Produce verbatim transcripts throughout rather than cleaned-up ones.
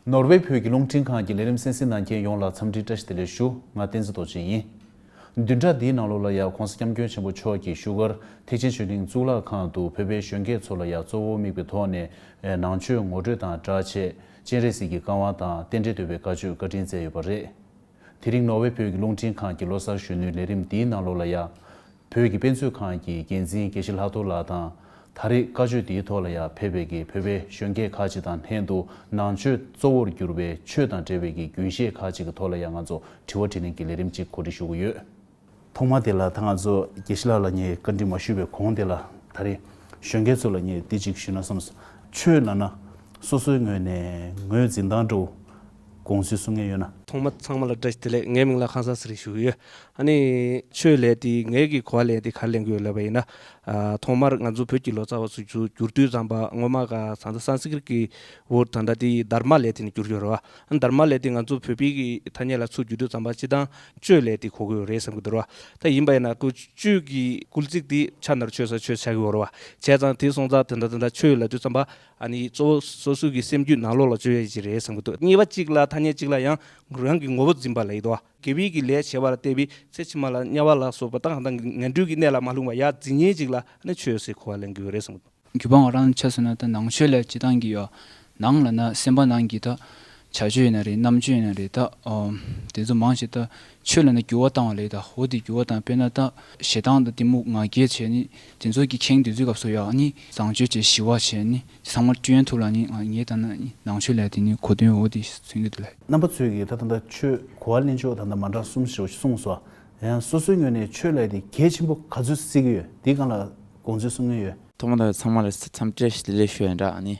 ནོར་ཝེ་བོད་ཀྱི་རླུང་འཕྲིན་ཁང་གི་ལས་རིམ་གསན་གཟིགས་གནང་མཁན་ཡོངས་ལ་འཚམས་འདྲི་བཀྲ་ཤིས་བདེ་ལེགས་ཞུ། ང་བསྟན་འཛིན་རྡོ་རྗེ་ཡིན། བདུན་ཕྲག་འདིའི་ནང་ལོགས་ལ་ཡང་༸གོང་ས་༸སྐྱབས་མགོན་ཆེན་པོ་མཆོག་གིས་བཞུགས་སྒར་ཐེག་ཆེན་ཆོས་གླིང་གཙུག་ལག་ཁང་དུ་བོད་པའི་གཞོན་སྐྱེས་ཚོ་ལ་ཡང་གཙོ་བོ་དམིགས་པའི་ཐོག་ནས་ནང་ཆོས་ངོ་སྤྲོད་དང་སྦྲགས་ཆེད་སྤྱན་རས་གཟིགས་ཀྱི་བཀའ་དབང་དང་རྟེན་འབྲེལ་འདོད་པའི་བཀའ་ཆོས་བཀའ་དྲིན་སྩལ་ཡོད་པ་རེད། དེ་རིང་ནོར་ཝེ་བོད་ཀྱི་རླུང་འཕྲིན་ཁང་གི་ལོ་གསར་གཞོན་ནུའི་ལས་རིམ་འདིའི་ནང་ལོགས་ལ་ཡང་། བོད་ཀྱི་དཔེ་མཛོད་ཁང་གི་འགན་འཛིན་དགེ་བཤེས་ལྷག་རྡོར་ལགས་དང་། ད་རེས་བཀའ་ཆོས་འདིའི་ཐོག་ལ་ཡང་ཕེབས་པའི་གི་བོད་པའི་གཞོན་སྐྱེས་ཁག་ཅིག་དང་ལྷན་དུ་ནང་ཆོས་གཙོ་བོར་གྱུར་པའི་ཆོས་དང་འབྲེལ་བའི་གི་རྒྱུན་ཤེས་ཁག་ཅིག་གི་ཐོག་ལ་ཡང་ང་ཚོ་དྲི་བ་དྲིས་ལན་གྱི་ལས་རིམ་ཅིག་གོ་སྒྲིག་ཞུ་གི་ཡོད། ཐོག་མ་དེ་ལ་ད་ང་ཚོ་དགེ་བཤེས་ལགས་ལ་ངས་བཀའ་འདྲི་མ་ཞུས་པའི་གོང་དེ་ལ་ད་རེས་གཞོན་སྐྱེས་ཚོ་ལ་ངས་འདི་ཅིག་ཞུས་ན་བསམས་སོང་། ཆོས་ལབ་ན་སོ་སོའི་ངོས་ནས་ངོས་འཛིན་སྟངས་འདྲ་བོ་དགོངས་ཚུལ་གསུང་མཁན་ཡོད་ན། ཐོག་མ་ཚང་མ་ལ་བཀྲ་ཤིས་བདེ་ལེགས། ངའི་མིང་ལ་ཁང་གསར་ཟེར་ཞུ་གི་ཡོད། ཨ་ནི་ཆོས་ལས་དེ་ངའི་གི་གོ་བ་ལས་དེ་ག་རེ་ལེན་གི་ཡོད་ལབ་པ་ཡིན་ན། ཨ་ཐོག་མར་ང་ཚོ་བོད་ཀྱི་ལོ་ཙཱ་བ་ཚོ་བསྒྱུར་བསྒྱུར་དུས་ཙམ་པ་སྔོན་མ་ག་ས་ས་སན་སི་ཀྲིཏ་གི་འོ་ད་ལྟ་དེ་དྷར་མ་ལས་དེ་ནས་བསྒྱུར་ཡོད་རེད་བ། ཨ་དྷར་མ་ལས་དེ་ང་ཚོ་བོད་པའི་གི་ཐ་སྙད་ལ་ཚུར་བསྒྱུར་དུས་ཙམ་པ་སྤྱི་བཏང་ཆོས་ལས་དེ་གོ་གི་ཡོད་རེད་བསམ་གི་འདུག་རེད་བ། ད་ཡིན་པ་ཡིན་ན་ཁོ་ཆོས་ཀྱི་སྐུལ་ཚིག་དེ་ཆ་ནར་ཆོས་ས་ཆོས་ཆགས་ཀྱི་ཡོད་རེད་བ། བྱས་ཙང་དེ་སོང་ཙང་དེ་འདྲ་དེ་འདྲ་ཆོས་ལབ་དུས་ཙམ་པ། ཨ་ནི་གཙོ་བོ་སོ་སོ་གི་སེམས་རྒྱུད་ནང་ལོགས་ལ་བཅོས་ཡས་ཅིག་རེད་བསམ་གྱི་འདུག་གཉིས་པ་གཅིག་ལ་ཐ་སྙད་གཅིག་ལ་ཡང་རང་གི་ངོ་བོ་འཛིན་པ་ལ་ཡིན་དོ། དགེ་བའི་གི་ལས་བྱས་པ་ལ་བརྟེན་པའི་ཚེ་ཕྱི་མ་ལ་དམྱལ་བ་ལ་སོགས་པ་དང་དང་ངན་འགྲོའི་གི་གནས་ལ་མ་ལྷུང་བ་ཡར་འཛིན་མཁན་ཅིག་ལ་ཨ་ནི་ཆོས་ཟེར་གོ་བ་ལེན་གྱི་ཡོད་རེད་བསམ་གྱི་འདུག་རྒྱུ་མ་ང་རང་ཆ་མཚོན་ན་ད་ནང་ཆོས་ལ་སྤྱི་བཏང་གི་ཡོད། ནང་ལ་ན་སེམས་པ་ནང་གི་ད་བྱ་སྤྱོད་ཡིན་ན་རེད། རྣམ་དཔྱོད་ཡིན་ན་རེད། ད་ཨོ་དེ་ཚོ་མང་ཆེ་ད་ཆོས་ལ་ན་འགྱུར་བ་བཏང་བ་ལས་ད་འོ་དེ་འགྱུར་བ་བཏང་། དཔེར་ན་ད་ཞེ་སྡང་དང་གཏི་མུག་ང་རྒྱལ་བྱས་ནི་དེ་ཚོ་གི་ཁེངས་དུས་ཚོད་སྐབས་སུ་ཡོད། ཨ་ནི་བཟང་སྤྱོད་བྱས་ཞི་བ་བྱས་ནི་ཚང་མ་བསྐྲུན་ཐུབ་ལ་ནི་ང་ངས་ད་ན་ནང་ཆོས་ལ་དེ་ནི་གོ་དོན་འོ་དེ་མཚོན་གྱི་འདུག་ལ། རྣམ་པ་ཚོས་ཀྱིས་ད་ད་ད་ཆོས་གོ་བ་ལེན་ཕྱོགས་ད་ད་མ་འདྲ་གསུམ་ཞིག་གསུངས་སོ། ཡང་སོ་སོའི་ངོས་ནས་ཆོས་ལ་དེ་གལ་ཆེན་པོ་ག་ཚོད་བརྩི་གི་ཡོད། དེའི་སྒང་ལ་དགོངས་ཚུལ་གསུང་གི་ཡོད། ཐོག་མ་དང་ཚང་མ་ལ་འཚམས་བཀྲ་ཤིས་བདེ་ལེགས་ཞུ་ཡིན་ར། ཨ་ནི་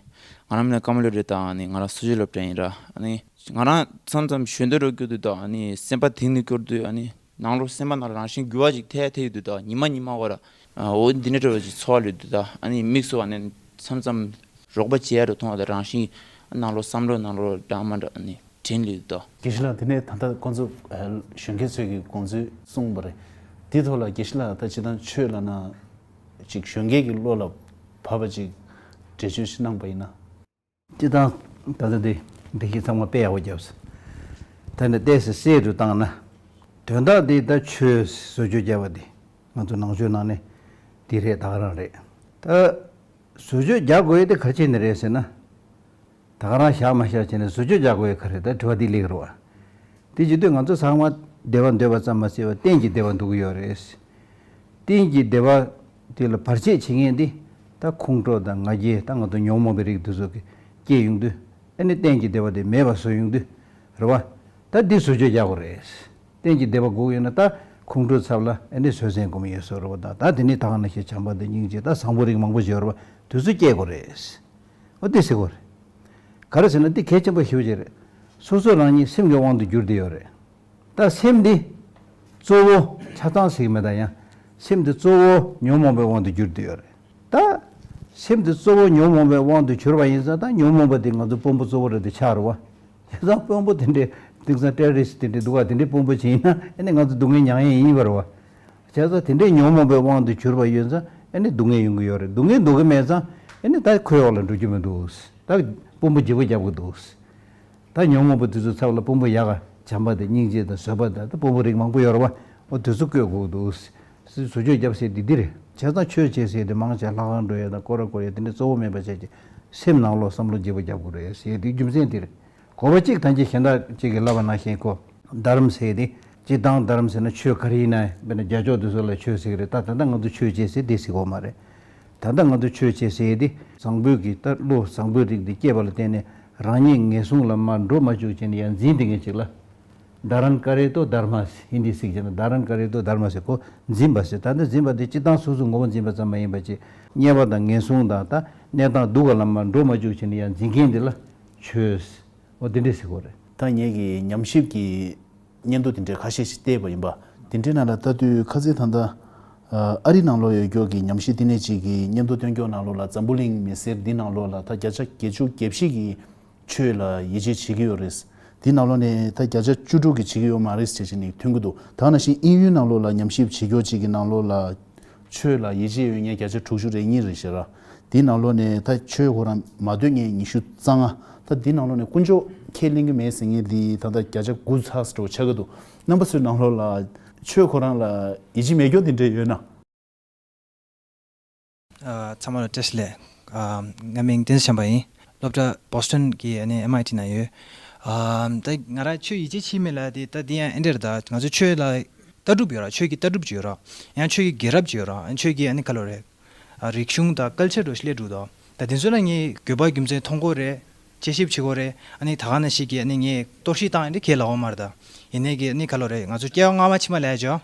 ང་རང་མིང་ལ་ཀརྨ་བློ་གྲོས་དང་། ཨ་ནི་ང་རང་སུ་ཇོ་སློབ་གྲྭ་ཡིན་ར། ཨ་ནི་ང་རང་མཚམས་མཚམས་གཞོན་དུ་འགྲོ་རྒྱུ་དུས་དང་། ཨ་ནི་སེམས་པ་གཏིང་ནས་སྐྱོར་དུས། ཨ་ནི་ནང་ལོགས་སེམས་པ་ནང་ལ་རང་བཞིན་འགྱུར་བ་ཅིག་ཐེབས་ཐེབས་ཡོད་དུས་དང་། ཉི་མ་ཉི་མ་བར་འོ་འདི་འདྲ་འདྲ་བ་ཅིག་ཚོར་བ་ལོས་དུས་དང་། ཨ་ནི་དམིགས་སུ་ཨ་ནི་མཚམས་མཚམས་རོགས་པ་བྱེད་ཡ་རུ་མཐོང་བ་དང་། རང་བཞིན་ནང་ལོགས་བསམ་བློ་ནང་ལོགས་འདྲ་མ་འདྲ་ཨ་ནི་དྲན་ལོས་དུས་དང་། དགེ་བཤེས་ལགས། དེ་ནས་ད་ལྟ་ཁོང་ཚོ་གཞོན་སྐྱེས་ཚོས་ཀྱི་དགོངས་ཚུལ་གསུངས་པ་རེད། དེའི་ཐོག་ལ་དགེ་བཤེས་ལགས་ད་སྤྱིར་བཏང་ཆོས་ལབ་ན་ཅིག་གཞོན་སྐྱེས་ཀྱི་བློ་ལ་བབས་པ་ཅིག་འགྲེལ་བརྗོད་ཞིག་གནང་པ་ཡིན་ན། སྤྱིར་བཏང་ད་ལྟ་འདི་འགྲེལ་བཤད་ཚང་མ་དཔེ་ཡག་པོ་བརྒྱབ་སོང་། ད་ནི་ཏོག་ཙམ་གསལ་དུ་བཏང་ན། དོན་དག་འདི་ད་ཆོས་བཟོ་བཅོས་བརྒྱབ་པ་འདི་ང་ཚོ་ནང་ཆོས་ནང་ནས་འདི་རེད། ད་ག་རང་རེད། ད་བཟོ་བཅོས་རྒྱག་དགོས་ཡས་དེ་ག་རེ་བྱས་ནས་རེད་ཟེར་ན། ད་ག་རང་བཞག་མ་བཞག་བྱས་ནས་བཟོ་བཅོས་རྒྱག་དགོས་ཡས་ག་རེ། ད་དྲི་བ་འདི་སླེབས་ཀྱི་རེད་བ། དེ་བྱེད་དུས་ང་ཚོ་ཚང་མ་བདེ་བ་འདོད་པ་ཙམ་མ་ཟད་པར་གཏན་གྱི་བདེ་བ་འདོད་ཀྱི་ཡོད་རེད། གཏན་གྱི་བདེ་བ་དེ་ལ་བར་ཆད་བྱེད་མཁན་དེ་ད་ཁོང་ཁྲོ་དང་ང་རྒྱལ། ད་ང་ཚོ་ཉོན་མོངས་པའི་རིགས་དེ་ཚོ་གི་སྐྱེ་ཡོང་དུས། ཨ་ནི་གཏན་གྱི་བདེ་བ་དེ་མེད་པ་བཟོ་ཡོང་དུས་རེད་བ། ད་འདི་བཟོ་བཅོས་རྒྱག་དགོས་རེད། གཏན་གྱི་བདེ་བ་དགོས་ཡོད་ན་ད་ཁོང་ཁྲོའི་ཚབ་ལ་ཨ་ནི་བཟོད་བསྲན་སྒོམ་ཡས་བཟོ་རེད་བ། ད་ད་དེ་ནི་ད་ག་ནང་བཞིན་བྱམས་པ་དང་སྙིང་རྗེ་དང་བཟང་པོ་རིགས་མང་པོ་ཡོད་རེད་བ། དེ་ཚོ་སྐྱེ་དགོས་རེད། འོ་དེ་ཟེར་དགོས་རེད། ག་རེ་ཟེར་ན་འདི་གལ་ཆེན་པོ་ཞེ་པོ་ཅིག་རེད། སོ་སོ་རང་ཉིད་སེམས་ཀྱི་དབང་དུ་གྱུར་བསྡད་ཡོད་རེད། ད་སེམས་འདི་གཙོ་བོ་ཆ་ཚང་ཟེར་གྱི་མེད། ད་ཡང་སེམས་འདི་གཙོ་བོ་ཉོན་མོངས་པའི་དབང་དུ་གྱུར་བསྡད་ཡོད་རེད། ད་སེམས་འདི་གཙོ་བོ་ཉོན་མོངས་པའི་དབང་དུ་གྱུར་པ་ཡིན་ཙང་། ད་ཉོན་མོངས་པ་འདི་ང་ཚོ་དཔོན་པོ་གཙོ་བོ་རེད་དེ་ཆགས་རེད་བ། བྱས་ཙང་དཔོན་པོ་དེ་འདྲའི་དེང་སང་ཏེ་རོ་རི་སི་དེ་འདྲའི་འདུག་ག་དེ་འདྲའི་དཔོན་པོ་ཅིག་ཡིན་ན་ཨ་ནི་ང་ཚོ་སྡུག་བསྔལ་མྱང་ཡས་ཡིན་པ་རེད་བ། བྱས་ཙང་དེ་འདྲའི་ཉོན་མོངས་པའི་དབང་དུ་གྱུར་པ་ཡོད་ཙང་ཨ་ནི་སྡུག་བསྔལ་ཡོང་གི་ཡོད་རེད། སྡུག་བསྔལ་འདོད་ཀྱི་མེད་ཙང་ཨ་ནི་ད་ཁོའི་འོག་ལ་འགྲོ་རྒྱུ་མི་འདུག་ད་དཔོན་པོ་བརྗེ་པོ་རྒྱབ་ཀྱི་འདུག་ད་ཉོན་མོངས་པ་དེ་ཚོའི་ཚབ་ལ་དཔོན་པོ་ཡག་ག་བྱམས་པ་དང་སྙིང་རྗེ་དང་བཟོད་པ་དང་ད་དཔོན་པོ་རིགས་མང་པོ་ཡོད་རེད་བ། འོ་དེ་ཚོ་བཀོད་དགོས་ཀྱི་འདུག་བཟོ་བཅོས་རྒྱབ་ཟེར་དེ་འདི་རེད། བྱས་ཙང་ཆོས་བྱེད་ཟེར་དེ་མང་ཆེ་ལྷ་ཁང་འགྲོ་ཡས་དང་སྐོར་ར་སྐོར་ཡས་དེ་འདྲ་གཙོ་བོ་མེད་པ་བྱས་ཀྱི་སེམས་ནང་ལོགས་བསམ་བློ་བརྗེ་པོ་རྒྱབ་དགོས་རེད་ཟེར་དེ་རྒྱུ་མཚན་དེ་རེད། གོ་བ་གཅིག་ཐམས་ཅད་གཞན་དག་ཅིག་གིས་ལབ་པ་ནང་བཞིན་ཁོ་དྷརྨ་ཟེར་དེ་སྤྱིར་བཏང་དྷརྨ་ཟེར་ན་ཆོས་ག་རེ་ཡིན་ན་དཔེར་ན་རྒྱ་ཕྱོགས་དེ་ཚོ་ལ་ཆོས་ཟེར་གི་རེད། ད་ད་ལྟ་ང་ཚོ་ཆོས་བྱེད་ཟེར་དེ་ཟེར་གོ་མ་རེད། ད་ལྟ་ང་ཚོ་ཆོས་བྱེད་ཟེར་དེ་བཟང་པོའི་གི་ད་བློ་བཟང་པོའི་རིགས་དེ་སྐྱེས་པ་ལ་བརྟེན་ནས་རང་ཉིད་ངན་སོང་ལ་མར་འགྲོ་མ་བཅུག་བྱས་ནས་ཡར་འཛིན་བསྡད་མཁན་ཅིག་ལ་དྷཱ་རཱ་ན་ཀ་རེ་ཏོ་དྷརྨ་ཟེར། ཧིན་དི་ཚིག་བྱས་ན་དྷཱ་རཱ་ན་ཀ་རེ་ཏོ་དྷརྨ་ཟེར། ཁོ་འཛིན་པ་ཟེར། ད་ལྟ་འཛིན་པ་དེ་སྤྱིར་བཏང་སོ་སོའི་ངོ་བོ་འཛིན་པ་ཙམ་མ་ཡིན་པ་ཅིག་དམྱལ་བ་དང་ངན་སོང་དང་ད་གནས་སྟངས་སྡུག་ག་ལ་མར་འགྲོ་མ་བཅུག་བྱས་ནས་ཡར་འཛིན་མཁན་དེ་ལ་ཆོས་འོ་དེ་འདྲས་ཟེར་དགོས་རེད། ད་ངེད་ཀྱིས་ཉམས་ཞིབ་ཀྱི་སྙན་ཐོ་དེ་འདྲའི་ཁ་ཤས་ཤིག་བལྟས་པ་ཡིན་པ། དེ་འདྲའི་ནང་ལ་ལྟ་དུས་ཁ་སང་ད་ལྟ་ཨ་རི་ནང་ལོགས་ཡོད་རྒྱུ་གི་ཉམས་ཞིབ་བསྟི་གནས་ཅིག་གི་སྙན་ཐོ་བཏོན་རྒྱུ་ནང་ལོགས་ལ་འཛམ་བུ་གླིང་མི་སེར་འདི་ནང་ལོགས་ལ་ད་བརྒྱ་ཆ་བརྒྱད་ཅུ་གྱ་བཞི་གི་ཆོས་ལ་ཡིད་ཆེས་བྱེད་ཀྱི་ཡོད་རེད། འདི་ནང་ལོགས་ནས་ད་བརྒྱ་ཆ་བཅུ་དྲུག་གིས་བྱེད་ཀྱི་ཡོད་མ་རེད་ཟེར་བྱས་ནས་ཐོན་གྱི་འདུག་ད་ག་ནང་བཞིན་དབྱིན་ཡུལ་ནང་ལོགས་ལ་ཉམས་ཞིབ་བྱེད་རྒྱུ་ཅིག་གི་ནང་ལོགས་ལ་ ཆོས་ལ་ཡིད་ཆེས་ཡོད་མཁན་བརྒྱ་ཆ་དྲུག་ཅུ་རེ་གཉིས་རེ་ཞེ་ར། དེའི་ནང་ལོགས་ནས་ད་ཆོས་ཁོ་རང་མ་འདོད་མཁན་ཉི་ཤུ་རྩ་ལྔ། ད་དེའི་ནང་ལོགས་ནས་དཀོན་མཆོག་ཁས་ལེན་གྱི་མེད་ཟེར་མཁན་དེ་ད་ལྟ་བརྒྱ་ཆ་དགུ་ཚ་སྤྲོ་ཆགས་ཀྱི་འདུག་རྣམ་པ་ཚོའི་ནང་ལོགས་ལ་ཆོས་ཁོ་རང་ལ་ཡིད་ཆེས་མེད་མཁན་དེ་འདྲ་ཡོད་ན། ཨ། ཚང་མ་ལ་བཀྲ་ཤིས་བདེ་ལེགས། ཨ། ང་མིང་བསྟན་འཛིན་བྱམས་པ་ཡིན། སློབ་གྲྭ་བོ་སི་ཊོན་གྱི་ཨ་ནི་ཨེམ་ཨའི་ཊི་ནང་ཡོད། ཨ། ད་ང་རང་ཆོས་ཡིད་ཆེས་བྱེད་མེད་ལབ་དེ་ད་འདི་ཡང་ཨེ་འདྲ་རེད། ད་ང་ཚོ་ཆོས་ལ་ལྟ་གྲུབ་ཡོད་ར། ཆོས་ཀྱི་ལྟ་གྲུབ་ཅིག་ཡོད་ར། ཡང་ཆོས་ཀྱི་རྒྱལ་རབས་ཅིག་ཡོད་ར། ཡང་ཆོས་ཀྱི་ཨ་ནི་ག་ལོ་རེད། ཨ། རིག་གཞུང་དང་ཀལ་ཆར་འདྲ་ཞིག་སླེབས་འདུག་ད་ད་དེ་ཚོ་ལ་ངས་དགོས་པ་རྒྱུ་མཚན་མཐོང་གི་ཡོད་རེད། དཔྱད་ཞིབ་བྱེད་ཀྱི་ཡོད་རེད། ཨ་ནི་ད་ག་ནང་བཞིན་གྱི་ཨ་ནི་ངས་གཏོར་བཤིག་བཏང་ཡོད་དེ་ཁས་ལེན་ཡོད་མ་རེད། ད་ཡིན་ནའི་གི་ཨ་ནི་ག་ལོ་རེད། ང་ཚོ་སྐྱེ་བ་སྔ་མ་ཕྱི་མ་ལབ་ཡ་ཅིག་ཡོད།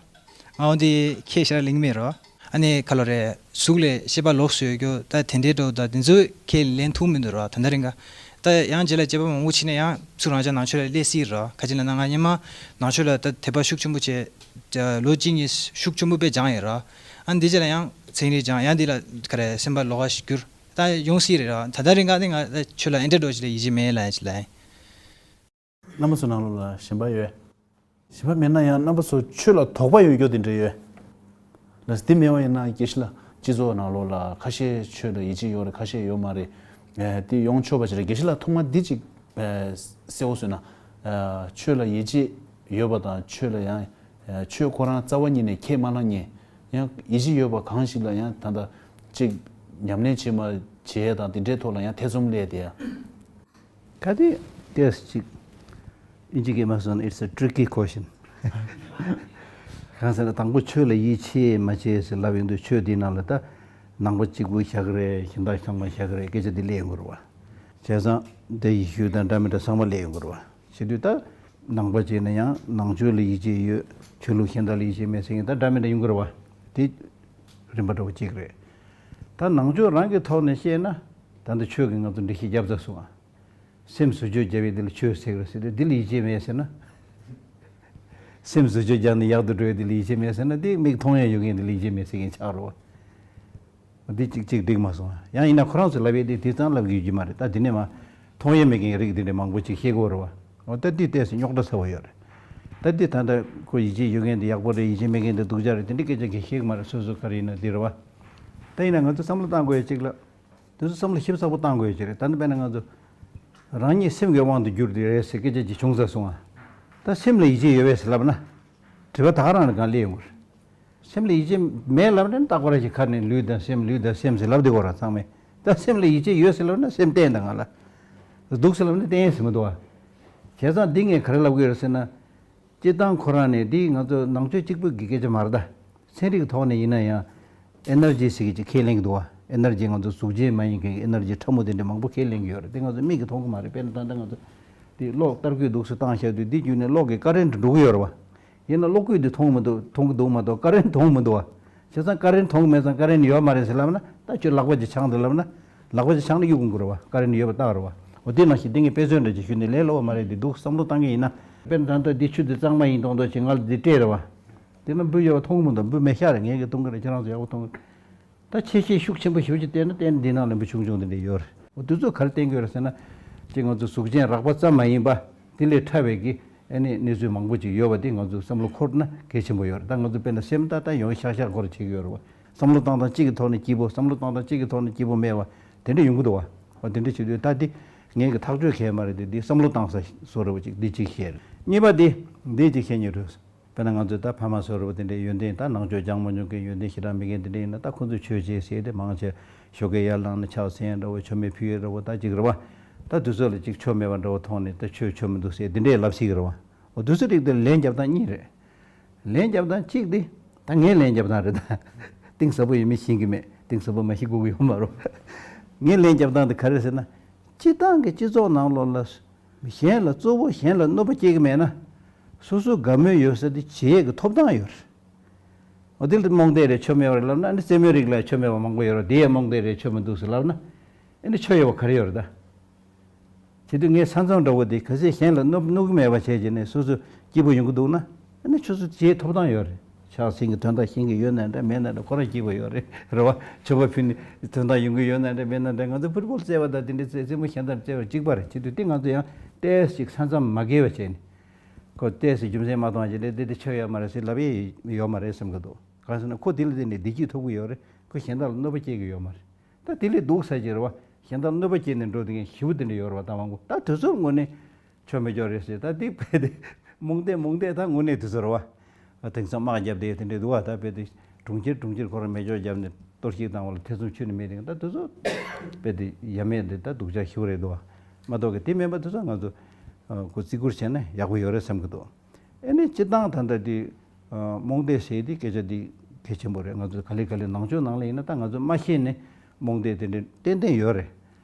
ང་འོ་འདི་ཁས་ཞེ་དྲག་ལེན་གྱི་མེད་རོ། ཨ་ནི་ག་ལོ་རེད། གཟུགས་ལ་ཤེས་པ་ལོག་སོང་ཡོད་རྒྱུ་ད་དེ་འདྲའི་འདྲ་བོ་ད་དེ་ཚོ་ཁས་ལེན་ཐུབ་མི་འདུག་རོ། ད་ལྟ་རིང་ག་ད་ཡང་རྗེས་ལ་དཔྱད་པ་མང་པོ་བྱས་ནས་ཡང་ཚུར་རང་ཅག་ནང་ཆོས་ལ་སླེབས་སྲིད་རོ། ག་ཅི་ལབ་ན་ང་སྔོན་མ་ནང་ཆོས་ལ་ད་དད་པ་ཤུགས་ཆེན་པོ་བྱས། ལོ་གཅིག་གཉིས་ཤུགས་ཆེན་པོ་དཔེ་སྦྱངས་ཡོད་རོ། ཨ་ནི་འདི་རྗེས་ལ་ཡང་ཚན་རིག་སྦྱངས། ཡང་འདི་ལ་ག་རེ་སེམས་པ་ལོགས་ཀ་ཞིག་གྱུར། ད་ཡོང་སྲིད་རེད་རོ། ད་ལྟ་རིང་ག་ནི་ང་ད་ཆོས་ལ་ཨེ་འདྲ་འདྲ་བོ་ཞིག་ལ་ཡིད་ཆེས་མེད་ལབ་ཡ་ཅིག་ལབ་ཡིན། རྣམ་པ་ཚོ་ནང་ལོགས་ལ་ཞེན་པ་ཡོད། ཞེན་པ་མེད་ན་ཡང་རྣམ་པ་ཚོ་ཆོས་ལ་དོགས་པ་ཡོད་རྒྱུ་དེ་འདྲ་ཡོད། ལགས་སོ། དེ་མེད་པ་ཡིན་ན་དགེ་བཤེས་ལགས་སྤྱི་ཚོགས་ནང་ལོགས་ལ་ཁ་ཤས་ཆོས་ལ་ཡིད་ཆེས་ཡོད་རེད། ཁ་ཤས་ཡོད་མ་རེད། ཨེ། དེ་ཡོང་ཆོག་པ་ཅིག་རེད། དགེ་བཤེས་ལགས་ཐོག་མར་འདི་ཅིག་ཨེ། གསལ་བོ་བཟོས་ན། ཨེ། ཆོས་ལ་ཡིད་ཆེས་ཡོད་པ་དང་ཆོས་ལ་ཡང་ཨེ། ཆོས་ཁོ་རང་རྩ་བ་ཉིད་ནས་ཁས་མ་བླངས་མཁན། ཡང་ཡིད་ཆེས་ཡོད་པ་གང་ཞིག་ལ་ཡང་ད་ལྟ་ཅིག་ཉམས་ལེན་བྱེད་མ་བྱེད་དང་དེ་འདྲའི་ཐོག་ལ་ཡང་ཐེ་ཚོམ་སླེབས་བསྡད་ཡ། ག་དེ་ཏོག་ཙམ་ཅིག་ཨིན་ཇི་སྐད་མ་སོང་ན། It's a tricky question. གང་ཟེར་ན་དང་པོ་ཆོས་ལ་ཡིད་ཆེས་མ་ཆེས་ཟེར་ལབ་ཡོང་དུས་ཆོས་འདིའི་ནང་ལ་ད་ནང་པ་གཅིག་པུ་བཞག་གི་རེད། གཞན་དག་ཚང་མ་བཞག་གི་རེད། སྐད་ཆ་འདི་སླེབས་ཡོང་གི་རེད་བ། བྱས་ཙང་དེ་ཡི་ཤུལ་དང་འདྲ་མི་འདྲ་ཚང་མ་སླེབས་ཡོང་གི་རེད་བ། བྱེད་དུས་ད་ནང་པ་བྱས་ན་ཡང་ནང་ཆོས་ལ་ཡིད་ཆེས་ཡོད། ཆོས་ལུགས་གཞན་དག་ལ་ཡིད་ཆེས་མེད་ཟེར་མཁན་ད་འདྲ་མི་འདྲ་ཡོང་གི་རེད་བ། དེ་རིམ་པ་འདྲ་བོ་གཅིག་རེད། ད་ནང་ཆོས་རང་གི་ཐོག་ནས་བཤད་ན་ད་ལྟ་ཆོས་ཀྱི་ང་ཚོ་འགྲེལ་བཤད་བརྒྱབ་ཚར་སོང་ང་། སེམས་བཟོ་བཅོས་བརྒྱབ་པའི་འདི་ལ་ཆོས་ཟེར་གི་རེད་ཟེར་དུས་འདི་ལ་ཡིད་ཆེས་མེད་ཟེར་ན། སེམས་བཟོ་བཅོས་བརྒྱབ་ནས་ཡག་ཏུ་འགྲོ་བའི་འདི་ལ་ཡིད་ཆེས་མེད་ཟེར་ན། འདི་མིག་མཐོང་ཡ་ཡོད་མཁན་འདི་ལ་ཡིད་ཆེས་མེད་ཟེར་མཁན་ཆགས་རེད་བ། འདི་གཅིག་གཅིག་འགྲིག་མ་སོང་། ཡང་ཡིན་ན་ཁོ་རང་ཚོས་ལབ་ཡས་དེ་དེ་ཙམ་ལབ་ཀྱི་ཡོད་ཀྱི་མ་རེད། ད་དེ་ནས་མ་མཐོང་ཡས་མེད་མཁན་རིགས་དེ་འདྲ་མང་པོ་ཅིག་བཤད་ཀྱི་ཡོད་རེད་བ། འོ་ད་འདི་ཏོག་ཙམ་རྙོག་དྲ་ཚ་བོ་ཡོད་རེད། ད་འདི་ད་ལྟ་ཁོ་ཡིད་ཆེས་ཡོད་མཁན་དེ་ཡག་པོ་རེད། ཡིད་ཆེས་མེད་མཁན་དེ་སྡུག་ཅག་རེད། དེ་འདྲའི་སྐད་ཆ་གང་བཤད་ཀྱི་མ་རེད། སོ་སོ་ག་རེ་ཡིན་ན་འདི་རེད་བ། ད་ཡིན་ན་ང་ཚོ་བསམ་བློ་བཏང་དགོས་ཡས་གཅིག་ལ། དེ་ཚོ་བསམ་བློ་ཞིབ་ཚགས་པོ་བཏང་དགོས་ཡས་ཅིག་རེད། ད་ནི་དཔེར་ན་ང་ཚོ་རང་ཉིད་སེམས་ཀྱི་དབང་དུ་གྱུར་ཏེ་རེད་ཟེར་སྐད་ཆ་ཅིག་བྱུང་ཚར་སོང་ང་། ད་སེམས་ལ་ཡིད་ཆེས་ཡོད་པས་ཟེར་ལབ་ན། དྲི་བ་ད་ག་རང་ལ་གང་སླེབས་ཡོང་གི་རེད། སེམས་ལ་ཡིད་ཆེས་མེད་ལབ་ན་རྟག་པར་ཞིག་ཁ་ནས་ལུས་དང་སེམས། ལུས་དང་སེམས་ཟེར་ལབ་བསྡད་ཀྱི་ཡོད་རེད་ཚང་མས། ད་སེམས་ལ་ཡིད་ཆེས་ཡོད་ཟེར་ལབ་ན་སེམས་བརྟན་དང་ང་ལ། སྡུག་ཟེར་ལབ་ན་བརྟན་ཟེར་མི་འདུག་བ། བྱས་ཙང་འདི་ངས་ག་རེ་ལབ་ཀྱི་ཡོད་རེད་ཟེར་ན། སྤྱིར་བཏང་ཁོ་རང་ནས་འདི་ང་ཚོ་ནང་ཆོས་གཅིག་པུ་གི་སྐད་ཆ་མ་རེད་ད། ཚན་རིག་ཐོག་ནས་ཡིན་ན་ཡང་ཨེ་ནར་ཇི་ཟེར་གྱི་ཅིག་ཁས་ལེན་གྱི་འདུག་བ། ཨེ་ནར་ཇི་ང་ཚོ་གཟུགས་ཅན་མ་ཡིན་མཁན་གྱི་ཨེ་ནར་ཇི་ཕྲ་མོ་དེ་འདྲ་མང་པོ་ཁས་ལེན་གྱི་ཡོད་རེད། དེ་ང་ཚོ་མིག་གིས་མཐོང་གི་མ་རེད། དཔེར་ན་ད་ལྟ་ང་ཚོ་འདི་གློག་ཏར་སྐུད་འདུག་སེ་བཏང་བཞག་དུས་འདི་བརྒྱུད་ནས་གློག་གི་ཀ་རེན་འགྲོ་གི་ཡོད་རེད་བ། ཡིན་ན་གློག་སྐུད་འདི་མཐོང་མི་འདུག་མཐོང་གི་འདུག་མ་གཏོགས་ཀ་རེན་མཐོང་མི་འདུག་བ། བྱས་ཙང་ཀ་རེན་མཐོང་གི་མེད་ཙང་ཀ་རེན་ཡོད་མ་རེད་ཟེར་ལབ་ན། ད་ཁྱོད་ལག་པ་ཅིག་འཆང་དང་ལབ་ན། ལག་པ་ཅིག་འཆང་ན་གཡུག་དགོས་ཀྱི་རེད་བ། ཀ་རེན་ཡོད་པ་རྟགས་རེད་བ། འོ་དེ་ནང་བཞིན་དེ་ངས་དཔེ་མཚོན་འདྲ་ཅིག་ཞུས་ནས་ལས་སླ་བོ་མ་རེད། དེ་འདུག་བསམ་བློ་བཏང་གི་ཡིན་ན། དཔེར་ན་ད་ལྟ་འདི་ཆུ་འདི་གཙང་མ་ཡིན་མདོག་མདོག་ཅིག་ང་ལ་འདི་སྤྲད་རེད་བ། དེ་ན་འབུ་ཡོད་པ་མཐོང་གི་མི་འདུག་འབུ་མེད་ཤག་རེད། ངས་ཀྱིས་མཐོང་གི་རེད། ཁྱེད་རང་ཚོ་ཡག་པོ་མཐོང་གི་རེད། ད་ཆེ་ཤེལ་ཤུགས་ཆེན་པོ་ཞེ་པོ་ཅིག་བལྟས་ན་ཏན་ཏན་འདི་ནང་ལ་འབུ་ཆུང་ཆུང་དེ་འདྲ་ཡོད་རེད། འོ་དེ་ཚོ་ག་རེ་བསྟན་གྱི་ཡོད་རེད་ཟེར་ན། ཅིག་ང་ཚོ་གཟུགས་ཅན་རགས་པ་ཙམ་མ་ཡིན་པ། དེ་ལས་ཕྲ་བའི་གི་ཨ་ནི་གནས་ཚུལ་མང་པོ་ཅིག་ཡོད་པ་དེ་ང་ཚོ་བསམ་བློ་འཁོར་ན་གལ་ཆེན་པོ་ཡོད་རེད། ད་ང་ཚོ་དཔེར་ན་སེམས་ཏག་ཏག་ཡོང་ཤག་ཤག་སྐོར་བྱེད་ཀྱི་ཡོད་རེད་བ། བསམ་བློ་བཏང་སྟངས་གཅིག་གི་ཐོག་ནས་སྐྱིད་པོ། བསམ་བློ་བཏང་སྟངས་གཅིག་གི་ཐོག་ནས་སྐྱིད་པོ་མེད་པ་དེ་འདྲ་ཡོང་གི་འདུག་བ། འོ་དེ་འདྲ་བྱེད་དུས་ད་འདི་ངས་གི་ཐག་གཅོད་གལ་མ་རེད་དེ། འདི་བསམ་བློ་བཏང་ས་བཟོ་འདྲ་བོ་ཅིག་འདི་གཅིག་བཤད་རེད། གཉིས་པ་དེ་འདི་གཅིག་བཤད་སྙིང་འདོད། དཔེར་ན་ང་ཚོས་ད་ཕ་མ་བཟོ་འདྲ་བོ་དེ་འདྲའི་ཡོན་ཏན། ད་ནང་ཆོས་སྦྱངས་མ་མྱོང་མཁན་ཡོན་ཏན་ཞེ་དྲག་མེད་མཁན་དེ་འདྲ་ཡིན་ན། ད་ཁོང་ཚོས་ཆོས་བྱེད་ཟེར་ཏེ་མང་ཆེ་ཞོགས་ཀས་ཡར་ལངས་ནས་ཕྱག་འཚལ་འདྲ་བོ། མཆོད་མེ་ཕུལ་ཡས་འདྲ་བོ། ད་ཅིག་རེད་བ། ད་དུས་ཚོད་ལ་ཅིག་ཆོ་མེད་པ་འདྲ་བོ་མཐོང་ནས་ད་ཆོས་ཆོ་མི་འདུག་ཟེར་དེ་འདྲའི་ལབ་ཤེས་ཀྱི་རེད་བ། འོ་དུས་ཚོད་རིགས་དེ་ལན་རྒྱབ་སྟངས་གཉིས་རེད། ལན་རྒྱབ་སྟངས་གཅིག་དེ། ད་ངའི་ལན་རྒྱབ་སྟངས་རེད་ད། གཏིང་ཟབ་པོ་ཡོད་མེད་ཤེས་ཀྱི་མེད། གཏིང་ཟབ་པོ་མ་ཤེས་དགོས་ཀྱི་ཡོད་མ་རེད། ངའི་ལན་རྒྱབ་སྟངས་དེ་ག་རེ་ཟེར་ན། སྤྱིར་བཏང་གི་སྤྱི་ཚོགས་ནང་ལོགས་ལ། གཞན་ལ་གཙོ་བོ་གཞན་ལ་གནོད་པ་སྐྱེལ་གྱི་མེད་ན། སོ་སོ་དགའ་མོས་ཡོད་ས་དེ་བྱེད་ཡས་ཀྱི་ཐོབ་ཐང་ཡོད་རེད། འོ་དེ་ལ་རྨོངས་དད་རེད། ཆོ་མེད་པ་རེད་ལབ་ན། ཨ་ནི་རྩེད་མོའི་རིགས་ལ་ཆོ་མེད་པ་མང་པོ་ཡོད་རེད། དེ་ཡང་རྨོངས་དད་རེད། ཆོ་མི་འདུག་ཟེར་ལབ་ན། ཨ་ནི་ཆོ་ཡོད་པ་ག་རེ་ཡོད་རེད་ད། བྱེད་དུས་ངའི་ས་མཚམས་འདྲ་བོ་དེ་གལ་སྲིད་གཞན་ལ་གནོད་གནོད་ཀྱི་མེད་པ་བྱས་བྱས་ནས་སོ་སོ་སྐྱིད་པོ་ཡོང་གི་འདུག་ན། ཨ་ནི་ཆོ་སོ་བྱེད་ཐོབ་ཐང་ཡོད་རེད། ཕྱག་འཚལ་གྱི་དོན་དག་ཤེས་ཀྱི་ཡོད་ན་འདྲ་མེད་ན་འདྲ། ཁོ་རང་སྐྱིད་པོ་ཡོད་རེད། རེད་བ། མཆོད་པ་ཕུལ་ནས་དོན་དག་ཡོང་གི་ཡོད་ན་འདྲ་མེད་ན་འདྲ། ང་ཚོ་ཕུཊ་བོལ་རྩེ་བ་དང་དེ་འདྲའི་རྩེ་རྩེད་མོ་གཞན་དང་རྩེ་བ་གཅིག་པ་རེད། བྱེད་དུས་དེ་ང་ཚོ་ཡང་ཏོག་ཙམ་ཅིག་ས་མཚམས་མ་འགལ་བ་བྱས་ནས། ཁོ་ཏོག་ཙམ་རྒྱུ་མཚན་མ་མཐོང་བ་བྱས་ནས་དེ་དེ་ཆོ་ཡོད་མ་རེད་ཟེར་ལབ་ཡས་ཡོད་མ་རེད་བསམ་གྱི་འདུག་གང་ཟེར་ན་ཁོ་དེ་ལ་བརྟེན་ནས་བདེ་སྐྱིད་ཐོབ་ཀྱི་ཡོད་རེད། ཁོ་གཞན་དག་ལ་གནོད་པ་སྐྱེལ་གྱི་ཡོད་མ་རེད། ད་དེ་ལས་སྡུག་ས་ཅིག་རེད་བ། གཞན་དག་གནོད་པ་སྐྱེལ་ནས་འགྲོ་དེ་ངས་ཞི་བོ་དེ་འདྲ་ཡོད་རེད་བ། ད་མང་པོ་ད་དེ་ཚོར་དངོས་གནས་ཆོ་མེད་ཆོ་རེད་ཟེར། ད་དེ་བས་དེ་རྨོངས་དད་རྨོངས་དད་ད་དངོས་གནས་དེ་ཚོ་རེད་བ། དེང་སང་དམག་བརྒྱབ་དེ་དེ་འདྲས་འདུག་བ། ད་བས་དེ་གྲོང་ཁྱེར་གྲོང་ཁྱེར་ཁོ་རང་མེ་སྒྱོགས་བརྒྱབ་ནས་གཏོར་བཤིག་བཏང་བ་ལ་ཐེ་ཚོམ་ཁྱོན་ནས་མེད་དེ། ད་དེ་ཚོ་བས་དེ་ཡ་མེད་དེ་ད་སྡུག་ཅག་ཞིག་རེད་འདུག་བ། མ་གཏོགས་གི་དེ་མིན་པ་དེ་ཚོ་ང་ཚོ་ཁོ་བརྩི་བཀུར་བྱས་ན་ཡག་པོ་ཡོད་རེད་བསམ་གི་འདུག་ཨ་ནི་སྤྱིར་བཏང་ད་ལྟ་དེ་རྨོངས་དད་ཟེར་དེ་སྐད་ཆ་དེ་གལ་ཆེན་པོ་རེད། ང་ཚོ་ག་ལེ་ག་ལེ་ནང་ཆོས་ནང་ལ་ཡིན་ན་ད་ང་ཚོ་མ་ཤེས་ནས་རྨོངས་དད་དེ་འདྲ་ཏན་ཏན་ཡོད་རེད།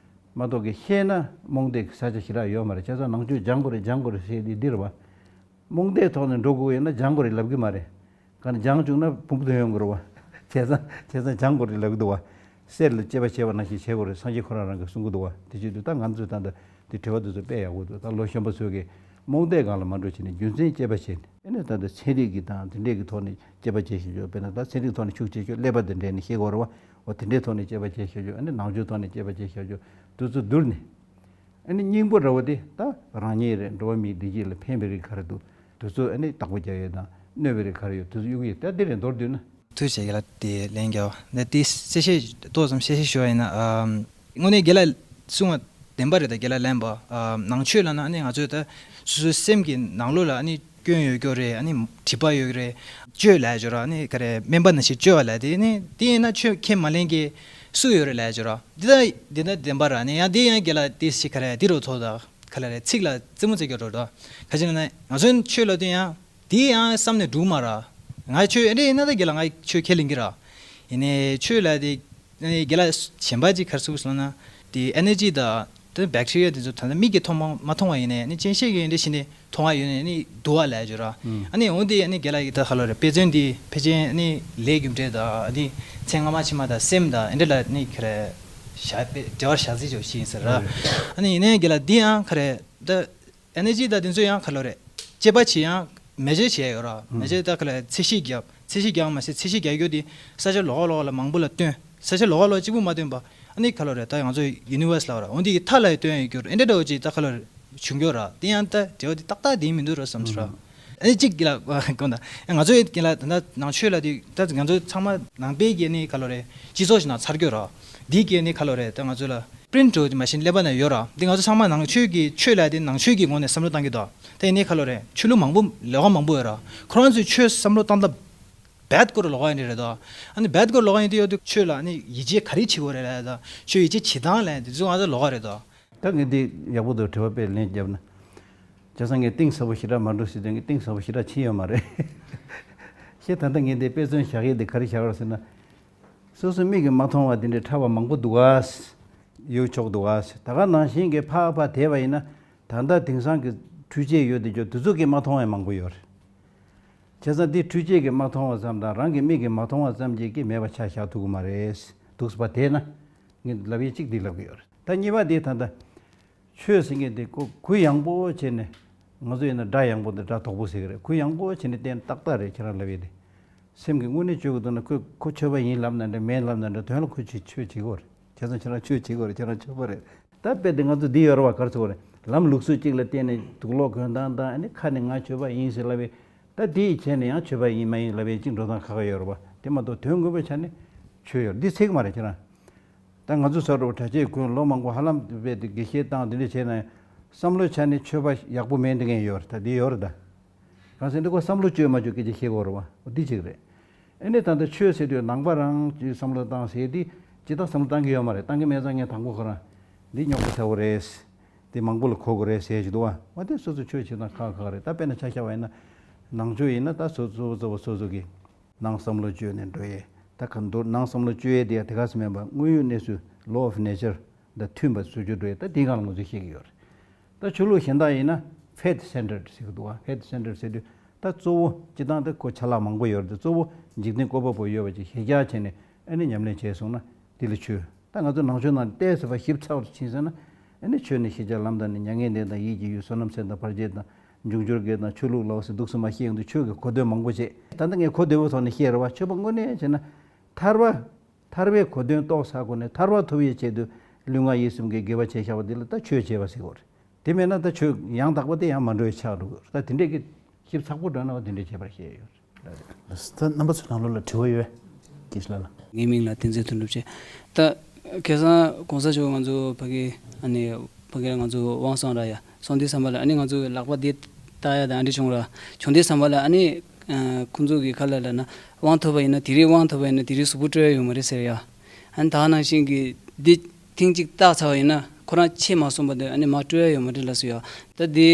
མ་གཏོགས་ཀྱི་ཤེས་ན་རྨོངས་དད་ཀྱི་ས་ཆ་ཞེ་དྲག་ཡོད་མ་རེད། བྱས་ཙང་ནང་ཆོས་སྦྱང་དགོས་རེད་སྦྱང་དགོས་རེད་ཟེར་དེ་འདི་རེད་བ། རྨོངས་དད་ཐོག་ནས་འགྲོ་དགོས་ཡོད་ན་སྦྱང་དགོས་རེད་ལབ་གི་མ་རེད། ག་ནས་སྦྱང་བཅུག་ན་བུམ་དོན་ཡོང་གི་རེད་བ། བྱས་ཙང་བྱས་ཙང་སྦྱང་དགོས་རེད་ལབ་གི་འདུག་བ། གསེར་ལ་དཔྱད་པ་བྱས་པ་ནང་བཞིན་བྱེད་དགོས་རེད། སངས་རྒྱས་ཁོ་རང་རང་གིས་གསུང་གི་འདུག་བ། དེ་བྱེད་དུས་ད་ང་ཚོས་ད་ལྟ་དེ་དྲི་བ་དེ་ཚོ་དཔེ་ཡག་པོ་འདུག་ད་ལོ་གཞོན་པ་ཚོས་ཀྱིས་རྨོངས་དད་སྒང་ལ་མ་འགྲོ་བྱས་ནས་རྒྱུ་མཚན་དཔྱད་པ་བྱས་ནས་ཨ་ནི་ད་ལྟ་ཚན་རིག་གི་དང་དེ་འདྲས་ཀྱི་ཐོག་ནས་དཔྱད་པ་བྱས་བཞིན་བྱོས། དཔེར་ན་ད་ཚན་རིག་ཐོག་ནས་ཤུགས་ཆེ་ཤོས་ཀླད་པ་དེ་འདྲས་ནས་ཤེས་དགོས་རེད་བ། འོ་དེ་འདྲས་ཐོག་ནས་དཔྱད་པ་བྱས་བཞིན་བྱོས། ཨ་ནི་ནང་ཆོས་ཐོག་ནས་དཔྱད་པ་བྱས་བཞིན་བྱོས། དེ་ཚོ་བསྡུར་ནས། ཨ་ནི་སྙིང་པོ་འདྲ་བོ་དེ་ད་རང་ཉིད་རེད། འགྲོ་བ་མིའི་བདེ་སྐྱིད་ལ་ཕན་པའི་རིགས་ག་རེ་འདུག་དེ་ཚོ་ཨ་ནི་བདག་པོ་རྒྱག་ཡས་དང་གནོད་པའི་རིགས་ག་རེ་ཡོད་དེ་ཚོ་གཡུག་ཡས། ད་དེ་རེད་མདོར་བསྡུས་ན། ཐུགས་རྗེ་ཆེ་ལ་དེ་ལན་རྒྱག་པ་ད་དེ་གསལ་བཤད་ཏོག་ཙམ་གསལ་བཤད་ཞུ་བ་ཡིན་ན། ཨམ། དངོས་གནས་རྒན་ལགས་གསུང་བ་བདེན་པ་རེད། ད་རྒན་ལགས་ལན་པ། ཨམ། ནང་ཆོས་ལབ་ན་ཨ་ནི་ང་ཚོས་ད་སོ་སོའི་སེམས་ཀྱི་ནང་ལོགས་ལ་ཨ་ནི་སྐྱོན་ཡོད་རྒྱུ་རེད། ཨ་ནི་སྒྲིབ་པ་ཡོད་རེད། བཅོས་ལབ་ཡ་ཅིག་ཡོད་ར། ཨ་ནི་ག་རེ་སྨན་པ་ནང་བཞིན་བཅོས་པ་ལབ་དེ་ནི་དེ་ཡིན་ན་ཆོས་ཁས་མ་ལེན་མཁན་སུ་ཡོད་རེད་ལབ་ཡ་ཅིག་ཡོད་ར། འདི་ད་འདི་ད་བདེན་པ་ར། ནི་ཡང་འདི་ཡང་རྒན་ལགས་དེ་ཞིག་ག་རེ་འདི་རུ་ཐོག་ད་ག་ལ་རེད། ཚིག་ལ་རྩེད་མོ་རྩེ་རྒྱུ་རོ་ད། ག་ཅི་ན་ང་ཚོའི་ཆོས་ལ་དེ་ཡང་དེ་ཡང་བསམ་ནས་འགྲུབ་མ་ར། ང་ཆོས་ཨེ་འདྲ་ཡིན་ན་ད་རྒན་ལགས་ང་ཆོས་ཁས་ལེན་གི་ར། ཡིན་ནའི་ཆོས་ལ་དེ་ནི་རྒན་ལགས་གཞན་པ་ཅིག་ག་རེ་གསུངས་སོང་ན་དེ་ཨེ་ནར་ཇི་ད་དེ་བེག་ཊི་རི་ཡ་དེ་ཚོ་ད་ལྟ་མིག་གིས་མཐོང་མ་མ་མཐོང་བ་ཡིན་ནའི་ནི་སྤྱན་ཤེས་ཀྱིས་འདི་བྱས་ནས་མཐོང་བ་ཡོད་ནའི་ནི་འདུག་བ་ལབ་ཡ་ཅིག་ཡོད་ར། ཨ་ནི་འོ་དེ་ཨ་ནི་རྒན་ལགས་ཀྱིས་ད་ག་ལོ་རེད། དཔེ་མཚོན་འདི་ཕལ་ཆེར་ཨ་ནི་ལས་རྒྱུ་འབྲས་དང་ཨ་ནི་མཚན་སྔ་མ་ཕྱི་མ་དང་སེམས་དང་ཨེ་འདྲ་ལ་ནི་ག་རེ་བཞག་པའི་འབྲེལ་བ་བཞག་རྩིས་ཅིག་ཡིན་ཟེར་ར། ཨ་ནི་ཡིན་ནའི་རྒན་ལགས་འདི་ཡང་ག་རེ་ད་ཨེ་ནར་ཇི་དང་དེ་ཚོ་ཡང་ག་ལོ་རེད། དཔྱད་པ་བྱེད་ཡང་མེ་ཇར་བྱེད་ཡ་ཡོད་ར། མེ་ཇར་ད་ག་ལ་ཚད་གཞི་རྒྱབ། ཚད་གཞི་རྒྱག་མ་ཟད་ཚད་གཞི་རྒྱག་རྒྱུ་དེ་ས་ཆ་ལོགས་ཀ་ལོགས་ཀ་ལ་མང་པོ་ལ་བཏོན། ས་ཆ་ལོགས་ཀ་ལོགས་གཅིག་པུ་མ་བཏོན་པ་ཨ་ནི་ག་ལོ་རེད། ད་ང་ཚོ་ཡུ་ནི་བར་སི་ལབ་ར། འོ་འདི་གི་མཐའ་ལ་ཡང་བཏོན་ཡོད་རྒྱུ་རེད། ཨེ་འདྲ་འདྲ་བོ་ཅིག་ད་ག་ལོ་རེད་བྱུང་རྒྱུ་ར། དེ་ཡང་ད་འབྲེལ་བ་དེ་ཏག་ཏག་དེ་མི་འདུག་ར་བསམ་ཚུལ་ར། ཨ་ནི་གཅིག་གི་ལ་དགོངས་དག་ང་ཚོ་ཡི་གི་ལ་ད་ནང་ཆོས་ལ་དེ་ད་ང་ཚོ་ཚང་མ་ནང་པའི་གི་ནི་ག་ལོ་རེད་སྤྱི་ཚོགས་ཤིག་ནང་ཚར་རྒྱུ་ར། འདི་གི་ནི་ག་ལོ་རེད་ད་ང་ཚོ་ལ་པི་རིན་ཊི་འདྲ་བོ་དེ་མ་གཞི་ཀླད་པ་ན་ཡོད་ར། འདི་ང་ཚོ་ཚང་མ་ནང་ཆོས་ཀྱི་ཆོས་ལ་དེ་ནང་ཆོས་ཀྱི་ངོས་ནས་བསམ་བློ་བཏང་གི་འདུག་ད་ཡིན་ནའི་ག་ལོ་རེད་ཆོས་ལུགས་མང་པོ་ལོགས་ཀ་མང་པོ་ཡོད་ར། ཁོ་རང་ཚོའི་ཆོས་བསམ་བློ་བཏང་སྟངས་བེད་སྐོར་ལོགས་ཀ་ཡིན་ནི་རེད་དོ། ཨ་ནི་བེད་སྐོར་ལོགས་ཀ་ཡིན་དུས་ཡོད་དུས་ཆོས་ལ་ཨ་ནི་ཡིད་ཆེས་ག་རེ་བྱེད་དགོས་རེད་ལབ་ཡ་དང་ཆོས་ཡིད་ཆེས་བྱེད་སྟངས་ལབ་ཡ་དེ་ཚོ་ང་ཚོ་ལོགས་ཀ་རེད་དོ། ད་ངས་འདི་ཡག་པོ་འདུག་དྲི་བ་དཔེ་ལན་བརྒྱབ་ན། བྱས་ཙང་ངས་གཏིང་ཟབ་པོ་ཞེ་དྲག་མ་འགྲོ་ཟེར་དུས་ངས་གཏིང་ཟབ་པོ་ཞེ་དྲག་ཕྱིན་ཡོད་མ་རེད། ཤེས་ད་ལྟ་ངས་འདི་དཔེ་མཚོན་བཞག་ཡས་འདི་ག་རེ་བཞག་རོགས་ཟེར་ན། སོ་སོ་མིག་གིས་མ་མཐོང་བ་འདི་འདྲའི་ཕྲ་བ་མང་པོ་འདུག་ག་ཡོད་ཆོག་འདུག་ག་ད་ག་ནང་བཞིན་གྱི་ཕར་ཕར་དེད་པ་ཡིན་ན་ད་ལྟ་དེང་སང་གི་འཕྲུལ་ཆས་ཡོད་དེ་ཅོ་དེ་ཚོ་གིས་མ་མཐོང་བ་མང་པོ་ཡོད་རེད། བྱས་ཙང་འདི་འཕྲུལ་ཆས་ཀྱིས་མ་མཐོང་བ་ཙམ་དང་རང་གི་མིག་གིས་མ་མཐོང་བ་ཙམ་གྱིས་ཀྱི་མེད་པ་ཆ་བཞག་ཐུབ་ཀྱི་མ་རེད། འདུག་སེ་ཕར་དེད་ན། ངས་ལབ་ཡས་གཅིག་འདི་ལབ་ཀྱི་ཡོད་རེད། ད་གཉིས་པ་འདི་ད་ལྟ། ཆོས་ཟེར་མཁན་དེ་ཁོ་གུ་ཡངས་པོ་བྱས་ནས། ང་ཚོ་ཡིན་ན་སྒྲ་ཡངས་པོ་དང་སྒྲ་དོག་པོ་ཟེར་གི་རེད། གུ་ཡངས་པོ་བྱས་ནས་བསྟན་ཏག་ཏག་རེད། ཁྱེད་རང་ལབ་ཡས་དེ། སེམས་ཀྱིས་དངོས་གནས་ཆོས་ཀྱི་འདུག་ན་ཁོས་ཁོ་ཆོས་པ་ཡིན་ལབ་ན་འདྲ་མིན་ལབ་ན་འདྲ་དོན་ལ་ཁོ་ཆོས་ཆོས་བྱེད་ཀྱི་ཡོད་རེད། བྱས་ཙང་ཁྱེད་རང་ཆོས་བྱེད་ཀྱི་ཡོད་རེད། ཁྱེད་རང་ཆོས་པ་རེད། ད་དཔེ་དེ་ང་ཚོ་འདི་ཡོད་རེད་བ། ག་རེ་ཟེར་དགོས་རེད། ལམ་ལུགས་སྲོལ་གཅིག་ལ་བརྟེན་ནས་དུག་ལོག་གོན་སྟངས་དང་ཨ་ནི་ཁ་ནས་ང་ཆོས་པ་ཡིན་ཟེར་ལབ་པའི། ད་དེ་ཡི་བྱས་ནས་ཡང་ཆོས་པ་ཡིན་མ་ཡིན་ལབ་པའི་གཅིག་འགྲོ་སྟངས་ཁག་ཁག་ཡོད་རེད་བ། དེ་མ་གཏོགས་དོན་དངོས་པོའི་ཆ་ནས་ཆོས་ཡོད་རེད། འདི་ཚིག་མ་རེད་ཁྱེད་རང་། ད་ང་ཚོ་ས་རོགས་གྲྭ་ཆས་གོན་ལོ་མང་པོ་ཧ་ལམ་དཔེ་དེ་དགེ་བཤེས་བཏང་དེ་འདྲ་བྱས་ན་ཡང་བསམ་བློའི་ཆ་ནས་ཆོས་པ་ཡག་པོ་མེད་འདི་ངས་ཡོད་རེད། ད་འདི་ཡོད་རེད་ད། གང་ཟེར་འདི་ཁོ་བསམ་བློ་བཅོས་མ་བཅོས་སྐད་ཆ་བཤད་དགོས་རེད་བ། འོ་འདི་གཅིག་རེད། ཨེ་ནས་ད་ལྟ་ཆོས་ཟེར་དུས་ནང་པ་རང་གིས་བསམ་བློ་བཏང་ཟེར་དེ་ཇི་ལྟར་བསམ་བློ་བཏང་གི་ཡོད་མ་རེད། བཏང་གི་མེད་ཙང་ངས་དང་པོ་ཁོ་རང་འདི་རྙོག་དྲ་ཚ་བོ་རེད། འདི་མང་པོ་ལ་གོ་དགོས་རེད་ཟེར་གྱི་འདུག་བ། འོ་དེ་སོ་སོ་ཆོས་བྱེད་སྟངས་ཁག་ཁག་རེད། ད་དཔེར་ན་ཆ་བཞག་པ་ཡིན་ན་ནང་ཆོས་ཡིན་ན་ད་སོ་སོ་སོ་སོ་སོ་སོ་གི་ནང་བསམ་བློ་བཅོས་ནས་འགྲོ་ཡས། ད་ག་འདུག་ནང་བསམ་བློ་བཅོས་ཡས་དེ་ཡང་དེ་ག་ཙམ་མིན་པ་དངོས་ཡོད་གནས་ཚུལ་law of nature དང་མཐུན་པ་བཟོ་རྒྱུ་འགྲོ་ཡས། ད་དེའི་སྒང་ལ་ང་ཚོས་བཤད་ཀྱི་ཡོད་རེད། ད་ཆོས་ལུགས་གཞན་དག་ཡིན་ན་faith centered ཟེར་གྱི་འདུག་བ། Faith centered ཟེར་དུས་ད་གཙོ་བོ་སྤྱིར་བཏང་ད་ཁོ་ཆ་ལག་མང་པོ་ཡོད་རེད་དེ་གཙོ་བོ་འཇིག་རྟེན་བཀོད་པ་པོ་ཡོད་པ་ཅིག་ཞེ་དྲག་བྱས་ནས་ཨ་ནི་ཉམས་ལེན་བྱས་སོང་ན་དེ་ལ་ཆོས། ད་ང་ཚོ་ནང་ཆོས་ནང་ཏོག་ཙམ་ཕར་ཞིབ་ཚགས་སུ་ཕྱིན་སོང་ན་ཨ་ནི་ཆོས་ནི་ཤེས་བྱ་ལམ་དང་ནི་མྱ་ངན་འདས་དང་ཡིད་ཀྱི་ཡུལ་བསོད་ནམས་ཟད་དང་བར་ཆད་དང་འབྱུང་འགྱུར་དགེ་དང་ཆོས་ལུགས་ལ་འོ་ཟེར་འདུག་སེ་མར་བཤད་ཡོང་དུས་ཆོས་ཀྱི་གོ་དོན་མང་པོ་བྱས། ད་ལྟ་ངས་གོ་བདེ་བོའི་ཐོག་ནས་བཤད་རེད་བ། ཆོས་པ་དངོས་གནས་བྱས་ན་ཐར་པ། ཐར་པའི་གོ་དོན་རྟོགས་ཚར་གོང་ནས་ཐར་པ་ཐོབ་ཡས་ཆེད་དུ་ལུས་ངག་ཡིད་གསུམ་གྱི་དགེ་བ་བྱས་བཞག་པ་འདི་ལ་ད་ཆོས་བྱས་པ་ཟེར་དགོས་རེད། དེ་མེད་ན་ད་ཆོས་ཡང་དག་པ་དེ་ཡང་མ་འགྲོ་བའི་ཆགས་འགྲོ་གི་རེད། ད་དེ་འདྲས་ཀྱི་ཞིབ་ཚགས་པོ་འགྲོ་ན་བ་དེ་འདྲས་བྱས་པར་བཤད་ཡོད་རེད། ད་རྣམ་པ་ཚོའི་ནང་ལོགས་ལ་དྲི་བ་ཡོད། དགེ་བཤེས་ལགས་ལ། ངའི་མིང་ལ་བསྟན་འཛིན་དོན་གྲུབ་ཅེས། ད་ཁ་སང་གོང་ས་མཆོག་ང་ཚོ་ཕ་གི་ཨ་ནི་ཕ་གི་ལ་ང་ཚོ་དབང་གསུང་ར་ཡ་གསུང་དུས་ཙམ་པ་ལ་ཨ་ནི་ང་ཚོ་ལག་པ་འདི་བཏགས་ཡ་དང་ཨ་འདྲ་བྱུང་ར་བྱུང་དུས་ཙམ་པ་ལ་ཨ་ནི་ཁོང་ཚོ་གི་ཁ་ལ་ལ་ན་དབང་ཐོབ་པ་ཡིན་ན་དེ་རིང་དབང་ཐོབ་པ་ཡིན་ན་དེ་རིང་གཟུགས་པོ་སྤྲོད་ཡ་ཡོད་མ་རེད་ཟེར་ཡ། ཨ་ནི་ད་ནང་བཞིན་གི་འདི་ཐེངས་གཅིག་བཏགས་ཚར་བ་ཡིན་ན་ཁོ་རང་ཆད་མ་སོང་བ་དེ་ཨ་ནི་མ་སྤྲོད་ཡ་ཡོད་མ་རེད་ལ་ཟེར་ཡ། ད་འདི་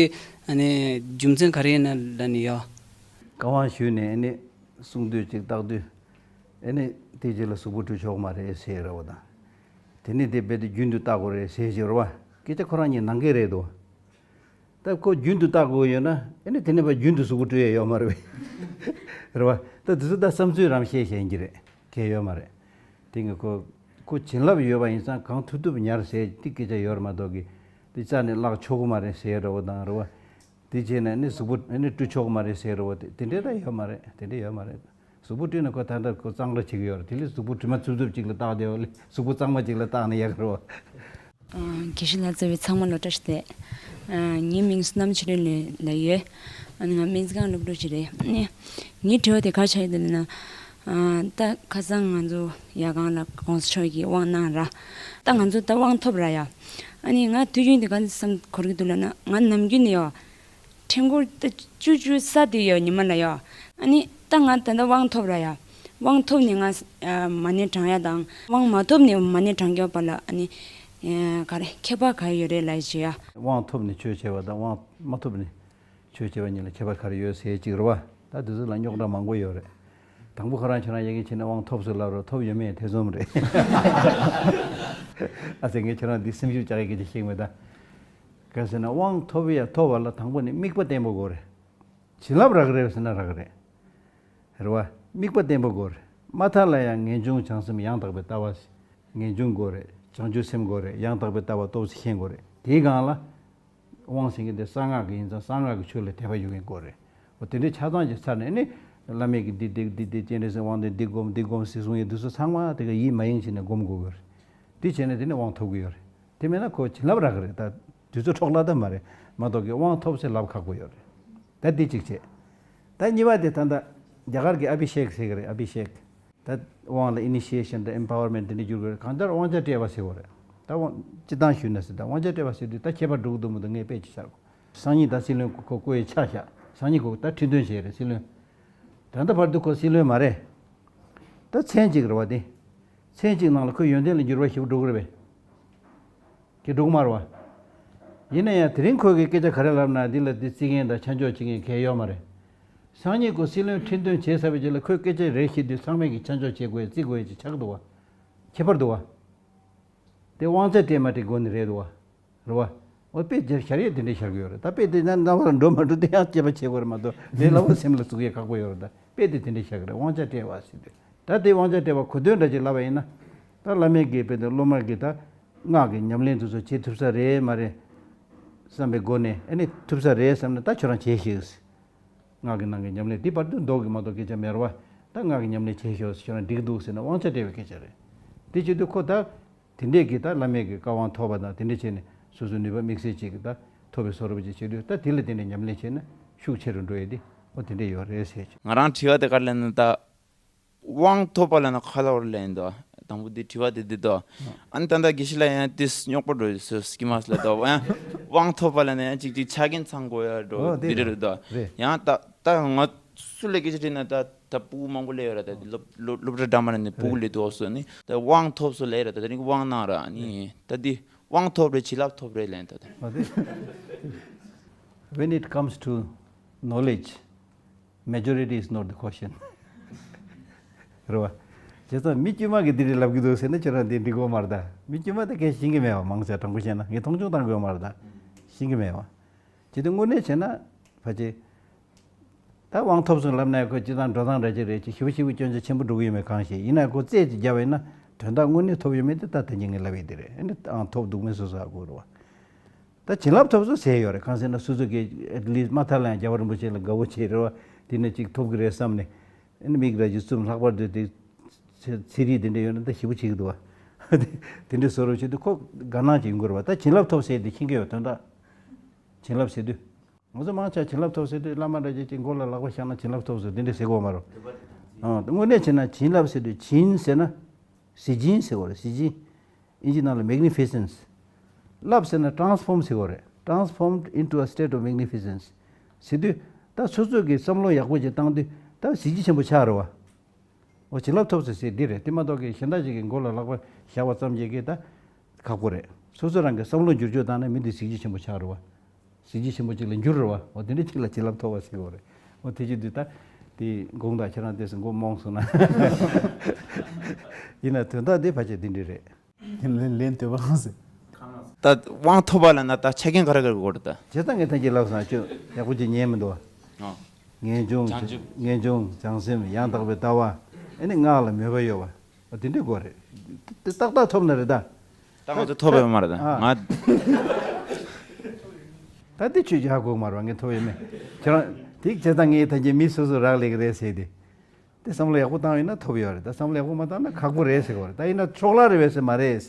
ཨ་ནི་རྒྱུ་མཚན་ག་རེ་ཡིན་ན་ལ་ནི་ཡ། བཀའ་དབང་ཞུས་ནས་ཨ་ནི་གསུང་དུས་གཅིག་བཏགས་དུས་ཨ་ནི་དེ་རྗེས་ལ་གཟུགས་པོ་སྤྲོད་ཆོག་མ་རེད་ཟེར་ར་བ་དང་། དེ་ནི་དེ་རྦད་དེ་རྒྱུན་དུ་བཏགས་དགོས་རེད་ཟེར་ཞིག་ར་བ། སྐད་ཆ་ཁོ་རང་གཉིས་ནང་འགལ་རེད་དོ། ད་ཁོ་རྒྱུན་དུ་བཏགས་དགོས་ཡོད་ན་ཨ་ནི་དེ་ནི་བ་རྒྱུན་དུ་གཟུགས་པོ་སྤྲོད་ཡས་ཡོད་མ་རེད་བས། རེད་བ། ད་དེ་ཚོ་ད་བསམ་ཚུལ་རང་བཤད་བཤད་ཀྱི་རེད། གལ་ཡོད་མ་རེད། དེ་ངས་ཁོ་ཁོ་བྱིན་རླབས་ཡོད་པ་ཡིན་ཙང་གང་ཐུབ་ཐུབ་ཉར་ཟེར་དེ་སྐད་ཆ་ཡོད་རེད་མ་གཏོགས་ཀི། དེ་རྩ་ནས་བརླག་ཆོག་གི་མ་རེད་ཟེར་ར་བ་དང་རེད་བ། དེ་བྱས་ནས་ནི་གཟུགས་པོ་ནི་བཀྲུ་ཆོག་གི་མ་རེད་ཟེར་ར་བ་དེ་དེ་འདྲས་ད་ཡོད་མ་རེད། དེ་འདྲས་ཡོད་མ་རེད། གཟུགས་པོ་བཀྲུས་ནས་ཁོ་ད་ལྟ་ཁོ་གཙང་སྦྲ་བྱེད་ཀྱི་ཡོད་རེད། དེ་ལས་གཟུགས་པོ་དྲི་མ་རྩུབ་རྩུབ་ཅིག་ལ་བཏགས་བསྡད་པ་ལས་གཟུགས་པོ་གཙང་མ་ཅིག་ལ་བཏགས་ན་ཡག་གི་རེད་བ། ཨ། དགེ་བཤེས་ལགས་རྩ་བའི་ཚང་མ་ལོ་བཀྲ་ཤིས་བདེ། ཨ། ངའི་མིང་བསོད་ནམས་ཆོས་སྒྲོན་ལ་ལབ་ཡོད། ཨ་ནི་ང་སྨན་རྩིས་ཁང་སློབ་ཕྲུག་ཅིག་རེད། ཨ་ནི་ངའི་དྲི་བ་དེ་ག་རེ་ཆགས་ཡོད་ལབ་ན། ཨ། ད་ཁ་སང་ང་ཚོ་ཡ་གང་ལ་གོང་ས་མཆོག་གིས་དབང་གནང་ར། ད་ང་ཚོ་ད་དབང་ཐོབ་ར་ཡ། ཨ་ནི་ང་དུས་རྒྱུན་དེ་ག་འདྲ་བསམ་འཁོར་གྱི་འདུག་ལབ་ན་ང་ནམ་རྒྱུན་ནས་ཡ། ཕྲེང་སྐོར་ད་བཅུ་བཅུ་ས་དེ་ཡོད་ཉི་མ་ལ་ཡོད། ཨ་ནི་ད་ང་ད་ལྟ་དབང་ཐོབ་ར་ཡ། དབང་ཐོབ་ནས་ང་ཨ་མ་ཎི་བགྲང་ཡ་དང་དབང་མ་ཐོབ་ནས་མ་ཎི་བགྲང་རྒྱུ་བར་ལ་ཨ་ནི་ཨ་ག་རེ་ཁྱད་པར་ག་ཡོད་རེད་ལབ་ཞུ་ཡ། དབང་ཐོབ་ནས་ཆོས་བྱས་པ་དང་དབང་མ་ཐོབ་ནས་ཆོས་བྱས་པ་གཉིས་ལ་ཁྱད་པར་ག་རེ་ཡོད་ཟེར་ཅིག་རེད་བ། ད་དེ་ཚོ་ལ་རྙོག་དྲ་མང་པོ་ཡོད་རེད། དང་པོ་ཁོ་རང་ཁྱོད་རང་ཡ་གི་ཕྱིན་ནས་དབང་ཐོབ་ཟེར་ལབ་རོགས། ཐོབ་ཡོད་མེད་ཐེ་ཚོམ་རེད། ཨ་ཙི་ངས་ཁྱོད་རང་འདི་སེམས་ཤུགས་བཅག་ཡ་གི་ཅིག་ཤེས་མེད་ད། ག་ཟེར་ན་དབང་ཐོབ་ཡ་ཐོབ་པ་ལ་དང་པོ་ནས་དམིགས་པ་བརྟན་པོ་དགོས་རེད། བྱིན་རླབས་རག་གི་རེད་ཟེར་ན་རག་གི་རེད། རེད་བ། དམིགས་པ་བརྟན་པོ་དགོས་རེད། མ་མཐའ་ལ་ཡང་ངེས་འབྱུང་བྱང་སེམས་ཡང་དག་པའི་ལྟ་བ། ངེས་འབྱུང་དགོས་རེད། བྱང་ཆུབ་སེམས་དགོས་རེད། ཡང་དག་པའི་ལྟ་བ་ཏོག་ཙམ་ཤེས་དགོས་རེད། དེའི་སྒང་ལ། དབང་ཟེར་མཁན་དེ་གསང་སྔགས་ཀྱི་ཡིན་ཙང་གསང་སྔགས་ཀྱི་ཆོས་ལ་དད་པ་ཡོད་མཁན་དགོས་རེད། འོ་དེ་འདྲའི་ཆ་ཚང་ཅིག་ཚར་ནས་ནི། བླ་མས་ཀྱིས་འདི་འདི་འདི་འདི་སྤྱན་རས་གཟིགས་དབང་ལྡན་འདི་སྒོམ་འདི་སྒོམ་ཟེར་གསུང་ཡས་དེ་ཚོ་ཚང་མ་དེ་ག་ཡིད་མ་ཡེངས་བྱས་ནས་སྒོམ་དགོས་ཀྱི་རེད། དེ་བྱས་ནས་དེ་ནི་དབང་ཐོབ་ཀྱི་ཡོད་རེད། དེ་མེད་ན་ཁོ་བྱིན་རླབས་རག་གི་རེད། ད་དུས་ཚོད་འཕྲོ་བརླག་ད་མ་རེད་མ་གཏོགས་ཀྱི་དབང་ཐོབ་ཟེར་ལབ་ཁག་པོ་ཡོད་རེད། ད་འདི་གཅིག་བྱས། ད་གཉིས་པ་དེ་ད་ལྟ་རྒྱ་གར་གྱི་ཨ་བྷི་ཤེག་ཟེར་གི་རེད། ཨ་བྷི་ཤེག་ད་དབང་ལ་ཨི་ནི་ཤི་ཡེ་ཤན་དང་ཨེམ་པ་ཝར་མེན་ཊི་དེ་འདྲ་འགྱུར་གི་རེད། གང་ལྟར་དབང་ཆ་སྤྲད་པ་ཟེར་བ་རེད། ད་དབང་སྤྱི་བཏང་ཞུས་ན་ཟེར། ད་དབང་ཆ་སྤྲད་པ་ཟེར་དུས་ད་ཁྱད་པར་འགྲོ་གི་འདུག་མི་འདུག་ངས་དཔེ་ཅིག་བཞག་གོ། སང་ཉིན་ད་སྲིད་བློན་ཁོ་བསྐོ་ཡས་ཆ་བཞག་སང་ཉིན་ཁོ་ད་ཁྲི་འདོན་བྱས་རེད་སྲིད་བློན། ད་ལྟ་བར་དུ་ཁོ་སྲིད་བློན་མ་རེད། ད་མཚན་གཅིག་རེད་བ་དེ། མཚན་གཅིག་ནང་ལ་ཁོའི་ཡོན་ཏན་ལ་འགྱུར་བ་ཞིག་འགྲོ་གི་རེད་པས། ཁྱེད་འགྲོ་གི་མ་རེད་བ། ཡིན་ན་ཡང་དེ་རིང་ཁོས་ཀྱི་སྐད་ཆ་ག་རེ་ལབ་ན་འདི་ལ་འདི་བརྩི་མཁན་དང་ཆ་འཇོག་བྱེད་མཁན་གལ་ཡོད་མ་རེད། སང་ཉིན་ཁོ་སྲིད་བློན་ཁྲི་འདོན་བྱེད་ཚར་བའི་རྗེས་ལ་ཁོས་སྐད་ཆ་རེ་བཤད་དུས་ཚང་མས་ཀྱི་ཆ་འཇོག་བྱེད་དགོས་བརྩི་དགོས་ཀྱི་ཆགས་འདུག་བ། ཁྱད་པར་འདུག་བ། དེ་དབང་ཆ་སྤྲད་མ་སྤྲད་སྒོ་ནས་རེད་འདུག་བ། རེད་བ། འོ་དཔེ་རྒྱ་ཤར་ཡས་དེ་འདྲས་ཤར་གི་ཡོད་རེད། ད་དཔེ་དེ་ན་རྣ་བར་འགྲོ་མ་འགྲོ་དེ་ཡང་དཔྱད་པ་བྱེད་དགོས་རེད་མ་གཏོགས་དེ་ལབ་པ་སེམས་ལ་ཟུག་ཡས་ཁག་པོ་ཡོད་རེད། ད་དཔེ་དེ་དེ་འདྲས་ཤར་གི་རེད། དབང་ཆ་སྤྲད་བ་ཟེར་དུས་ད་དེ་དབང་ཆ་སྤྲད་བ་གོ་དོན་འདྲ་ཅིག་ལབ་པ་ཡིན་ན། ད་བླ་མས་གི་དཔེ་དེ་སློབ་མ་གི་ད་སྔགས་ཀྱི་ཉམས་ལེན་དེ་ཚོ་བྱེད་ཐུབ་ས་རེད་མ་རེད་བསམ་པའི་སྒོ་ནས། ཨ་ནི་ཐུབ་ས་རེད་བསམ་ན་ད་ཁྱོད་རང་བྱེད་ཤིག་སྔགས་ཀྱི་ནང་གི་ཉམས་ལེན་དེ་བར་དུ་ལྡོག་གི་མ་གཏོགས་སྐད་ཆ་མེད་རེད་བ། ད་སྔགས་ཀྱི་ཉམས་ལེན་བྱེད་ཤོག་ཟེར་ཁྱོད་རང་འགྲིག་འདུག་ཟེར་ན་དབང་ཆ་སྤྲད་པའི་སྐད་ཆ་རེད། དེ་བྱེད་དུས་ཁོ་ད་དེ་འདྲས་ཀྱི་ད་བླ་མས་ཀྱི་བཀའ་དབང་ཐོབ་པ་དང་དེ་འདྲས་བྱས་ནས་སོ་སོའི་ནུས་པ་དམིགས་བསལ་ཅིག་གི་ད་ཐོབ་པའི་བཟོ་འདྲ་ཅིག་བྱེད་དུས་ད་དེ་ལ་བརྟེན་ནས་ཉམས་ལེན་བྱས་ན་ཤུགས་ཆེ་རུ་འགྲོ་ཡས་དེ་འོ་དེ་འདྲས་ཡོད་རེད་ཟེར། ང་རང་དྲི་བ་དེ་ག་རེ་ལབ་ན་ད། དབང་ཐོབ་པ་ལབ་ན་ག་ལབ་པ་རེད་ལབ་ཡིན་དོ། དང་པོ་འདི་དྲི་བ་དེ་འདི་དོ། ཨ་ནི་ད་ལྟ་དགེ་བཤེས་ལགས་ཡང་དེ་རྙོག་པ་འགྲོ་ཡོད་ཟེར་སྐྱེས་མ་སོང་ལབ་དོ། ཡང་དབང་ཐོབ་པ་ལབ་ན་ཡང་ཅིག་ཅིག་ཆ་རྐྱེན་ཚང་དགོས་ཡ་འགྲོ་འོ་དེ་འདི་རེད་རེད་དོ། རེད། ཡང་ད་ད་ང་སུ་ལ་སྐད་ཆ་དྲིས་ན་ད་ད་ཕྲུ་གུ་མང་པོ་སླེབས་ཡོད་ར། ད་སློབ་སློབ་སློབ་གྲྭ་འདྲ་མ་རེད་ནས་ཕྲུ་གུ་རེད། སླེབས་འདུག་ཟེར་ནི་ད་དབང་ཐོབ་སོང་ལབ་ཡ་ར། ད་དེ་རིང་དབང་གནང་ར། ཨ་ནི་ད་འདི་དབང་ཐོབ་རེད་བྱིན་རླབས་ཐོབ་རེད་ལབ་ཡིན་ད་ད། འོ་དེ། When it comes to knowledge, majority is not the question. རེད་བ། བྱས་ཙང་མི་དཀྱུས་མ་གིས་འདི་རེད་ལབ་ཀྱི་འདུག་ཟེར་ན་ཁྱོད་རང་འདི་འགྲིག་གི་མ་རེད་ད། མི་དཀྱུས་མ་དེ་གས་ཤེས་ཀྱི་མེད་བ། མང་ཆེ་དྲང་པོ་བཤད་ན་ངས་མཐོང་ཆུང་བཏང་དགོས་མ་རེད་ད། ཤེས་ཀྱི་མེད་བ། བྱས་ཏེ་དངོས་གནས་བྱས་ན་ཕལ་ཆེར། ད་དབང་ཐོབ་སོང་ལབ་ན་ཁོ་སྤྱི་བཏང་འགྲོ་སྟངས་འདྲ་ཅིག་རེད། ཅིག་ཞིབ་ཞིབ་སྐྱོན་ཆ་ཆེན་པོ་འགྲོ་གི་ཡོད་མེད་གང་ཤེས། ཡིན་ན་ཁོ་རྩད་ཅིག་བརྒྱབ་པ་ཡིན་ན་དོན་དག་དངོས་གནས་ཐོབ་ཡོད་མེད་དེ་ད་ད་ཉིན་ངས་ལབ་ཡི་དེ་རེད། ཨ་ནི་དབང་ཐོབ་འདུག་མེད་སོ་སོ་ཧ་གོ་རེད་བ། ད་བྱིན་རླབས་ཐོབ་སོང་ཟེར་ཡོད་རེད། གང་ཟེར་ན་སོ་སོ་གིས་at least མ་མཐའ་ལ་ཡང་རྒྱལ་བ་རིན་པོ་ཆེ་ལ་དགའ་བོ་བྱས་རེད་བ། དེ་ནས་ཅིག་ཐོབ་ཀྱི་རེད་བསམ་ནས། ཨ་ནི་མིག་ར་ཅིག་བཙུམ། ལྷག་པར་དུ་དེ་ཚེ་ཚེ་རིལ་དེ་འདྲ་ཡོད་ན་ད་ཞེ་པོ་བྱེད་ཀྱི་འདུག་བ། དེ་འདྲ་བཟོ་རོགས་བྱེད་དུས་ཁོ་དགའ་སྣང་ཅིག་ཡོང་གི་རེད་བ། ད་བྱིན་རླབས་ཐོབ་ཟེར་དེ་མཁྱེན་གྱི་ཡོད། དོན་དག་བྱིན་རླབས་ཟེར་དུས། ང་ཚོ་མང་ཆེ་བ་བྱིན་རླབས་ཐོབ་ཟེར་དུས་བླ་མ་འདྲ་ཅིག་གི་མགོ་ལ་ལག་པ་བཞག་ན་བྱིན་རླབས་ཐོབ་ཟེར་དེ་འདྲ་ཟེར་གོ་མ་རེད། ཨང་། དངོས་གནས་བྱས་ན་བྱིན་རླབས་ཟེར་དུས་བྱིན་ཟེར་ན། གཟི་བྱིན་ཟེར་བ་རེད། གཟི་བྱིན། ཨིན་ཇི་ནང་ལ་magnificence། རླབས་ཟེར་ན་transform ཟེར་བ་རེད། Transformed into a state of magnificence། ཟེར་དུས་ད་སོ་སོ་གི་བསམ་བློ་ཡག་པོ་ཅིག་བཏང་དུས་ད་གཟི་བརྗིད་ཆེན་པོ་ཆགས་རེད་བ། འོ་བྱིན་རླབས་ཐོབ་ཟེར་ཟེར་འདི་རེད། དེ་མ་གཏོགས་ཀྱི་གཞན་དག་ཅིག་གི་མགོ་ལ་ལག་པ་བཞག་པ་ཙམ་གྱིས་ཀྱི་ད་ཁག་པོ་རེད། སོ་སོ་རང་གི་བསམ་བློ་འགྱུར་བཅོས་བཏང་ན་མི་འདི་གཟི་བརྗིད་ཆེན་པོ་ཆགས་རེད་བ། གཟི་བརྗིད་ཆེན་པོ་ཅིག་ལ་འགྱུར་རེད་བ། འོ་དེ་འདྲ་ཅིག་ལ་བྱིན་རླབས་ཐོབ་པ་ཟེར་བ་རེད། འོ་དེ་ཅིག་འདི་ད་དེ་དགོངས་དག་ཁྱེད་རང་དེ་སུ་མགོ་རྨོངས་སོང་ན། ཡིན་ན་དོན་དག་འདི་ཕལ་ཆེར་འདི་འདྲ་རེད། ལན་ལན་འདོད་པ་ཟེར། ད་དབང་ཐོབ་པ་ལ་ན་ད་ཆ་རྐྱེན་ག་རེ་ག་རེ་དགོས་རེད་ད། བྱས་ཙང་ངས་ཐམས་ཅད་ལབ་སོང་ཨ་ཅོ། ཡག་པོ་ཅིག་ཉན་མི་འདུག་བ། ཨོ། ངེས་འབྱུང་། བྱང་ཆུབ། ངེས་འབྱུང་། བྱང་སེམས། ཡང་དག་པའི་ལྟ་བ། ཨ་ནི་སྔགས་ལ་མོས་པ་ཡོད་པ། འོ་དེ་འདྲ་དགོས་རེད། དེ་ཏག་ཏག་ཐོབ་ན་རེད་ད། ད་ང་ཚོ་ཐོབ་པ་ཡོད་མ་རེད་ད། ཨ། ང་། ད་འདི་ཆོས་ཀྱི་ཧ་གོ་མ་རེད་བ། ངས་ཐོབ་ཡོད་མེད། ཁྱེད་རང་དེ་བྱས་ཙང་ངས་ཐམས་ཅད་མི་སོ་སོ་རག་ལས་ཀྱི་རེད་ཟེར་ཏེ། དེ་བསམ་བློ་ཡག་པོ་བཏང་ཡོད་ན་ཐོབ་ཡོད་རེད། ད་བསམ་བློ་ཡག་པོ་མ་བཏང་ན་ཁག་པོ་རེད་ཟེར་གི་རེད། ད་ཡིན་ན་ཕྱོགས་གླ་རེད་པས་ཟེར་མ་རེད།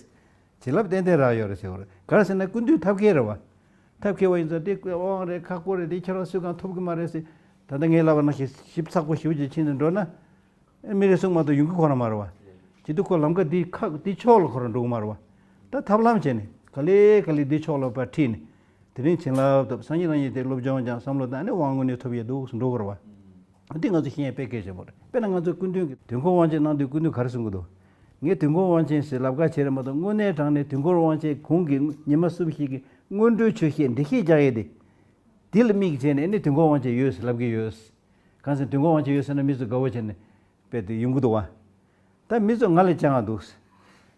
བྱིན་རླབས་ཏན་ཏན་རག་ཡོད་རེད་ཟེར་གི་རེད། ག་རེ་ཟེར་ན་ཀུན་འདུས་ཐབས་མཁས་རེད་བ། ཐབས་མཁས་པ་ཡིན་ཙང་དེ་དབང་རེད། ཁག་པོ་རེད། དེ་ཁྱེད་རང་སུས་གང་ཐོབ་གི་མ་རེད་ཟེར། ད་ལྟ་ངས་ལབ་པ་ནང་བཞིན་ཞིབ་ཚགས་པོ་ཞེ་པོ་ཅིག་ཕྱིན་ནས་འགྲོ་ན། ཨེ་མི་རེ་ཟུང་མ་གཏོགས་ཡོང་གི་ཁོ་རང་མ་རེད་བ། བྱེད་དུས་ཁོ་ལམ་ཁ་འདི་ཁག་འདི་ཕྱོགས་ལ་ཁོ་རང་འགྲོ་གི་མ་རེད་བ། ད་ཐབས་ལམ་བྱས་ནས་ག་ལེ་ག་ལེ་འདི་ཕྱོགས་ལ་ཕར་ཁྲིད་ནས། དེ་རིང་བྱིན་རླབས་ཐོབ། སངས་རྒྱས་རྣམ་བཞིན་དེ་སློབ་སྦྱོང་སྦྱངས། བསམ་བློ་བཏང་ནས་དབང་དངོས་གནས་ཐོབ་ཡས་འདུག་འགྲོ་གི་རེད་བ། འདི་ང་ཚོ་ཤེས་ཡས་དཔེ་གལ་ཆེན་པོ་རེད། དཔེར་ན་ང་ཚོ་སྐུ་མདུན་གྱི་དུས་འཁོར་དབང་ཆེན་གནང་དུས་སྐུ་མདུན་ག་རེ་གསུང་གི་འདུག་ངས་དུས་འཁོར་དབང་ཆེན་ཟེར་ལབ་ཁ་བྱས་རེད་མ་གཏོགས་དངོས་གནས་དྲང་གནས་དུས་འཁོར་དབང་ཆེན་གོང་གི་ཉི་མ་གསུམ་བཞི་གི་སྔོན་འགྲོའི་ཆོས་བཤད་འགྲེལ་བཤད་རྒྱག་ཡས་དེ། དེ་ལ་དམིགས་བྱས་ནས་ཨ་ནི་དུས་འཁོར་དབང་ཆེན་ཡོད་ཟེར་ལབ་ཀྱི་ཡོད། གང་ཟེར་དུས་འཁོར་དབང་ཆེན་ཡོད་ཟེར་ན་མི་ཚོ་དགའ་བོ་བྱས་ནས་དཔེ་དེ་ཡོང་གི་འདུག་བ། ད་མི་ཚོ་ང་ལ་སྤྱང་བ་འདུག་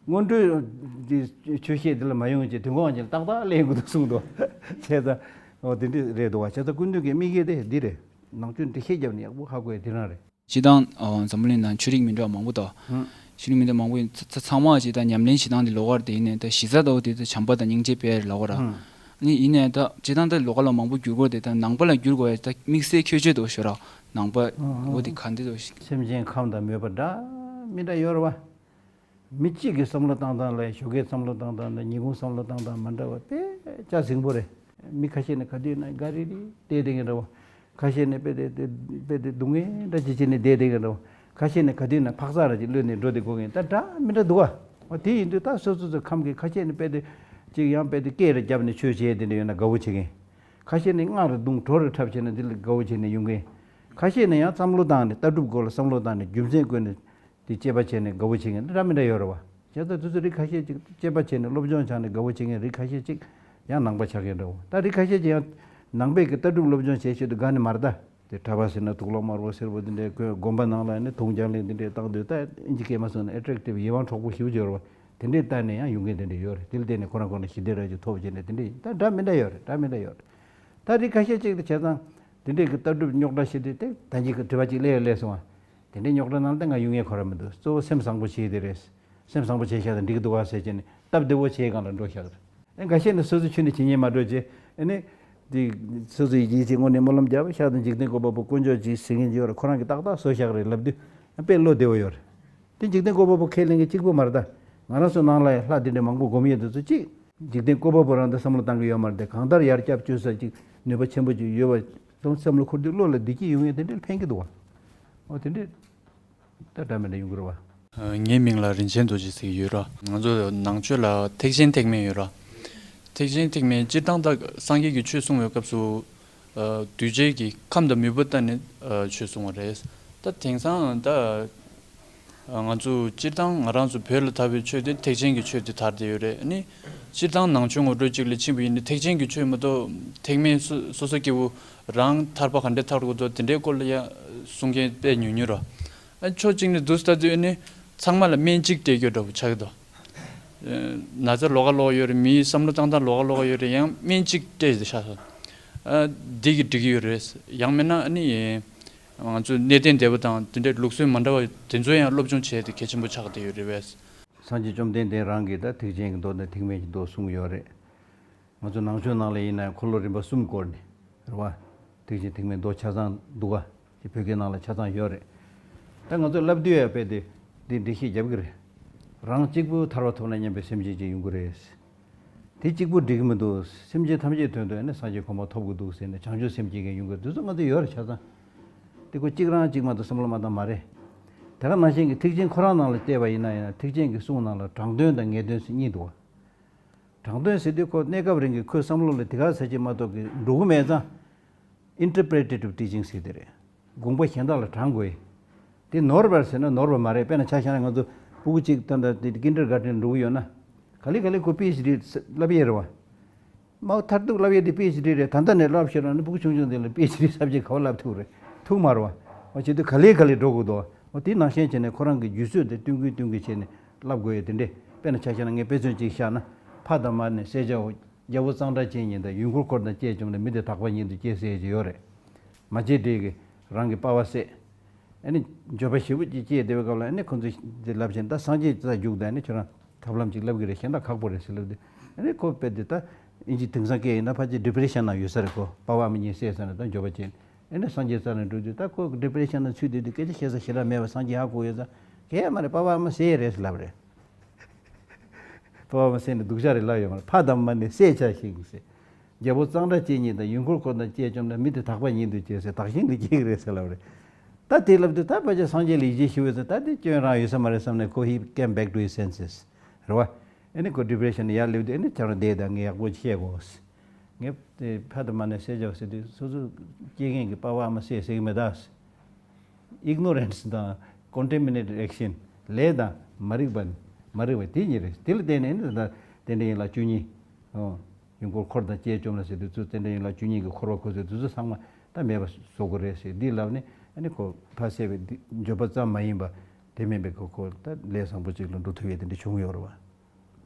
སྔོན་འགྲོའི་ཆོས་བཤད་འདི་ལ་མ་ཡོང་བྱས་དུས་འཁོར་དབང་ཆེན་ཏག་ཏག་ལེན་དགོས་འདུག་གསུངས་འདུག་བྱས་ཙང་། འོ་དེ་འདྲ་རེད་འདུག་བ། བྱས་ཙང་སྐུ་མདུན་གྱི་དམིགས་ཡུལ་དེ་འདི་རེད། ནང་ཆོས་འགྲེལ་བཤད་བརྒྱབ་ནས་ཡག་པོ་ཧ་གོ་ཡ་དེ་རང་རེད། སྤྱིར་བཏང་ཨ་འཛམ་བུ་གླིང་ནང་ཆོས་རིག་མི་འདྲ་བ་མང་པོ་འདུག་ཧུམ། ཆོས་རིག་མི་འདྲ་མང་པོ་ཡིན་ཙང་ཚང་མ་ཅིག་ད་ཉམས་ལེན་བྱེད་སྟངས་དེ་ལོགས་ཀ་རེད། དེ་ཡིན་ནའི་ད་གཞི་རྩ་ལྟ་བུ་དེ་ད་བྱམས་པ་དང་སྙིང་རྗེ་དཔེ་རེད་ལབ་ཀྱི་རེད། ཧུམ། ནི་ཡིན་ནའི་ད་སྤྱིར་བཏང་ད་ལོགས་ཀ་ལ་མང་པོ་བསྒྱུར་དགོས་དེ་ད་ནང་པ་ལ་བསྒྱུར་དགོས་ཡ་ད་དམིགས་བསལ་ཁྱད་ཆོས་འདུག་ཞུ་ར། ནང་པ་འོ་དེ་ག་འདི་འདུག་སེམས་ཅན་ཁམས་དང་མོས་པ་འདྲ་མི་འདྲ་ཡོད་རེད་བ། མི་གཅིག་གི་བསམ་བློ་བཏང་སྟངས་ལ་ཞོགས་ཀའི་བསམ་བློ་བཏང་སྟངས་དང་ཉིན་གུང་བསམ་བློ་བཏང་སྟངས་མ་འདྲ་བ་དཔེ་ཆ་ཟིང་པོ་རེད། མི་ཁ་ཤས་ནི་ག་དུས་ན་ག་རི་རི་བསྡད་བསྡད་མཁན་འདྲ་བོ། ཁ་ཤས་ནི་དཔེ་དེ་དེ་དཔེ་དེ་སྡུག་བསྔལ་འདྲ་ཅིག་བྱས་ནས་བསྡད་བསྡད་མཁན་འདྲ་བོ། ཁ་ཤས་ནི་ག་དུས་ན་འཕག་འཚག་ར་ཅིག་གློད་ནས་འགྲོ་བསྡད་དགོས་མཁན་ད་འདྲ་མི་འདྲ་འདུག་བ། འོ་དེ་ཡིན་དུས་ད་སོ་སོ་སོ་ཁམས་ཀྱི་ཁ་ཤས་ནི་དཔེ་དེ་ཅིག་ཡང་དཔེ་དེ་སྐད་རེ་བརྒྱབ་ནས་ཆོས་བྱས་དེ་འདྲ་ཡོད་ན་དགའ་བོ་བྱེད་མཁན། ཁ་ཤས་ནི་སྔགས་རེ་བརྡུངས་བྲོ་རེ་འཁྲབ་བྱས་ན་འདི་ལ་དགའ་བོ་བྱས་ནས་ཡོང་མཁན། ཁ་ཤས་ནི་ཡང་བསམ་བློ་བཏང་ནས་ལྟ་གྲུབ་སྐོར་ལ་བསམ་བློ་བཏང་ནས་རྒྱུ་མཚན་བཀོད་ནས། དེ་དཔྱད་པ་བྱས་ནས་དགའ་བོ་བྱེད་མཁན་འདྲ་མི་འདྲ་ཡོད་རེད་བ། བྱས་ཙང་དེ་ཚོ་རིགས་ཁ་ཤས་ཅིག་དཔྱད་པ་བྱས་ནས་སློབ་སྦྱོང་སྦྱངས་ནས་དགའ་བོ་བྱེད་མཁན་རིགས་ཁ་ཤས་ཅིག་ཡང་ནང་པ་ཆགས་མཁན་འདྲ་བོ། ད་རིགས་ཁ་ཤས་ཅིག་ཡང་ནང་པའི་གི་ལྟ་གྲུབ་སློབ་སྦྱོང་བྱེད་ཆེད་དུ་དགའ་ནི་མ་རེད་ད། དེ་གྲྭ་པ་ཟེར་ན་དུག་ལོག་དམར་པོ་སེར་པོ་དེ་འདྲའི་གོན་དགོན་པ་ནང་ལ་ནི་དུང་རྒྱང་ལེན་དེ་འདྲའི་བཏང་དུས་ད་ཨིན་ཇི་སྐད་མ་སོང་ན་ཨེ་ཊེག་ཊིབ་ཡིད་དབང་འཕྲོག་པོ་ཞེ་པོ་ཅིག་ཡོད་རེད་བ། དེ་འདྲའི་ལྟ་ནས་ཡང་ཡོང་མཁན་དེ་འདྲ་ཡོད་རེད། དེ་ལ་བརྟེན་ནས་ཁོ་རང་ཁོ་རང་ཞི་བདེ་ར་ཅིག་ཐོབ་བྱས་ནས་དེ་འདྲ་ཡིན་ད་འདྲ་མི་འདྲ་ཡོད་རེད། འདྲ་མི་འདྲ་ཡོད་རེད། ད་རིགས་ཁ་ཤས་ཅིག་དེ་བྱས་ཙང་དེ་འདྲའི་གི་ལྟ་གྲུབ་རྙོག་དྲ་ཞིག་དེ་ཏེ་ད་གིན་གི་དྲི་བ་ཅིག་སླེབས་སླེབས་སོང་བ། དེ་འདྲའི་རྙོག་དྲ་ནང་ལ་ད་ང་ཡོང་ཡས་ཁོ་རང་མི་འདུག་གཙོ་བོ་སེམས་བཟང་པོ་བྱས་དེ་རེད། སེམས་བཟང་པོ་བྱས་ཤག་དང་འགྲིག་གི་འདུག་ག་ཟེར་བྱས་ནས་སྟབས་བདེ་བོ་བྱས་སྒང་ལ་འགྲོ་ཤག་རེད། ཨེ་འགའ་ཤས་ནི་སོ་སོ་ཆོས་ནི་བྱེད་ཉན་མ་འགྲོ་བྱས་ཨེ་ནི། དེ་སོ་སོ་ཡི་གེ་ཅིག་དངོས་གནས་སྨོན་ལམ་རྒྱབ་ཤག་དང་འཇིག་རྟེན་བཀོད་པ་པོ་དཀོན་མཆོག་ཅིག་ཟེར་མཁན་ཅིག་ཡོད་རེད། ཁོ་རང་གིས་ཏག་ཏག་བཟོས་ཤག་རེད་ལབ་དུས་དཔེ་བློ་བདེ་བོ་ཡོད་རེད། དེ་འཇིག་རྟེན་བཀོད་པ་པོ་ཁས་ལེན་མཁན་གཅིག་པོ་མ་རེད་ད། ང་རང་ཚོ་ནང་ལ་ཡང་ལྷ་དེ་འདྲ་མང་པོ་སྒོམ་ཡས་དེ་ཚོ་གཅིག་འཇིག་རྟེན་བཀོད་པ་པོ་རང་དེ་བསམ་བློ་བཏང་གི་ཡོད་མ་རེད་དེ། གང་ལྟར་ཡར་སྐྱབས་བཅོལ་ས་ཅིག་ནུས་པ་ཆེན་པོ་ཅིག་ཡོད་པ་ཙམ་བསམ་བློ་འཁོར་དུས་བློ་ལ་བདེ་སྐྱིད་ཡོང་ཡས་དེ་འདྲ་ཕན་གྱི་འདུག་བ། འོ་དེ་འདྲ་ད་འདྲ་མི་འདྲ་ཡོང་གི་རེད་བ། ངའི་མིང་ལ་རིན་ཆེན་རྡོ་རྗེ་ཟེར་གྱི་ཡོད་ར། ང་ཚོ་ནང་ཆོས་ལ་ཐེག་ཆེན་ཐེག་དམན་ཡོད་ར། ཐེག་ཆེན་ཐེག་དམན་སྤྱིར་བཏང་ད་སངས་རྒྱས་ཀྱིས་ཆོས་གསུང་བའི་སྐབས་སུ། གདུལ་བྱའི་གི་ཁམས་དང་མོས་པ་བལྟས་ནས་ཆོས་གསུང་བ་རེད། ད་དེང་སང་ད་ང་ཚོ་སྤྱིར་བཏང་ང་རང་ཚོ་བོད་ལ་དར་བའི་ཆོས་དེ་ཐེག་ཆེན་གྱི་ཆོས་དེ་དར་བསྡད་ཡོད་རེད། ཨ་ནི་སྤྱིར་བཏང་ནང་ཆོས་ངོ་སྤྲོད་ཅིག་ལ་ཕྱིན་པ་ཡིན་ན་ཐེག་ཆེན་གྱི་ཆོས་མ་གཏོགས་ཐེག་དམན་སོ་སོ་སོ་སྐྱེ་བོ་རང་ཐར་པ་ག་འདྲས་ཐར་དགོས་འདུག་དེ་འདྲའི་སྐོར་ལ་ཡང་གསུང་མཁན་དཔེ་ཉུང་ཉུང་ར། ཨ་ཕྱོགས་གཅིག་ནས་འདུག་ལྟ་དུས་ཨ་ནི་ཚང་མ་ལ་སྨན་གཅིག་སྤྲད་རྒྱུ་འདྲ་པོ་ཆགས་ཀྱི་འདུག་ན་ཚ་ལོགས་ཀ་ལོགས་ཡོད་རེད། མིའི་བསམ་བློ་བཏང་སྟངས་ལོགས་ཀ་ལོགས་ཡོད་རེད། ཡང་སྨན་གཅིག་སྤྲད་དེ་ཤག་སོང་། ཨ་འདི་གི་འགྲིག་གི་ཡོད་རེད། ཡང་མིན་ན་ཨ་ནི་ང་ཚོ་གནས་བརྟན་སྡེ་པ་དང་དེ་འདྲའི་ལུགས་སྲོལ་མ་འདྲ་བ་དེ་ཚོ་ཡང་སློབ་སྦྱོང་བྱས་ཏེ་གལ་ཆེན་པོ་ཆགས་བསྡད་ཡོད་རེད་པས། སངས་རྒྱས་བཅོམ་ལྡན་འདས་རང་གིས་ད་ཐེག་ཆེན་གྱི་མདོ་དང་ཐེག་དམན་གྱི་མདོ་གསུངས་ཡོད་རེད། ང་ཚོ་ནང་ཆོས་ནང་ལ་ཡིན་ན་འཁོར་ལོ་རིམ་པ་གསུམ་བསྐོར་ནས་རེད་བ། ཐེག་ཆེན་ཐེག་དམན་མདོ་ཆ་ཚང་འདུག་ག་ཅེས་བོད་སྐད་ནང་ལ་ཆ་ཚང་ཡོད་རེད། ད་ང་ཚོ་ལབ་དུས་ཡ་དཔེ་དེ་འདི་འགྲེལ་བཤད་རྒྱབ་ཀྱི་རེད། རང་གཅིག་པུ་ཐར་པ་ཐོབ་ན་སྙམ་པའི་སེམས་ཅན་ཅིག་ཡོང་གི་རེད། དེ་གཅིག་པུ་འགྲིག་གི་མི་འདུག་སེམས་ཅན་ཐམས་ཅད་དོན་དུ་ཨ་ནི་སངས་རྒྱས་གོ་འཕང་ཐོབ་དགོས་འདུག་ཟེར་ནས་བྱང་ཆུབ་སེམས་བསྐྱེད་མཁན་ཡོང་གི་འདུག་ཚོ་ང་ཚོ་ཡོད་རེད་ཆ་ཚང་། དེ་ཁོ་གཅིག་རང་གཅིག་མ་གཏོགས་བསམ་བློ་མ་བཏང་མ་རེད། དེ་ག་ནང་བཞིན་གྱི་ཐེག་ཆེན་ཁོ་རང་ནང་ལ་བལྟས་པ་ཡིན་ན་ཡང་ཐེག་ཆེན་གྱི་གསུང་ནང་ལ་དྲང་དོན་དང་ངེས་དོན་ཟེར་གཉིས་འདུག་བ། དྲང་དོན་ཟེར་དུས་ཁོ་གནས་སྐབས་རིང་གི་ཁོའི་བསམ་བློ་ལ་དེ་ག་ཟེར་གྱི་མ་གཏོགས་ཀྱི་འགྲོ་གི་མེད་ཙང་། Interpretative teaching ཟེར་དེ་རེད། དགོངས་པ་གཞན་དག་ལ་དྲང་དགོས། དེ་ནོར་བ་ཟེར་ན་ནོར་བ་མ་རེད། དཔེར་ན་ཆ་བཞག་ན་ང་ཚོ་སྤུ་གུ་གཅིག་ད་ལྟ་དེ་ཀིན་ཌར་གྷར་ཊེན་འགྲོ་གི་ཡོད་ན། ག་ལེ་ག་ལེ་ཁོ་པི་ཨེཆ་ཌི་བསླབ་ཡས་རེད་བ། མ་མཐར་ཐུག་བསླབ་ཡས་དེ་པི་ཨེཆ་ཌི་རེད། ད་ལྟ་ནས་བསླབ་ཤེས་རང་ནི་སྤུ་གུ་ཆུང་ཆུང་དེ་ལ་པི་ཨེཆ་ཌི་སབ་ཇེག་ག་བ་བསླབ་ཐུབ་རེད། ཐུབ་མ་རེད་བ། འོ་བྱེད་དུས་ག་ལེ་ག་ལེ་འགྲོ་དགོས་འདུག་འོ་དེ་ནང་བཞིན་བྱས་ནས་ཁོ་རང་གི་རྒྱུད་ཚོད་དེ་བསྟུན་གྱིན་བསྟུན་གྱིན་བྱས་ནས་བསླབ་དགོས་ཡས་དེ་འདྲས། དཔེར་ན་ཆ་བཞག་ན་ངས་དཔེ་མཚོན་གཅིག་བཞག་ན། ཕ་དང་མ་ནི་བསད་བྱའོ། རྒྱལ་པོ་གཙང་སྦྲ་ཅན་ཉིད་དང་། ཡུལ་འཁོར་འཁོར་དང་བཅས་བཅོམ་ལ། མི་དེ་དག་པ་ཉིད་དུ་སྐྱེ་ཟེར་གྱི་ཡོད་རེད། མ་བྱེད་འདྲེ་གིས་རང་གི་པ་ཕ་བསད། ཨ་ནི་འགྱོད་པ་ཞེ་པོ་ཅིག་སྐྱེས་བསྡད་པའི་སྐབས་ལ་ཨ་ནི་ཁོ་ཚོས་འདི་ལབ་བཞིན་ད་སངས་རྒྱས་རྩ་རྒྱུགས་དང་ཨ་ནི་ཁྱོད་རང་ཐབས་ལམ་ཅིག་ལབ་གི་རེད། གཞན་དག་ཁག་པོ་རེད་ཟེར་ལབ་དུས་ཨ་ནི་ཁོ་དཔེ་འདི་ད་ཨིན་ཇི་དེང་སང་སྐད་ཡིན་ན་ཕལ་ཆེར་ཌི་པི་རེ་ཤན་ནང་ཡོད་ས་རེད། ཁོ་པ་ཕ་ཨ་མ་གཉིས་བསད་ཟེར་ནས་ད་འགྱོད་པ་ཅན། ཨ་ནི་སངས་རྒྱས་རྩ་ནས་འགྲོ་དུས་ད་ཁོ་ཌི་པི་རེ་ཤན་ནང་ཚུད་བསྡད་དུས་སྐད་ཆ་བཤད་ས་ཞེ་དྲག་མེད་པ། སངས་རྒྱས་ཧ་གོ་ཡོད་ཙང་གལ་མ་རེད། པ་ཕ་ཨ་མ་བསད་རེད་ཟེར་ལབ་རེད། པ་ཕ་ཨ་མ་བསད་ནས་སྡུག་ཅག་རེད་ལབ་ཡོད་མ་རེད། ཕ་དང་མ་ནི་བསད་བྱ་ཞིག་ཟེར། རྒྱལ་པོ་གཙང་སྦྲ་ཅན་ཉིད་དང་། ཡུལ་འཁོར་འཁོར་དང་བཅས་བཅོམ་ལ། མི་དེ་དག་པ་ཉིད་དུ་སྐྱེ་ཟེར། བདག་གཞན་གྱི་སྐྱེ་གི་རེད་ཟེར་ལབ་རེད། ད་དེ་ལབ་དུས་ད་ཕལ་ཆེར་སངས་རྒྱས་ལ་ཡིད་ཆེས་ཞུ་བས་ཟེར། ད་དེ་སྐྱོན་རང་ཡོད་ས་མ་རེད་བསམ་ནས་ཁོ་he came back to his senses རེད་བ། ཨ་ནི་ཁོ་ཌི་པི་རེ་ཤན་ནས་ཡར་སླེབས་དུས་ཨ་ནི་ཁྱེད་རང་བསྡད་དང་། ངས་ཡག་པོ་བཤད་དགོས། ངས་དེ་ཕ་དང་མ་ནི་བསད་བྱ་ཟེར་དུས་སོ་སོ་སྐྱེ་མཁན་གྱི་པ་ཕ་ཨ་མ་བསད་ཟེར་གྱི་མེད་ད། Ignorance དང་contaminated action ལས་དང་མ་རིག་པ་མ་རིག་པ་དེ་གཉིས་རེད། དེ་ལ་བརྟེན་ནས་ནི་ད་རྟེན་འབྲེལ་ཡན་ལག་བཅུ་གཉིས། ཨོ། ཡུལ་འཁོར་འཁོར་དང་བཅས་བཅོམ་ལ་ཟེར་དུས་ཚོད་རྟེན་འབྲེལ་ཡན་ལག་བཅུ་གཉིས་ཀྱི་འཁོར་བ་འཁོར་ཚུལ་དེ་ཚོ་ཚང་མ་ད་མེད་པ་བཟོ་དགོས་རེད་ཟེར་འདི་ལབ་ནས་ཨ་ནི་ཁོ་ཕ་བསད་པའི་འདི་འགྱོད་པ་ཙམ་མ་ཡིན་པ་དེ་མིན་པའི་ཁོ་ཁོ་ད་ལས་བཟང་པོ་ཅིག་ལ་འགྲོ་ཐུབ་ཡས་དེ་འདྲ་བྱུང་ཡོད་རེད་བ།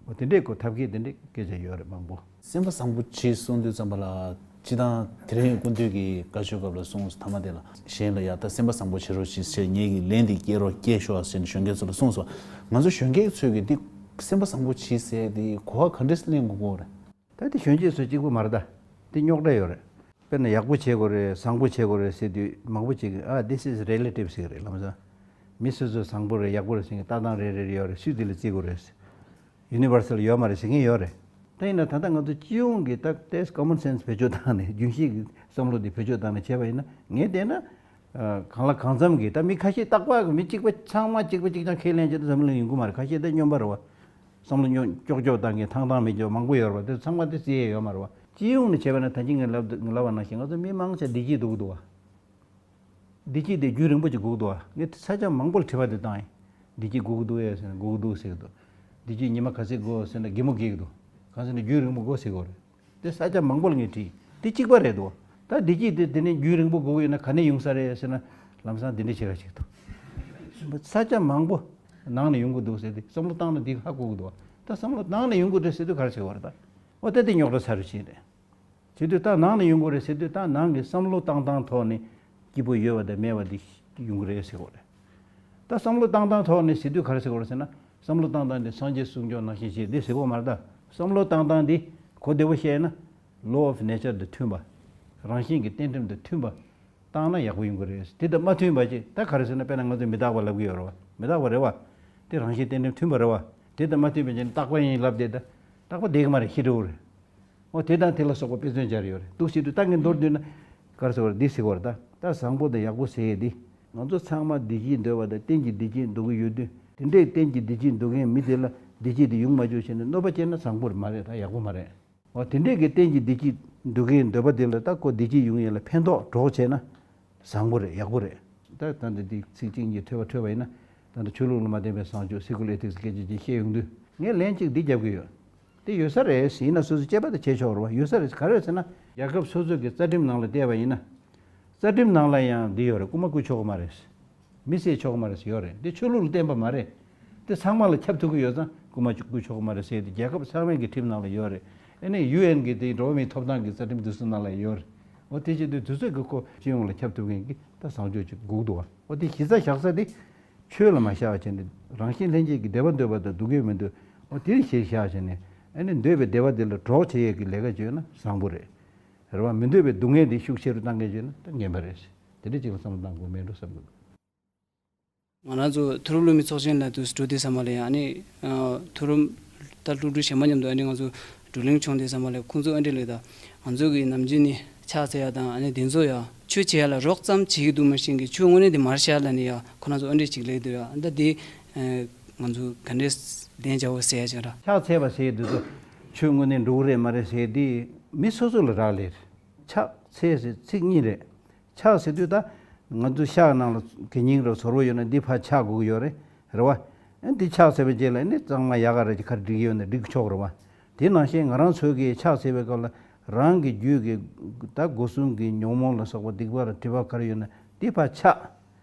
འོ་དེ་འདྲས་ཁོ་ཐབས་མཁས་དེ་འདྲས་སྐད་ཆ་ཡོད་རེད་མང་པོ། སེམས་པ་བཟང་པོ་བྱེད་གསུང་དུས་ཙམ་པ་ལ། སྤྱི་བཏང་དེ་རིང་སྐུ་མདུན་གྱིས་བཀའ་ཆོས་སྐབས་ལ་གསུངས་ཐ་མ་དེ་ལ། གཞན་ལ་ཡ་ད་སེམས་པ་བཟང་པོ་བྱེད་རོགས་ཞེས་ཟེར། ངེད་ཀྱི་ལན་འདི་སྐྱེལ་རོགས་སྐྱེལ་ཤོག་ཟེར་ནས་གཞོན་སྐྱེས་ཚོ་ལ་གསུངས་སོང་། ང་ཚོ་གཞོན་སྐྱེས་ཚོས་ཀྱིས་འདི་སེམས་པ་བཟང་པོ་བྱེད་ཟེར་འདི་གོ་བ་ག་འདྲས་ལེན་དགོས་ཀྱི་རེད། ད་དེ་གཞོན་སྐྱེས་ཚོ་གཅིག་པུ་མ་རེད་ད། དེ་རྙོག་དྲ་ཡོད་རེད། དཔེར་ན་ཡག་པོ་བྱེད་དགོས་རེད། བཟང་པོ་བྱེད་དགོས་རེད་ཟེར་དུས་མང་པོ་ཅིག་གིས་ཨ་this is relative ཟེར་གི་རེད། ལམ་སང་མི་སོ་སོ་བཟང་པོ་རེད་ཡག་པོ་རེད་ཟེར་མཁན་ལྟ་སྟངས་རེ་རེ་རེ་ཡོད་རེད། སུས་དེ་ལ་བརྩི་དགོས་རེད། ཡུ་ནི་བར་སལ་ཡོད་མ་རེད་ཟེར་མཁན་ཡོད་རེད། ད་ཡིན་ན་ད་ལྟ་ང་ཚོ་སྤྱི་ཡོངས་ཀྱི་ད་ལྟའི་common sense བེད་སྤྱོད་བཏང་ནས་རྒྱུན་ཤེས་ཀྱི་བསམ་བློ་འདི་བེད་སྤྱོད་བཏང་ནས་བྱས་པ་ཡིན་ན་ངས་བལྟས་ན། ཨ། གང་ལ་གང་འཚམ་གྱིས་ད་མི་ཁ་ཤས་རྟག་པར་མི་གཅིག་པ་ཚང་མ་གཅིག་པ་གཅིག་རྐྱང་ཁས་ལེན་བྱེད་དུ་འཛམ་གླིང་ཡོང་གི་མ་རེད། ཁ་ཤས་ད་སྨྱོན་པ་རེད་བ། བསམ་བློ་སྨྱོ་ཀྱོག་ཀྱོག་བཏང་མཁན་ཐང་ཐང་མེད་ཀྱོག་མང་པོ་ཡོད་རེད་བ། དེ་ཚང་མ་དེ་བརྩི་ཡས་ཡོད་མ་རེད་བ། སྤྱི་ཡོངས་ནས་བྱས་པ་ན་ད་གིན་ངས་ལབ་ལབ་པ་ནང་བཞིན་ང་ཚོ་མི་མང་ཆེ་བདེ་སྐྱིད་འདུག་འདུག་བ། བདེ་སྐྱིད་དེ་རྒྱུན་རིང་པོ་ཅིག་དགོས་ཀྱི་འདུག་བ། ངས་ས་ཆ་མང་པོ་ལ་དྲི་བ་དེ་བཏང་ཡིན། བདེ་སྐྱིད་དགོས་ཀྱི་འདུག་ཨེ་ཟེར་ན་དགོས་ཀྱི་འདུག་ཟེར་གྱི་འདུག་བདེ་སྐྱིད་ཉི་མ་ག་ཚོད་དགོས་ཟེར་ན་གད་མོ་བགད་ཀྱི་འདུག་གང་ཟེར་ན་རྒྱུན་རིང་པོ་དགོས་ཟེར་གྱི་རེད། དེ་ས་ཆ་མང་པོ་ལ་ངས་དྲིས། དེ་གཅིག་པ་རེད་འདུག་ད་བདེ་སྐྱིད་དེ་དེ་ནས་རྒྱུན་རིང་པོ་དགོས་ཀྱི་ཡོད་ན་ག་ནས་ཡོང་ས་རེད་ཟེར་ན་ལམ་སང་དེ་འདྲ་བྱེད་ཁ་ཞིག་འདུག་ས་ཆ་མང་པོ་ནང་ནས་ཡོང་གི་འདུག་ཟེར་དུས་བསམ་བློ་བཏང་ན་འདི་ཧ་གོ་གི་འདུག་ད་བསམ་བློ་ནང་ནས་ཡོང་གི་རེད་ཟེར་དུས་ག་རེ་ཟེར་བ་རེད་ད། འོ་ད་དེ་རྙོག་དྲ་ཚ་རུ་ཕྱིན་རེད། བྱེད་དུས་ད་ནང་ནས་ཡོང་དགོས་རེད་ཟེར་དུས་ད་ནང་གི་བསམ་བློ་བཏང་སྟངས་ཐོག་ནས་སྐྱིད་པོ་ཡོད་པ་དང་མེད་པ་འདི་ཡོང་གི་རེད་ཟེར་དགོས་རེད། ད་བསམ་བློ་བཏང་སྟངས་ཐོག་ནས་ཟེར་དུས་ག་རེ་ཟེར་དགོས་རེད་ཟེར་ན་བསམ་བློ་བཏང་སྟངས་འདི་སངས་རྒྱས་གསུང་སྐྱོང་ནང་བཞིན་བྱེད་འདི་ཟེར་དགོས་མ་རེད་ད། བསམ་བློ་བཏང་སྟངས་འདི་གོ་བདེ་པོ་བཤད་ན་law of nature དང་མཐུན་པ། རང་བཞིན་གྱི་རྟེན་འབྲེལ་དང་མཐུན་པ། བཏང་ན་ཡག་པོ་ཡོང་གི་རེད། དེ་དང་མ་མཐུན་པ་ཅིག་ད་ག་རེ་ཟེར་ན་དཔེར་ན་ང་ཚོས་མི་རྟག་པ་ལབ་ཀྱི་ཡོད་རེད་བ། མི་རྟག་པ་རེད་བ། དེ་རང་བཞིན་རྟེན་འབྲེལ་མཐུན་པ་རེད་བ། དེ་དང་མ་མཐུན་པ་ཅིག་རྟག་པ་ཡིན་ལབ་བསྡད་ད། རྟག་པ་བསྡད་ཀྱི་མ་རེད། ཤི་འགྲོ་གི་རེད། འོ་དེ་དང་དེ་ལ་སོགས་པ་དཔེ་མཚོན་སྦྱར་ཡོད་རེད་འདུག་ཟེར་དུས་ད་ངས་མདོར་བསྡུས་ན། ག་རེ་ཟེར་བ་རེད་འདི་ཟེར་བ་རེད་ད། ད་བཟང་པོ་དང་ཡག་པོ་ཟེར་ཡས་འདི། ང་ཚོ་ཚང་མ་བདེ་སྐྱིད་འདོད་པ་དང་གཏན་གྱི་བདེ་སྐྱིད་འདོད་ཀྱི་ཡོད་དུས་དེ་འདྲས་གཏན་གྱི་བདེ་སྐྱིད་འདོད་མཁན་མི་དེ་ལ་བདེ་སྐྱིད་དེ་ཡོང་མ་བཅུག་བྱས་ནས་གནོད་པ་བསྐྱལ་ན་བཟང་པོ་རེད་མ་རེད་ད། ཡག་པོ་མ་རེད། འོ་དེ་འདྲས་ཀྱི་གཏན་གྱི་བདེ་སྐྱིད་འདོད་མཁན་འདོད་པ་དེ་ལ་ད་ཁོ་བདེ་སྐྱིད་ཡོང་ཡས་ལ་ཕན་ཐོགས་གྲོགས་བྱས་ན། བཟང་པོ་རེད། ཡག་པོ་རེད། ད་ད་ལྟ་འདི་ཚིག་གཅིག་གཉིས་ཐོས་པ་འཕྲོད་པ་ཡིན་ན། ད་ལྟ་ཆོས་ལུགས་ལ་མ་བརྟེན་པའི་བཟང་སྤྱོད་Secular Ethics སྐད་ཆ་ཅིག་བཤད་ཡོང་དུས་ངས་ལན་གཅིག་འདི་རྒྱབ་ཀྱི་ཡོད། དེ་ཡོད་ས་རེད་ཟེར་ཡིན་ན་སོ་སོ་དཔྱད་པ་དེ་བྱས་ཆོག་རེད་བ། ཡོད་ས་རེད། ག་རེ་རེད་ཟེར་ན། རྒྱལ་ཁབ་སོ་སོ་གི་རྩ་ཁྲིམས་ནང་ལ་བལྟས་པ་ཡིན་ན། རྩ་ཁྲིམས་ནང་ལ་ཡང་འདི་ཡོད་རེད། རྐུ་མ་རྐུ་ཆོག་གི་མ་རེད། མི་བསད་ཆོག་གི་མ་རེད་ཟེར་ཡོད་རེད། འདི་ཆོས་ལུགས་ལ་བརྟེན་པ་མ་རེད། དེ་ཚང་མ་ལ་ཁྱབ་ཐུབ་ཀྱི་ཡོད་ཙང་རྐུ་མ་རྐུ་ཆོག་གི་མ་རེད་ཟེར་ཏེ་རྒྱལ་ཁབ་ཚང་མའི་གི་ཁྲིམས་ནང་ལ་ཡོད་རེད། ཨ་ནི་ཡུ་ཨེན་གི་དེ་འགྲོ་བ་མིའི་ཐོབ་ཐང་གི་རྩ་ཁྲིམས་དེ་ཚོ་ནང་ལ་ཡོད་རེད། འོ་དེ་བྱེད་དུས་དེ་ཚོས་གི་ཁོ་སྤྱི་ཡོངས་ལ་ཁྱབ་ཐུབ་མཁན་གི་ད་བཟང་སྤྱོད་ཅིག་དགོས་འདུག་བ། འོ་དེ་གཞི་རྩ་བཞག་ས་དེ་ཆོས་ལ་མ་བཞག་བྱས་ནས་རང་བཞིན་ལྷན་སྐྱེས་ཀྱི་བདེ་བ་འདོད་པ་དང་སྡུག་བསྔལ་མི་འདོད། འོ་དེ་གཞིར་བཞག་བྱས་ནས་ཨ་ནི་འདོད་པའི་བདེ་བ་དེ་ལ་གྲོགས་བྱེད་ཡས་ཀྱི་ལས་ཀ་བྱས་ན་བཟང་པོ་རེད། རེད་བ། མི་འདོད་པའི་སྡུག་བསྔལ་དེ་ཤུགས་ཆེ་རུ་བཏང་མཁན་བྱས་ན་ད་ངན་པ་རེད། དེ་འདྲ་ཅིག་ལ་བསམ་བློ་བཏང་དགོས་མེད་འགྲོ་བསམ་གྱི་འདུག་ང་རང་ཚོ་མཐོ་རིམ་སློབ་མའི་ཚོགས་ཆེན་ལ་དུས་སུ་འགྲོ་དུས་ཙམ་པ་ལ་ཡང་ཨ་ནི་ཨ་མཐོ་རིམ་ད་སློབ་ཕྲུག་གཞན་པ་མཉམ་དུ་ཨ་ནི་ང་ཚོ་ བགྲོ་གླེང་བྱུང་དུས་ཙམ་པ་ལ་ཁོང་ཚོ་ཨ་འདྲ་ལབ་ད། ང་ཚོ་གི་ནམ་རྒྱུན་ནས་ཕྱག་འཚལ་ཡ་དང་ཨ་ནི་དེ་ཚོ་ཡ་ཆོས་བྱེད་ཡ་ལ་རོགས་ཙམ་བྱེད་ཀྱི་འདུག་མ་གཞི་གི་ཆོས་དངོས་གནས་དེ་མ་རེད་ཤག་ལབ་ནས་ཡ་ཁོ་རང་ཚོ་ཨ་འདྲ་ཅིག་ལབ་འདུག་ཡ། ད་དེ་ང་ཚོ་ག་འདྲས་ལན་བྱ་བ་ཟེར་ཡ་ཅིག་ར། ཕྱག་འཚལ་བ་ཟེར་དུས་ཚོ་ཆོས་དངོས་གནས་འགྲོ་གི་རེད་མ་རེད་ཟེར་དེ་མི་སོ་སོ་ལ་རག་ལས་རེད། ཕྱག་འཚལ་ཟེར་ཚིག་གཉིས་རེད། ཕྱག་ཟེར་དུས་ད་ང་ཚོ་ཤག་ནང་ལ་གད་སྙིགས་ར་ཚོར་བ་ཡོད་ན་འདི་ཕར་ཕྱག་དགོས་ཀྱི་ཡོད་རེད། རེད་བ། ཨ་འདི་ཕྱག་ཟེར་བའི་རྗེས་ལ་ནི་གཙང་མ་ཡག་ག་རེ་ཅིག་ག་རེ་འགྲིག་གི་ཡོད་ན་འགྲིག་ཆོག་རེད་བ། དེ་ནང་བཞིན་ང་རང་ཚོའི་གི་ཕྱག་འཚལ་བའི་སྐབས་ལ་རང་གི་རྒྱུད་ཀྱི་ད་སྒོ་གསུམ་གྱི་ཉོན་མོངས་ལ་སོགས་པ་སྡིག་པ་ར་སྒྲིབ་པ་ག་རེ་ཡོད་ན་འདི་ཕར་ཕྱག་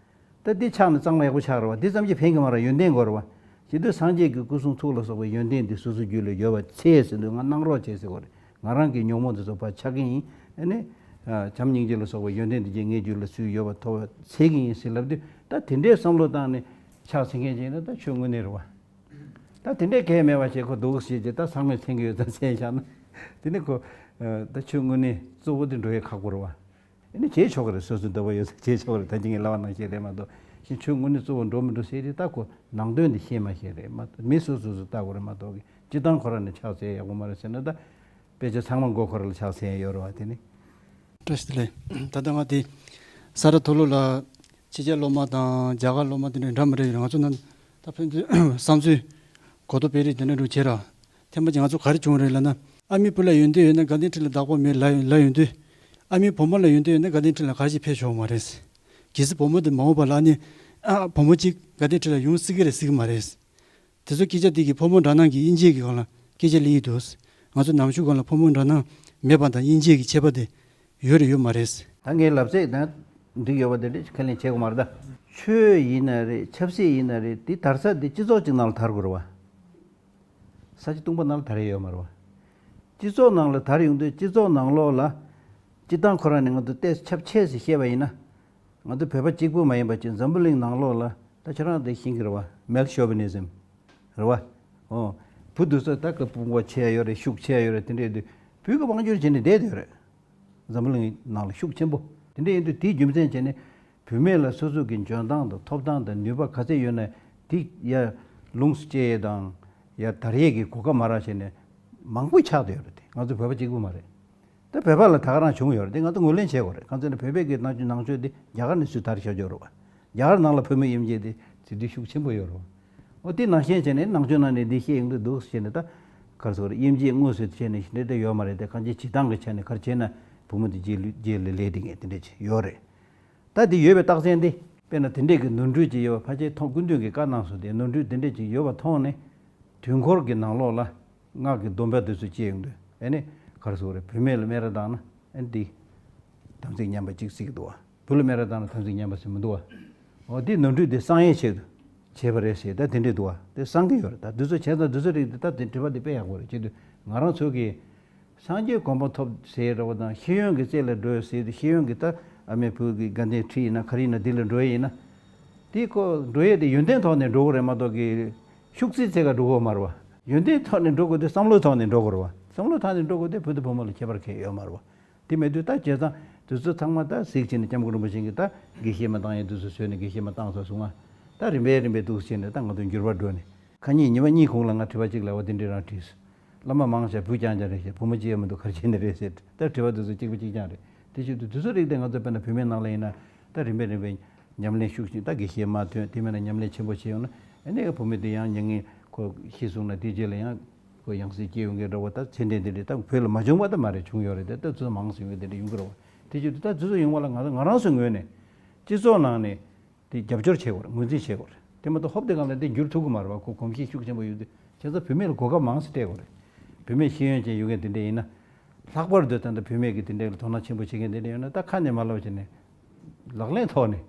ད་འདི་ཕྱག་ནི་གཙང་མ་ཡག་པོ་ཕྱག་རེད་བ། འདི་ཙམ་གྱིས་ཕན་གྱི་མ་རེད། ཡོན་ཏན་དགོས་རེད་བ། ཇི་སྟེ་སངས་རྒྱས་ཀྱི་སྐུ་གསུང་ཐུགས་ལ་སོགས་པའི་ཡོན་ཏན་འདི་སོ་སོའི་རྒྱུད་ལ་ཡོད་པ་འཚལ་ཟེར་དུས་ང་གནང་རོགས་བྱེད་ཟེར་དགོས་རེད། ང་རང་གི་ཉོན་མོངས་འདི་ཚོ་ཕར་ཕྱག་གི་ཡིན། ཨ་ནི། བྱམས་སྙིང་རྗེ་ལ་སོགས་པའི་ཡོན་ཏན་འདི་རྗེས་ངའི་རྒྱུད་ལ་སུས་ཡོད་པ་ཐོབ་པ་འཚལ་གྱི་ཡིན་ཟེར་ལབ་དུས་ད་དེ་འདྲའི་བསམ་བློ་བཏང་ནས་ཕྱག་འཚལ་མཁན་ཅིག་ཡིན་ན་ད་ཆོས་དངོས་གནས་རེད་བ། ད་དེ་འདྲའི་གལ་མེད་པ་བྱས་ཁོ་འདུག་ཟེར་གྱི་ད་ཚང་མས་མཚན་གྱི་ཡོད་ཙང་མཚན་བཞག་ན། དེ་ནི་ཁོ། ད་ཆོས་དངོས་གནས་གཙོ་བོ་དེ་འགྲོ་ཡས་ཁག་པོ་རེད་བ། ཨ་ནི་བྱེད་ཆོག་གི་རེད། སོ་སོའི་འདོད་པ་ཡོད་ཚད་བྱེད་ཆོག་གི་རེད། ད་ཅི་ངས་ལབ་པ་ནང་བཞིན་རེད་མ་གཏོགས་ཤིང་ཆོས་དངོས་གནས་གཙོ་བོ་འགྲོ་མི་འགྲོ་ཟེར་དེ་ད་ཁོ་ནང་དོན་དེ་ཤེས་མ་ཤེས་རེད་མ་གཏོགས་མི་སོ་སོ་སོ་ལྟ་དགོས་རེད་མ་གཏོགས་གི་སྤྱི་བཏང་ཁོ་རང་ནས་ཕྱག་འཚལ་ཡག་པོ་མ་རེད་ཟེར་ན་ད་དཔེ་ཆ་ཚང་མ་མགོ་ཁོ་རང་ལ་ཕྱག་འཚལ་ཡག་ཡོད་རེད་བ། དེ་ནི། བཀྲ་ཤིས་བདེ་ལེགས། ད་ལྟ་ང་དེ་ས་རཱ་མཐོ་སློབ་ལ་ཕྱི་རྒྱལ་སློབ་མ་དང་རྒྱ་གར་སློབ་མ་དེ་འདྲ་འདྲ་མི་འདྲ་ཡོད་རེད། ང་ཚོ་ནང་ད་ཕན་ཚུན་བསམ་ཚུལ་གོ་རྟོགས་སྤེལ་རེས་དེ་འདྲ་འདྲ་བྱེད་ར། ཐེངས་མ་གཅིག་ང་ཚོ་ག་རེ་བྱུང་རེད་ལབ་ན། ཨ་མའི་བུ་ལ་ཡོན་ཏན་ཡོད་ན་དགའ་ལྡན་ཁྲི་ལ་བདག་པོ་མེད་ལབ་ཡོང་དུས། ཨ་མའི་བུ་མོ་ལ་ཡོན་ཏན་ཡོད་ན་དགའ་ལྡན་ཁྲི་ལ་ག་རེ་ཞིག་ཕེབས་ཆོག་མ་རེད། གལ་སྲིད་བུ་མོ་དེ་མ་འོངས་པ་ལ་ཨ་ནི། ཨ་བུ་མོ་གཅིག་དགའ་ལྡན་ཁྲི་ལ་ཡོང་སྲིད་ཀྱི་རེད་སྲིད་ཀྱི་མ་རེད། དེ་ཚོ་སྐད་ཆ་དེ་གི་ཕོ་མོ་འདྲ་སྣང་གི་དབྱེ་འབྱེད་ཀྱི་སྒང་ལ་སྐད་ཆ་གླེང་གི་འདུག་ང་ཚོ་ནམ་ཞུ་སྒང་ལ་ཕོ་མོ་འདྲ་སྣང་མེད་པ་དང་དབྱེ་འབྱེད་ཀྱི་ཁྱད་པར་དེ་ཡོད་རེད་ཡོད་མ་རེད། ད་ངའི་ལབ་ཚད་དང་འགྲིག་ཡོད་པ་དེ་འདྲ་ཁས་ལེན་བྱེད་དགོས་མ་རེད་ད། ཆོས་ཡིན་ན་རེད། ཆབ་སྲིད་ཡིན་ན་རེད། དེ་དར་ས་དེ་སྤྱི་ཚོགས་གཅིག་ནང་ལ་དར་དགོས་རེད་བ། ས་ཆ་སྟོང་པ་ནང་ལ་དར་ཡ་ཡོད་མ་རེད་བ། སྤྱི་ཚོགས་ནང་ལ་དར་ཡོང་དུས་སྤྱི་ཚོགས་ནང་ལོགས་ལ་སྤྱི་བཏང་ཁོ་རང་ནས་ང་ཚོ་ཏོག་ཙམ་ཁྱབ་ཆེ་ཟེར་བཤད་པ་ཡིན་ན། ང་ཚོ་བོད་པ་གཅིག་པུ་མ་ཡིན་པ་ཅིག་འཛམ་བུ་གླིང་ནང་ལོགས་ལ་ད་ཁྱེད་རང་དེ་ཤེས་ཀྱི་རེད་བ། མེལ་ཤོ་བི་ནི་ཛིམ་རེད་བ། ཨོ། བུ་དེ་ཚོ་ད་དཀར་པོ་ཆེ་ཡ་ཡོད་རེད། ཤུགས་ཆེ་ཡ་ཡོད་རེད། དེ་འདྲས་དུས་བུ་གི་དབང་སྒྱུར་བྱས་ནས་བསྡད་ཡོད་རེད། འཛམ་བུ་གླིང་ནང་ལ་ཤུགས་ཆེན་པོ། དེ་འདྲ་ཡིན་དུས་དེའི་རྒྱུ་མཚན་བྱས་ནས་བུད་མེད་ལ་སོ་སོ་གི་འཇོན་ཐང་དང་ཐོབ་ཐང་དང་ནུས་པ་ག་ཚད་ཡོད་ན་དེ་ཡར་ལོངས་སུ་སྤྱད་ཡས་དང་ཡར་དར་ཡས་ཀྱི་གོ་སྐབས་མ་རག་བྱས་ནས་མང་པོ་ཆགས་བསྡད་ཡོད་རེད། དེ་ང་ཚོ་བོད་པ་གཅིག་པུ་མ་རེད། ད་བོད་པ་ལ་ད་ག་རང་བྱུང་ཡོད་རེད། དེ་ང་ཚོ་ངོས་ལེན་བྱེད་དགོས་རེད། གང་ཟེར་ན་བོད་པའི་གི་ནང་ཆོས་ནང་ཆོས་དེ་རྒྱ་གར་ནས་སུས་དར་ཤོར་ཡོད་རེད་བ། རྒྱ་གར་ནང་ལ་བུད་མེད་དབྱེ་འབྱེད་དེ་ཟེར་དུས་ཤུགས་ཆེན་པོ་ཡོད་རེད་བ། འོ་དེ་ནང་བཞིན་བྱས་ནས་ནང་ཆོས་ནང་ནས་འདི་བཤད་ཡོང་གི་འདུག་ཟེར་ནས་ད་ག་རེ་ཟེར་དགོས་རེད། དབྱེ་འབྱེད་དངོས་སུ་བྱས་ནས་ཞི་འདྲ་དེ་ཡོད་མ་རེད། དེ་གང་ཅི་བྱེད་སྟངས་ཀྱི་ཆ་ནས་ག་རེ་བྱས་ན་བུ་མོ་དེ་རྗེས་ལུས་རྗེས་ལུས་ལས་དེ་ངས་དེ་འདྲ་ཅིག་ཡོད་རེད། ད་དེ་ཡོད་པའི་རྟགས་མཚན་དེ་དཔེར་ན་དེ་འདྲས་ཀྱི་ནོར་འཁྲུལ་ཅིག་ཡོད་པ་ཕལ་ཆེར་མཐོང་སྐུ་མདུན་གྱིས་བཀའ་གནང་སོང་། དེ་ནོར་འཁྲུལ་དེ་འདྲས་ཅིག་ཡོད་པ་མཐོང་ནས་དུས་འཁོར་གྱི་ནང་ལོགས་ལ་སྔགས་ཀྱི་སྡོམ་པ་དེ་ཚོ་བཅད་ཡོང་དུས་ཨེ་ནི་ག་རེ་ཟེར་དགོས་རེད། བུད་མེད་ལ་སྨད་ར་བཏང་ན་ཨེ་འདི་དམ་ཚིག་ཉམས་པ་གཅིག་སྲིད་ཀྱི་འདུག་བ། བུ་ལ་སྨད་ར་བཏང་ན་དམ་ཚིག་ཉམས་པ་ཟེར་མི་འདུག་བ། འོ་འདི་ནོར་འཁྲུལ་དེ་སངས་ཡས་ཆེད་དུ་བྱས་པ་རེད་ཟེར་ད་དེ་འདྲས་འདུག་བ། དེ་སངས་ཀྱི་ཡོད་རེད། ད་འདི་ཚོ་བྱས་ཙང་འདི་ཚོ་རིགས་དེ་ད་དེ་དྲི་བ་དེ་དཔེ་ཡག་པོ་རེད། ཅི་དུས་ང་རང་ཚོ་གིས་སངས་རྒྱས་གོ་འཕང་ཐོབ་ཟེར་ར་བ་དང་ཤེས་ཡོན་གྱི་རྩེ་ལ་འགྲོ་ཟེར་དུས་ཤེས་ཡོན་གྱི་ད་ཨ་མའི་བུ་གི་དགའ་ལྡན་ཁྲི་ཡིན་ན་ག་རེ་ཡིན་ན་འདི་ལ་འགྲོ་ཡས་ཡིན་ན། དེ་ཁོ་འགྲོ་ཡས་དེ་ཡོན་ཏན་ཐོག་ནས་འགྲོ་དགོས་རེད་མ་གཏོགས་གི་ཤུགས་རྩིས་རྩེ་ག་འགྲོ་དགོས་མ་རེད་བ། ཡོན་ཏན་ཐོག་ནས་འགྲོ་དགོས་དུས་བསམ་བློའི་ཐོག་ནས་འགྲོ་དགོས་རེད་བ། བསམ་བློའི་ཐོག་ནས་འགྲོ་དགོས་དུས་བུ་དང་བུ་མོ་ལ་ཁྱད་པར་གང་ཡང་ཡོད་མ་རེད་བ། དེ་མེད་དུས་ད་བྱས་ཙང་དུས་ཚོད་ཚང་མ་ད་གཟིགས་བྱས་ནས་སྐྱབས་མགོན་རིན་པོ་ཆེ་གིས་ད་དགེ་བཤེས་མ་བཏང་ཡས་དུས་ཚོད་བཟོས་ནས་དགེ་བཤེས་མ་བཏང་སོང་གསུངས་ང་། ད་རིམ་པས་རིམ་པས་འདུག་བྱས་ནས་ད་ང་ཚོ་འགྱུར་བ་འགྲོ་ནས་ཁ་ཉིན་ཉི་མ་གཉིས་གོང་ལ་ང་དྲི་བ་གཅིག་ལབ་པ་དེ་འདྲས་རང་དྲིས། བླ་མ་མང་ཆེ་བུ་རྐྱང་རྐྱང་རེད་ཤག་བུ་མོ་གཅིག་ཡང་མི་འདུག་ག་རེ་བྱས་ནས་རེད་ཟེར། ད་དྲི་བ་དེ་ཚོ་གཅིག་པ་གཅིག་རྐྱང་རེད། དེ་བྱེད་དུས་དུས་ཚོད་རིགས་དེ་ང་ཚོ་དཔེར་ན་བུད་མེད་ནང་ལ་ཡིན་ན་ད་རིམ་པས་རིམ་པས་ཉམས་ལེན་ཤུགས་ཆེ་ད་དགེ་བཤེས་མ་ཐོན་དེ་མིན་ན་ཉམས་ལེན་ཆེན་པོ་བྱས་ཡོང་ན་ཨ་ནི་བུད་མེད་དེ་ཡང་མྱ་ངན་ཁོ་ཤི་སོང་ན་དེ་རྗེས་ལ་ཡང་ཁོ་ཡང་སྲིད་སྐྱེ་ཡོང་གི་འདྲ་བོ་ད་ཚད་ལྡན་དེ་འདྲས་ད་བོད་ལ་མ་བྱུང་བ་ད་མ་རེད། བྱུང་ཡོད་རེད། དེ་ད་ཚོད་མང་སོང་ཡོད་དེ་འདྲས་ཡོང་གི་རེད་བ། དེ་བྱེད་དུས་ད་དུས་ཚོད་ཡོང་བ་ལ་ང་ང་རང་ཚོའི་ངོས་ནས་སྤྱི་ཚོགས་ནང་ནས། དེ་རྒྱབ་སྐྱོར་བྱེད་དགོས་རེད། ངོས་འཛིན་བྱེད་དགོས་རེད། དེ་མ་གཏོགས་ཧོབ་དེ་གང་ལ་དེ་འགྱུར་ཐུབ་ཀྱི་མ་རེད་བ། ཁོ་གོམས་གཤིས་ཤུགས་ཆེན་པོ་ཡོད་དུས་བྱས་ཙང་བུད་མེད་ལ་གོ་སྐབས་མང་ཙམ་སྤྲད་དགོས་རེད། བུད་མེད་ཤེས་ཡོན་ཅན་ཡོད་མཁན་དེ་འདྲ་ཡིན་ན། ལྷག་པར་དུ་ད་ལྟ་བུད་མེད་ཀྱི་དེ་འདྲ་ལ་དོ་སྣང་ཆེན་པོ་བྱེད་མཁན་དེ་འདྲ་ཡོད་ན་ད་ཁ་ནས་མ་ལབ་བྱས་ནས། ལག་ལེན་ཐོག་ནས་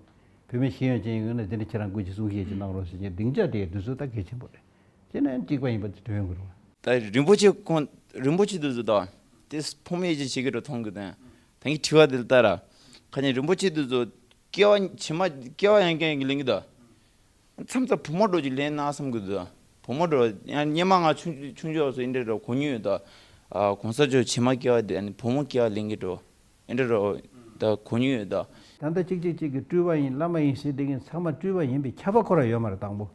བུད་མེད་ཤེས་ཡོན་ཅན་ཡོད་ན་དེ་འདྲ་ཁྱེད་རང་སྐུ་མཁྱེན་གསུང་བཤད་ཅིག་གནང་རོགས་ཟེར་བྱས་སྡིངས་ཆ་སྤྲད་དུས་ཚོད་ད་གལ་ཆེན་པོ་རེད། བྱས་ན་ཡང་གཅིག་པ་ཡིན་པ་དེ་དོན་ཡོང་གི་རེད་བ། ད་རིན་པོ་ཆེ་ཁོང་རིན་པོ་ཆེ་དེ་ཚོ་ད་དེ་ཕོ་མོ་དབྱེ་འབྱེད་བྱེད་ཀྱི་འགྲོ་མཐོང་གི་དང་། ད་ངས་དྲི་བ་དེ་ལ་ལྟ་ར། ཁ་ཉིན་རིན་པོ་ཆེ་དེ་ཚོ་སྐྱེ་བ་ཕྱི་མ་སྐྱེ་བ་ཡང་བསྐྱར་ཡང་བསྐྱར་ལེན་གྱི་འདུག་མཚམས་མཚམས་བུ་མོ་འགྲོ་ཅིག་ལེན་ན་བསམ་གྱི་འདུག་བུ་མོ་འགྲོ་ཡང་སྔོན་མ་ང་ཆུང་ཆུང་ཆུང་སོ་ཨེ་འདྲ་འགྲོ་གོ་མྱོང་ཡོད་ད། གོང་ས་མཆོག་ཕྱི་མ་སྐྱེ་བ་དེ་ཨ་ནི་བུ་མོ་སྐྱེ་བ་ལེན་གྱི་འགྲོ་ཨེ་འདྲ་འགྲོ་ད་གོ་མྱོང་ཡོད་ད། ད་ལྟ་གཅིག་གཅིག་གཅིག་གི་སྤྲུལ་པ་ཡིན་བླ་མ་ཡིན་ཟེར་བསྡད་མཁན་ཚང་མ་སྤྲུལ་པ་ཡིན་པའི་ཁྱབ་པ་ཁོ་རང་ཡོད་མ་རེད་དང་པོ།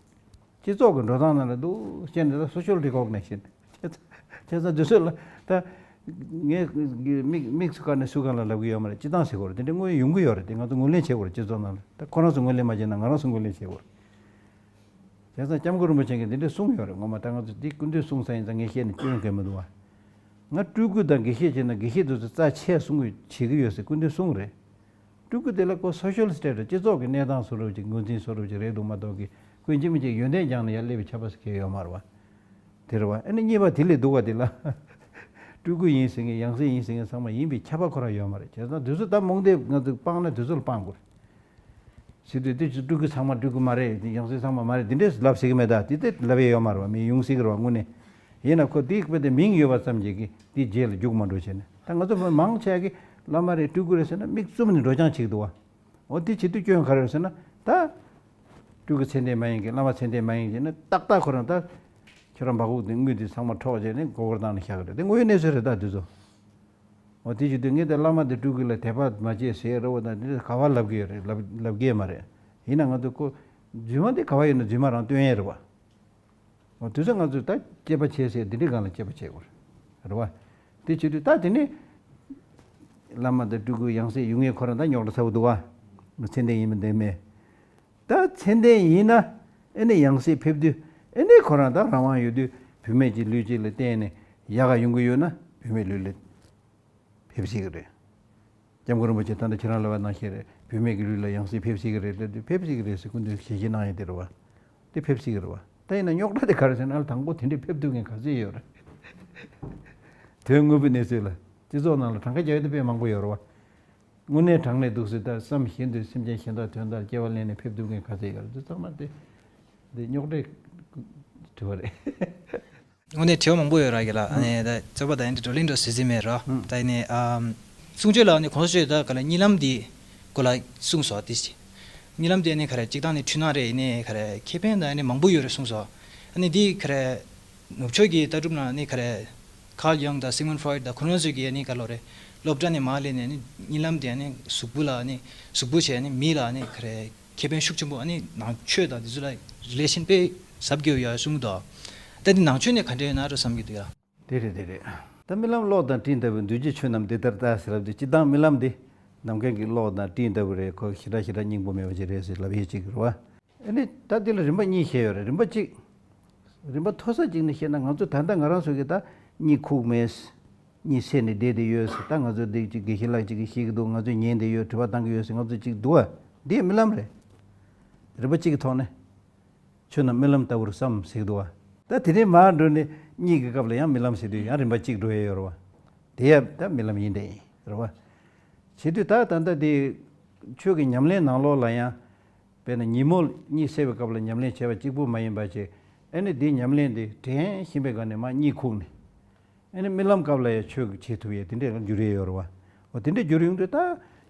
སྤྱི་ཚོགས་ཀྱི་འགྲོ་སྟངས་ནང་ལ་འདུག་བཤད་ནས་ད་སོ་ཤལ་རི་ཀོག་ནེ་ཤན་བྱས་ཙང་ བྱས་ཙང་དུས་ཚོད་ལ་ད་ངས་མིག་མིག་སུ་བཀར་ནས་སུ་གང་ལ་ལབ་གི་ཡོད་མ་རེད། སྤྱི་བཏང་ཟེར་གོ་རེད། དེ་འདྲ་དངོས་ཡོང་གི་ཡོད་རེད། དེ་ང་ཚོ་ངོས་ལེན་བྱེད་དགོས་རེད། སྤྱི་ཚོགས་ནང་ལ་ད་ཁོ་རང་ཚོ་ངོས་ལེན་མ་བྱས་ན་ང་རང་ཚོ་ངོས་ལེན་བྱེད་དགོས་རེད། བྱས་ཙང་སྐྱབས་མགོན་རིན་པོ་ཆེ་གིས་འདི་འདྲ་གསུངས་ཡོད་རེད། ངོ་མ་ད་ང་ཚོ་འདི་སྐུ་མདུན་གསུངས་ས་ཡིན་ཙང་ངས་བཤད་ནས་སྐྱོན་གང་མི་འདུག་བ། ང་སྤྲུལ་སྐུ་དང་དགེ་བཤེས་བྱས་ན་དགེ་བཤེས་དེ་ཚོ་རྩ་ཆེ་གསུང་གི་བྱེད་ཀྱི་ཡོད་ཟེར་སྐུ་མདུན་གསུངས་རེད། སྤྲུལ་སྐུ་དེ་ལ་ཁོ་སོ་ཤལ་སི་ཊེ་ཊུས་སྤྱི་ཚོགས་ཀྱི་གནས་སྟངས་བཟོ་འདྲ་ཅིག་ངོས་འཛིན་བཟོ་འདྲ་ཅིག་རེད་འདུག་མ་གཏོགས་ཀྱི་ཁོས་ཅི་མི་ཅིག་ཡོན་ཏན་སྦྱངས་ནས་ཡར་སླེབས་པའི་ཁྱབ་པ་ཟེར་མཁན་ཡོད་མ་རེད་བ། དེ་རེད་བ། ཨ་ནི་གཉིས་པ་དེ་ལས་སྡུག་བ་དེ་ལ། སྤྲུལ་སྐུ་ཡིན་ཟེར་མཁན་ཡང་སྲིད་ཡིན་ཟེར་མཁན་ཚང་མ་ཡིན་པའི་ཁྱབ་པ་ཁོ་རང་ཡོད་མ་རེད། བྱས་ཙང་དུས་ཚོད་ད་རྨོངས་དད་ང་ཚོས་སྤངས་ན་དུས་ཚོད་ལ་སྤང་དགོས་རེད། ཟེར་དུས་དེ་ཅི་སྤྲུལ་སྐུ་ཚང་མ་སྤྲུལ་སྐུ་མ་རེད། དེ་ཡང་སྲིད་ཚང་མ་མ་རེད། འདི་འདྲས་ལབ་སྲིད་ཀྱི་མེད། ད་དེ་དེ་ལབ་ཡས་ཡོད་མ་རེད་བ། མི་ཡོང་སྲིད་ཀྱི་རེད་བ་དངོས་གནས། ཡིན་ན་ཁོ་དེའི་དཔེ་དེ་མིང་ཡོད་པ་ཙམ་གྱིས་ཀྱི་དེའི་རྗེས་ལ་རྒྱུག་མ་འགྲོ་བྱས་ནས། ད་ང་ཚོ་མང་ཆེ་གི་བླ་མ་རེད་སྤྲུལ་སྐུ་རེད་ཟེར་ན་མིག་བཙུམ་ནས་འགྲོ་རྐྱང་བྱེད་ཀྱི་འདུག་བ། འོ་དེ་བྱེད་དུས་སྐྱོན་ག་རེ་རེད་ཟེར་ན། ད་སྤྲུལ་སྐུ་མཚན་ལྡན་མ་ཡིན་གྱི་བླ་མ་མཚན་ལྡན་མ་ཡིན་གྱི་ནི་ཏག་ཏག་ཁོ་རང་ད་ཁྱོད་རང་འབག་འོག་དེ་དངུལ་དེ་ཚང་མ་འཕྲོག་བྱས་ནས་མགོ་སྐོར་བཏང་ནས་བཞག་གི་རེད། དེ་དངོས་ཡོད་གནས་ཚུལ་རེད། ད་དེ་ཚོ། འོ་དེ་བྱེད་དུས་ངས་དེ་བླ་མ་དེ་སྤྲུལ་སྐུ་ལ་དད་པ་མ་བྱེད་ཟེར་རེད་བ། ད་འདི་ག་བ་ལབ་གི་ཡོད་རེད། ལབ་ལབ་གི་མ་རེད། ཡིན་ན་ང་ཚོ་ཁོ་རྫུན་མ་དེ་ག་བ་ཡོད་ན་རྫུན་མ་རང་སྟོན་ཡས་རེད་བ། འོ་དུས་ཚོད་ང་ཚོས་ད་དཔྱད་པ་བྱས་ཟེར་འདི་འདྲའི་སྒང་ལ་དཔྱད་པ་བྱེད་དགོས་རེད་བ། དེ་བྱེད་དུས་ད་དེ་ནས་བླ་མ་དང་སྤྲུལ་སྐུ་ཡང་སྲིད་ཡོང་ངེས་ཁོ་རང་ད་རྙོག་དྲ་ཚ་པོ་འདུག་བ། མཚན་ལྡན་ཡིན་མིན་འདི་མེད། ད་མཚན་ལྡན་ཡིན་ན་ཨེ་ནས་ཡང་སྲིད་ཕེབས་དུས་ཨེ་ནས་ཁོ་རང་ད་རང་དབང་ཡོད་དུས་བུད་མེད་ཀྱི་ལུས་གཅིག་ལ་བརྟེན་ནས་ཡག་ག་ཡོང་གི་ཡོད་ན་བུད་མེད་ལུས་ལ་ཕེབས་སྲིད་ཀྱི་རེད། སྐྱབས་མགོན་རིན་པོ་ཆེ་ད་ལྟ་ཁྱེད་རང་ལབ་པ་ནང་བཞིན་རེད། བུད་མེད་ཀྱི་ལུས་ལ་ཡང་སྲིད་ཕེབས་སྲིད་ཀྱི་རེད་ལབ་དུས་ཕེབས་སྲིད་ཀྱི་རེད་ཟེར་སྐུ་མདུན་ཞལ་བཞེས་གནང་ཡས་དེ་རེད་བ། དེ་ཕེབས་སྲིད་ཀྱི་རེད་བ། ད་ཡིན་ན་རྙོག་དྲ་དེ་ག་རེ་ཟེར་ན་ཨ་ལ་དང་པོ་དེ་འདྲས་ཕེབས་ཐུབ་མཁན་ག་ཚོད་ཡོད་རེད། དོན་དངོས་པོའི་གནས་ཚུལ་ལ་སྤྱི་ཚོགས་ནང་ལ་གྲངས་ཀ་རྒྱག་ཡས་དེ་དཔེ་མང་པོ་ཡོད་རེད་བ། དངོས་གནས་དྲང་གནས་འདུག་ཟེར་ད་བསམ་བཞིན་དུ་སེམས་ཅན་གཞན་དག་དོན་དག་སྐྱེ་བ་ལེན་ནས་ཕེབས་ཐུབ་མཁན་ག་ཚོད་ཡོད་རེད། འདི་ཚང་མ་དེ་འདི་རྙོག་དྲའི་དྲི་བ་རེད། དངོས་གནས་དྲི་བ་མང་པོ་ཡོད་ར་གི་ལ། ཨ་ནི་ད་རྩོད་པ་ད་ཡིན་དུ་བགྲོ་གླེང་འགྲོ་ཟེར་ཟིན་མེད་ར། ད་ཡིན་ནི་ཨམ། གསུང་ཆོས་ལ་ནི་གོང་ས་མཆོག་ད་ག་ལ་གཉིད་ལམ་འདི་གོ་ལ་གསུངས་སོ་དེ་ཅི། གཉིད་ལམ་དེ་ནི་ག་རེ་གཅིག་དང་ནི་འཁྲུལ་སྣང་རེད། ཡིན་ནི་ག་རེ་ཁེ་ཕན་ད་ཡིན་ནི་མང་པོ་ཡོད་རེད་གསུངས་སོ། ཨ་ནི་འདི་ག་རེ་ནུབ་ཕྱོགས་ཀྱི་ལྟ་གྲུབ་ནང་ནི་ག་རེ་ཁཱརལ་ཡང་དང་སི་མོན་ཕྲོ་ཡིད་དང་ཁོ་རང་ཚོས་ཀྱི་ནི་ག་ལོ་རེད་སློབ་གྲྭ་ནས་མར་སླེབས་ནས་ནི་གཉིད་ལམ་དེ་ནི་གཟུགས་པོ་ལ་ནི་གཟུགས་པོ་བྱས་ནི་མི་ལ་ནི་ག་རེ་ཁེ་ཕན་ཤུགས་ཆེན་པོ། ཨ་ནི་ནང་ཆོས་དང་དེ་ཚོ་ལ་རི་ལེ་ཤན་དཔེ་ཟབ་རྒྱས་ཡོད་གསུངས་འདུག་ད་འདི་ནང་ཆོས་ནས་ག་འདྲ་ཡོད་ན་རོ་བསམ་གྱི་འདུག་ཡ། དེ་རེད་དེ་རེད། ད་རྨི་ལམ་གློག་དང་སྤྲིན་ལྟ་བུའི། འདུས་བྱས་ཆོས་རྣམས་འདི་ལྟར་ལྟ་ཟེར་ལབ་དུས་སྤྱིར་བཏང་རྨི་ལམ་འདི་ནམ་མཁའ་གི་གློག་དང་སྤྲིན་ལྟ་བུ་རེད། ཁོ་ཞེ་དྲག་ཞེ་དྲག་སྙིང་པོ་མེད་པ་ཅིག་རེད་ཟེར་ལབ་ཡས་ཅིག་རེད་བ། ཨ་ནི་ད་འདི་ལ་རིམ་པ་གཉིས་བཤད་ཡོད་རེད། རིམ་པ་གཅིག་རིམ་པ་མཐོ་ས་གཅིག་ནས་བཤད་ན་ང་ཚོ་ད་ལྟ་ང་རང་ཚོ་གི་ད་གཉིད་ཁུག་མེད། གཉིད་སད་ནས་བསྡད་དེ་ཡོད་ཟེར། ད་ང་ཚོ་འདི་ཅིག་དགེ་བཤེས་ལགས་ཅིག་གིས་བཤད་ཀྱི་འདུག་ང་ཚོས་ཉན་བསྡད་ཡོད། དྲི་བ་བཏང་གི་ཡོད་ཟེར། ང་ཚོ་ཅིག་འདུག་བ། འདི་རྨི་ལམ་རེད། རིམ་པ་གཅིག་གི་ཐོག་ནས། ཆོས་རྣམས་རྨི་ལམ་ལྟ་བུར་བསམ་ཟེར་གྱི་འདུག་བ། ད་དེ་ནས་མར་འགྲོ་ནས་གཉིད་ཀྱི་སྐབས་ལ་ཡང་རྨི་ལམ་ཟེར་དུས་ཡང་རིམ་པ་གཅིག་འགྲོ་ཡས་ཡོད་རེད་བ། དེ་ཡང་ད་རྨི་ལམ་ཡིན་དེ་ཡིན་རེད་བ། བྱེད་དུས་ད་ད་ལྟ་དེ་ཆོས་ཀྱི་ཉམས་ལེན་ནང་ལོགས་ལ་ཡང་། དཔེར་ན་ཉིན་མོ་གཉིད་སད་པའི་སྐབས་ལ་ཉམས་ལེན་བྱས་པ་གཅིག་པུ་མ་ཡིན་པ་བྱས། ཨ་ནི་དེ་ཉམས་ལེན་དེ་དྲན་བཞིན་པའི་སྒང་ནས་མར་གཉིད་ཁུག་ནས། ཨ་ནི་རྨི་ལམ་སྐབས་ལ་ཡང་ཆོས་ཀྱི་བྱེད་ཐུབ་ཡས་དེ་འདྲས་འགྱུར་ཡས་ཡོད་རེད་བ། འོ་དེ་འདྲས་འགྱུར་ཡོང་དུས་ད་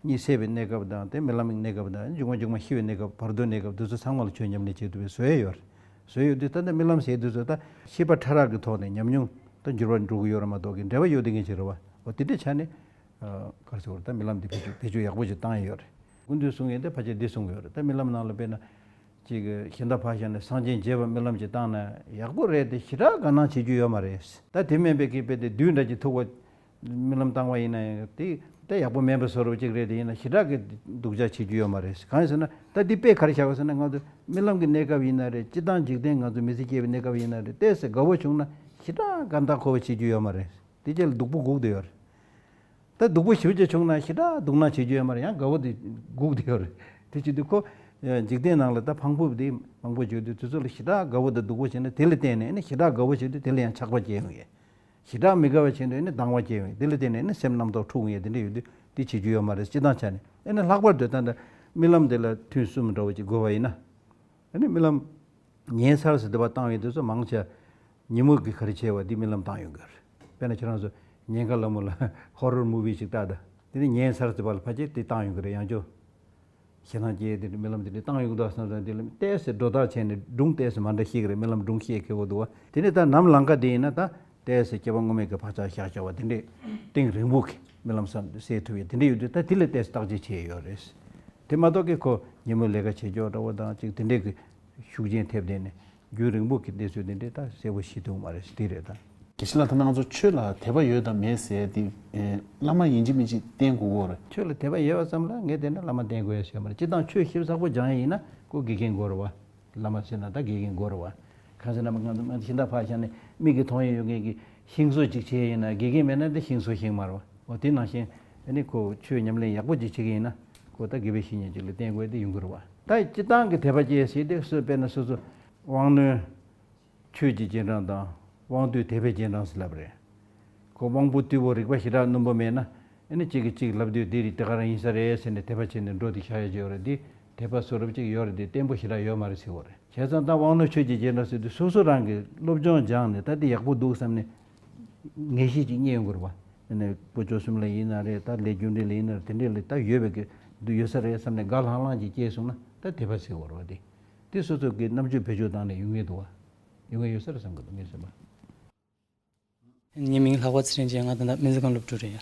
གཉིད་སད་པའི་གནས་སྐབས་དང་དེ་རྨི་ལམ་གྱི་གནས་སྐབས་དང་མཇུག་མ་མཇུག་མ་ཤི་བའི་གནས་སྐབས་བར་དོའི་གནས་སྐབས་དེ་ཚོ་ཚང་མ་ལ་ཆོས་ཉམས་ལེན་བྱེད་ཐུབ་པའི་བཟོ་ཡས་ཡོད་རེད། བཟོ་ཡས་ཡོད་དུས་ད་ལྟ་རྨི་ལམ་ཟེར་དུས་ཚོ་ད་ཤེས་པ་ཕྲ་རགས་ཀྱི་ཐོག་ནས་ཉམས་མྱོང་ད་འགྱུར་བ་འགྲོ་གི་ཡོད་རེད་མ་གཏོགས་ཀྱི་འབྲེལ་བ་ཡོད་དེ་ངེས་ཅིག་རེད་བ། འོ་དེ་འདྲས་ཆ་ནས། ག་རེ་ཟེར་དགོས་རེད། ད་རྨི་ལམ་འདི་བེད་སྤྱོད་བེད་སྤྱོད་ཡག་པོ་ཅིག་བཏང་ཡས་ཡོད་རེད། སྐུ་མདུན་གསུང་ཡས་འདི་ཕལ་ཆེར་འདི་གསུང་གི་ཡོད་རེད། ད་རྨི་ལམ་ནང་ལ་དཔེར་ན། ཅིག་གཞན་དག་ཕར་བཞག་ནས་སངས་རྒྱས་མཇལ་བའི་རྨི་ལམ་ཅིག་བཏང་ན་ཡག་པོ་རེད་དེ་ཞེ་དྲག་དགའ་སྣང་བྱེད་རྒྱུ་ཡོད་མ་རེད། ད་དེ་མིན་པའི་གི་དཔེ་དེ་བདུད་འདྲ་ཅིག་ཐུག་པ་རྨི་ལམ་བཏང་བ་ཡིན་ན་ཡང་དེ་ད་ཡག་པོ་མིན་པ་བཟོ་འདྲ་ཅིག་རེད། དེ་ཡིན་ན་ཞེ་དྲག་གི་སྡུག་ཅག་བྱེད་རྒྱུ་ཡོད་མ་རེད། གང་ཡིན་ཟེར་ན་ད་འདི་དཔེ་ག་རེ་བཞག་པ་ཟེར་ན་ང་ཚོ་རྨི་ལམ་གྱི་གནས་སྐབས་ཡིན་ན་རེད། སྤྱིར་བཏང་འཇིག་རྟེན་ང་ཚོ་མི་ཚེ་སྐྱེལ་བའི་གནས་སྐབས་ཡིན་ན་རེད། ཏོག་ཙམ་དགའ་བོ་བྱུང་ན་ཞེ་དྲག་དགའ་མདངས་འཁོར་བ་བྱེད་རྒྱུ་ཡོད་མ་རེད། དེ་རྗེས་ལ་སྡུག་པོ་སྒུག་བསྡད་ཡོད་རེད། ད་སྡུག་པོ་ཞེ་པོ་ཅིག་བྱུང་ན་ཞེ་དྲག་སྡུག་སྣང་བྱེད་རྒྱུ་ཡོད་མ་རེད། ཡང་དགའ་བོ་དེ་སྒུག་བསྡད་ཡོད་རེད། དེ་བྱེད་དུས་ཁོ་འཇིག་རྟེན་ནང་ལ་ད་ཕངས་པོ་དེ་མང་པོ་བྱེད་དུས་དེ་ཚོ་ལ་ཞེ་དྲག་དགའ་བོ་དང་སྡུག་པོ་བྱས་ན་དེ་ལ་བརྟེན་ནས་ནི་ཞེ་དྲག་དགའ་བོ་བྱེད་དུས་དེ་ལ་ཡང་ཆགས་པ་སྐྱེ་ཡོང་ཡས། ཞེ་དྲག་མི་དགའ་བ་བྱེད་དུས་ནི་སྡང་བ་སྐྱེ་ཡོང་ཡས། དེ་ལ་བརྟེན་ནས་ནི་སེམས་རྣམ་རྟོག་འཁྲུག་ཡོང་ཡས། དེ་འདྲ་ཡོད་དུས་དེ་བྱེད་རྒྱུ་ཡོད་མ་རེད། སྤྱིར་བཏང་ཆ་ནས། ཨེ་ནི་ལྷག་པར་དུ་ད་ལྟ་རྨི་ལམ་དེ་ལ་ཐུན་གསུམ་འདྲ་བོ་ཅིག་དགོས་པ་ཡིན་ན། ཨེ་ནི་རྨི་ལམ། ཉལ་སར་ཟེར་དེ་བ་བཏང་ཡོང་དུས་ཚོད་མང་ཆེ་ཉིན་མོ་གི་ག་རེ་བྱས་པ་འདི་རྨི་ལམ་བཏང་ཡོང་གི་རེད། དཔེར་ན་ཁྱེད་རང་ཚོ་ཉེན་ཁ་སླ་མོ་ལ་ཧོ་རོར་མུ་བི་ཞིག་ལྟ་ད། དེ་ནི་ཉལ་སར་ཟེར་བ་ལ་ཕལ་ཆེར་དེ་བཏང་ཡོང་གི་རེད། ཡང་ཅོ་ཞེ་སྡང་སྐྱེ་དེ་རྨི་ལམ་དེ་འདྲ་བཏང་ཡོང་གི་འདུག་བསམ་བསམ་དེ་ལ་ཏོག་ཙམ་སྒྲོ་བཏགས་བྱས་ནས་སྒྲུང་ཏོག་ཙམ་མ་འདྲ་ཤེས་ཀྱི་རེད། རྨི་ལམ་སྒྲུང་ཤེས་མཁས་པོ་འདུག་བ། དེ་ནི་ད་ནམ་ལངས་ཀ་དེ་ཡིན་ན་ད་ཏོག་ཙམ་སྐྱེ་བ་སྔོན་མའི་གི་བག་ཆགས་བཞག་བཞག་པ་དེ་འདྲས་གཏིང་རིང་པོ་གི་རྨི་ལམ་བསམ་གསལ་ཐུབ་ཡས་དེ་འདྲས་ཡོད་དུས་ད་དེ་ལ་ཏོག་ཙམ་བརྟག་དཔྱད་བྱས་ཡོད་རེད། དེ་མ་གཏོགས་ཀྱི་ཁོ་ཉིན་མོ་ལས་ཀ་བྱེད་ཀྱོག་འདྲ་བོ་དང་ཅིག་དེ་འདྲས་ཀྱི་ཤུགས་རྐྱེན་ཐེབས་བསྡད་ནས་རྒྱུན་རིང་པོ་གི་གནས་ཚུལ་དེ་འདྲས་ད་གསལ་པོ་ཤེས་ཐུབ་མ་རེད། དེ་རེད་ད། དགེ་བཤེས་ལགས། ད་ང་ཚོ་ཆོས་ལ་དད་པ་ཡོད་དང་མེད་ཟེར་དེ་ཨེ་བླ་མ་ཡིན་གཅིག་མིན་གཅིག་བསྟེན་དགོས་ཀྱི་ཡོད་རེད། ཆོས་ལ་དད་པ་ཡོད་པ་ཙམ་ལ་ངས་བལྟས་ན་བླ་མ་བསྟེན་དགོས་ཡ་ཞིག་ཡོད་མ་རེད། སྤྱིར་བཏང་ཆོས་ཞིབ་ཚགས་པོ་སྦྱང་ཡ་ཡིན་ན་ཁོ་དགེ་རྒན་དགོས་རེད་བ། བླ་མ་ཟེར་ན་ད་དགེ་རྒན་དགོས་རེད་བ། གང་ཟེར་ན་ང་ཚོ་ང་ཚོ་གཞན་དག་ཕར་བཞག་ནས་མིག་གིས་མཐོང་ཡ་ཡོད་མཁན་གྱི་ཤིང་བཟོ་ཅིག་བྱས་ཡིན་ན་དགེ་རྒན་མེད་ན་དེ་ཤིང་བཟོ་ཤེས་མ་རེད་བ། འོ་དེ་ནང་བཞིན་ཨ་ནི་ཁོ་ཆོས་ཉམས་ལེན་ཡག་པོ་ཅིག་བྱེད་ཀྱི་ཡིན་ན་ཁོ་ད་དགེ་བའི་བཤེས་གཉེན་ཅིག་ལ་བསྟེན་དགོས་དེ་ཡོང་གི་རེད་བ། ད་སྤྱིར་བཏང་གི་དད་པ་སྐྱེ་ཟེར་དེ་སུ་དཔེར་ན་སོ་སོ་དབང་རྣོན་ཆོས་ཀྱི་རྗེས་འབྲང་དང་དབང་སྡུད་དད་པའི་རྗེས་འབྲང་ཟེར་ལབ་རེད། ཁོ་དབང་པོ་རྟུལ་པོ་རིག་པ་ཞེ་དྲག་རྣོན་པོ་མེད་ན་ཨ་ནི་གཅིག་གིས་གཅིག་ལབ་དུས་འདི་རེད་དེ་ག་རང་ཡིན་ས་རེད་ཟེར་ནས་དད་པ་བྱས་ནས་འགྲོ་དེ་ཤ་ཡ་ཅིག་ཡོད་རེད། འདི་དད་པ་བཟོ་རབས་ཅིག་ཡོད་རེད། འདི་བརྟན་པོ་ཞེ་དྲག་ཡོད་མ་རེད་ཟེར་བ་རེད། བྱས་ཙང་ད་དབང་རྣོན་ཆོས་ཀྱི་རྗེས་འབྲང་ཟེར་དུས་སོ་སོ་རང་གིས་སློབ་སྦྱོང་སྦྱངས་ནས་ད་འདི་ཡག་པོ་འདུག་བསམ་ནས་ངེས་ཤེས་ཅིག་རྙེད་ཡོང་གི་རེད་བ། ཨ་ནི་དཀོན་མཆོག་གསུམ་ལ་ཡིན་ན་རེད། ད་ལས་རྒྱུ་འབྲས་ལ་ཡིན་ན་རེད། དེ་འདྲས་ལ་ད་ཡོད་པའི་གི་འདུ་ཡོད་ས་རེད་བསམ་ནས་དགའ་ལྷང་ལྷང་ཅིག་སྐྱེས་སོང་ན་ད་དད་པ་ཟེར་བ་རེད་བ། དེ་དེ་སོ་སོ་གི་རྣམ་དཔྱོད་བེད་སྤྱོད་བཏང་ནས་ཡོང་ངེས་འདུག་བ། ཡོང་ངེས་ཡོད་ས་རེད་བསམ་གི་འདུག་ངས་བསམ་པ། ངའི་མིང་ལྷག་པ་ཚེ་རིང་ཅན། ང་ད་ལྟ་སྨན་རྩིས་ཁང་སློབ་ཕྲུག་རེད་ཡ།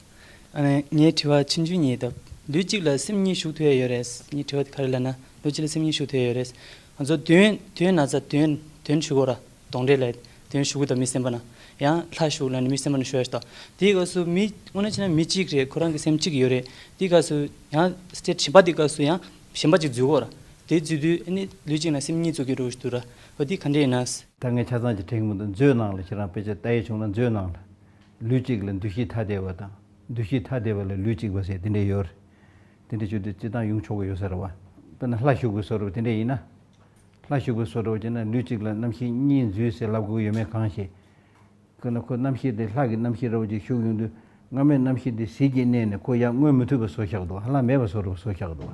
ཨ་ནི་ངའི་དྲི་བ་ཆུང་ཆུང་གཉིས་ད། ལུས་གཅིག་ལ་སེམས་གཉིས་ཞུགས་ཐུབ་ཡ་ཡོད་རེད། ངའི་དྲི་བ་དེ་ག་རེ་ལབ་ན་ལུས་གཅིག་ལ་སེམས་གཉིས་ཞུགས་ཐུབ་ཡ་ཡོད་རེད། ང་ཚོ་གདོན་གདོན་ན་ཚ་གདོན་གདོན་ཞུགས་གོ་ར། གདོན་འདྲེ་ལ་གདོན་ཞུགས་གི་ད་མི་སེམས་པ་ན། ཡང་ལྷ་ཞུགས་ལ་ནི་མི་སེམས་པ་ན་ཞུ་ཡ་ཞིག་ད། དེའི་སྐབས་སུ་མི་དངོས་གནས་བྱས་ན་མི་གཅིག་རེད། ཁོ་རང་གི་སེམས་གཅིག་ཡོད་རེད། དེའི་སྐབས་སུ་ཡང་སྟེ་གཞན་པ་དེའི་སྐབས་སུ་ཡང་གཞན་པ་ཅིག་འཛུལ་གོ་ར། དེ་འཛུལ་དུས་ཨ་ནི་ལུས་གཅིག་ན་སེམས་གཉིས་འཛུལ་གྱི་རུ་ཞིག་འདུག་ར། འོ་དེ་ག་འདྲས་ཡིན་ན། ད་ངས་ཆ་ཚང་ཅིག་དྲན་གྱི་མི་འདུག་མཛོད་ནང་ལ་ཁྱེད་རང་དཔེ་ཆ་ལྟ་ཡས་བྱུང་ན་མཛོད་ནང་ལ། ལུས་གཅིག་ལ་འདུ་ཤེས་ཐ་དད་པ་དང་འདུ་ཤེས་ཐ་དད་པ་ལ་ལུས་གཅིག་པ་ཟེར་དེ་འདྲས་ཡོད་རེད། དེ་འདྲས་བྱུང་དུས་སྤྱིར་བཏང་ཡོང་ཆོག་གི་ཡོད་ས་རེད་བ། དཔེར་ན་ལྷ་ཞུགས་པའི་བཟོ་འདྲ་དེ་འདྲས་ཡིན་ན། ལྷ་ཞུགས་པའི་བཟོ་འདྲ་བྱས་ན་ལུས་གཅིག་ལ་རྣམ་ཤེས་གཉིས་འཛུལ་ཟེར་ལབ་དགོས་ཡོད་མེད་གང་ཤེས། ཁོ་ན་ཁོ་རྣམ་ཤེས་དེ་ལྷ་གི་རྣམ་ཤེས་འདྲ་བོ་ཅིག་ཞུགས་ཡོང་དུས་སྔ་མའི་རྣམ་ཤེས་དེ་ཟིལ་གྱིས་མནན་ནས་ཁོ་ཡང་མངོན་མི་ཐུབ་པའི་བཟོ་བཞག་འདུག་ལྷ་མེད་པའི་བཟོ་འདྲ་བོ་བཟོ་བཞག་འདུག་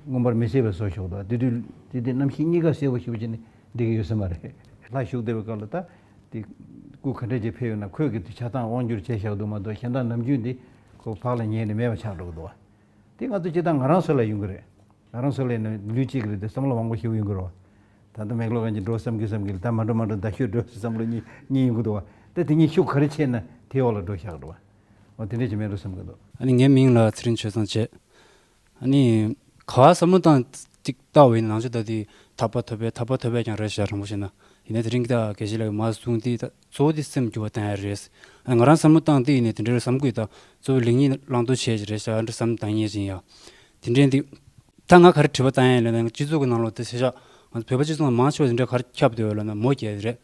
མངོན་པར་མི་གསལ་བའི་བཟོ་ཞིག་འདུག་དེ་དུས་དེ་དུས་རྣམ་ཤེས་གཉིས་ཀ་གསལ་པོ་ཞེ་པོ་བྱས་ནས་འགྲིག་གི་ཡོད་ས་མ་རེད། ལྷ་ཞུགས་བསྡད་པའི་སྐབས་ལ་ད་དེ་སྐུ་ག་འདྲས་ཅིག་ཕེབས་ཡོད་ན་ཁོས་གི་དེ་ཆ་ཚང་དབང་བསྒྱུར་བྱས་བཞག་འདུག་མ་གཏོགས་གཞན་དག་ནམ་རྒྱུན་དེ་ཁོ་བག་ལ་ཉལ་ནས་མེད་པ་ཆགས་འགྲོ་གི་འདུག་དེ་ང་ཚོ་སྤྱིར་བཏང་ང་རང་ཚོ་ལ་ཡོང་གི་རེད། ང་རང་ཚོ་ལ་ཡིན་ན་ལུས་གཅིག་རེད་དེ་བསམ་བློ་མང་པོ་ཞིག་ཡོང་གི་རེད་བ། ད་ལྟ་མེག་ལོ་གན་གྱི་འགྲོ་བསམ་གི་བསམ་གི་ལ་ད་མ་འགྲོ་མ་འགྲོ་ད་ཤོད་འགྲོ་བསམ་བློ་གཉིས་གཉིས་ཡོང་གི་འདུག་བ། ད་དེ་གཉིས་ཤུགས་ག་རེ་ཆེ་ན་དེའི་འོག་ལ་འགྲོ་བཞག་འགྲོ་བ། འོ་དེ་འདྲས་ཀྱི་མེད་འགྲོ་བསམ་གི་འདུག་ཨ་ནི་ངའི་མིང་ལ་ཚེ་རིང་ཆོས་བཟང་བྱས། ཨ་ནི། ག་བ་བསམ་བློ་བཏང་ཅིག་བལྟ་བ་ཡིན་ན་ནང་ཆོས་ད་དེ་ཐར་པ་ཐོབ་པའི་ཐར་པ་ཐོབ་པའི་ཀྱང་རེད་ཤག་དྲང་པོ་བཤད་ན། ཡིན་ན་དེ་རིང་གི་ད་དགེ་བཤེས་ལགས་ཀྱིས་མ་གསུངས་དེ་ད་གཙོ་བོ་དེ་སེམས་འགྱུར་བ་བཏང་ཡ་རེད། ཨ་ང་རང་བསམ་བློ་བཏང་དེ་ཡིན་ནའི་དེ་འདྲའི་བསམ་གི་ད་གཙོ་བོ་ལེགས་ཉེས་བླང་དོར་བྱས་ཀྱི་རེད་ཤག་འདྲ་བསམ་བཏང་ཉེས་ཅིག་ཡ། དེ་འདྲའི་འདི། ད་ང་ག་རེ་དྲི་བ་བཏང་ཡ་ལབ་ན་སྤྱི་ཚོགས་ཀྱི་ནང་ལོགས་དེ་ཤེས་ཤག་ང་ཚོ་བོད་པ་སྤྱི་ཚོགས་ནང་མང་ཆེ་བ་དེ་འདྲ་ག་རེ་ཁྱབ་བསྡད་ཡོད་ལབ་ན་མོ་རྒྱག་ཡ་རེད།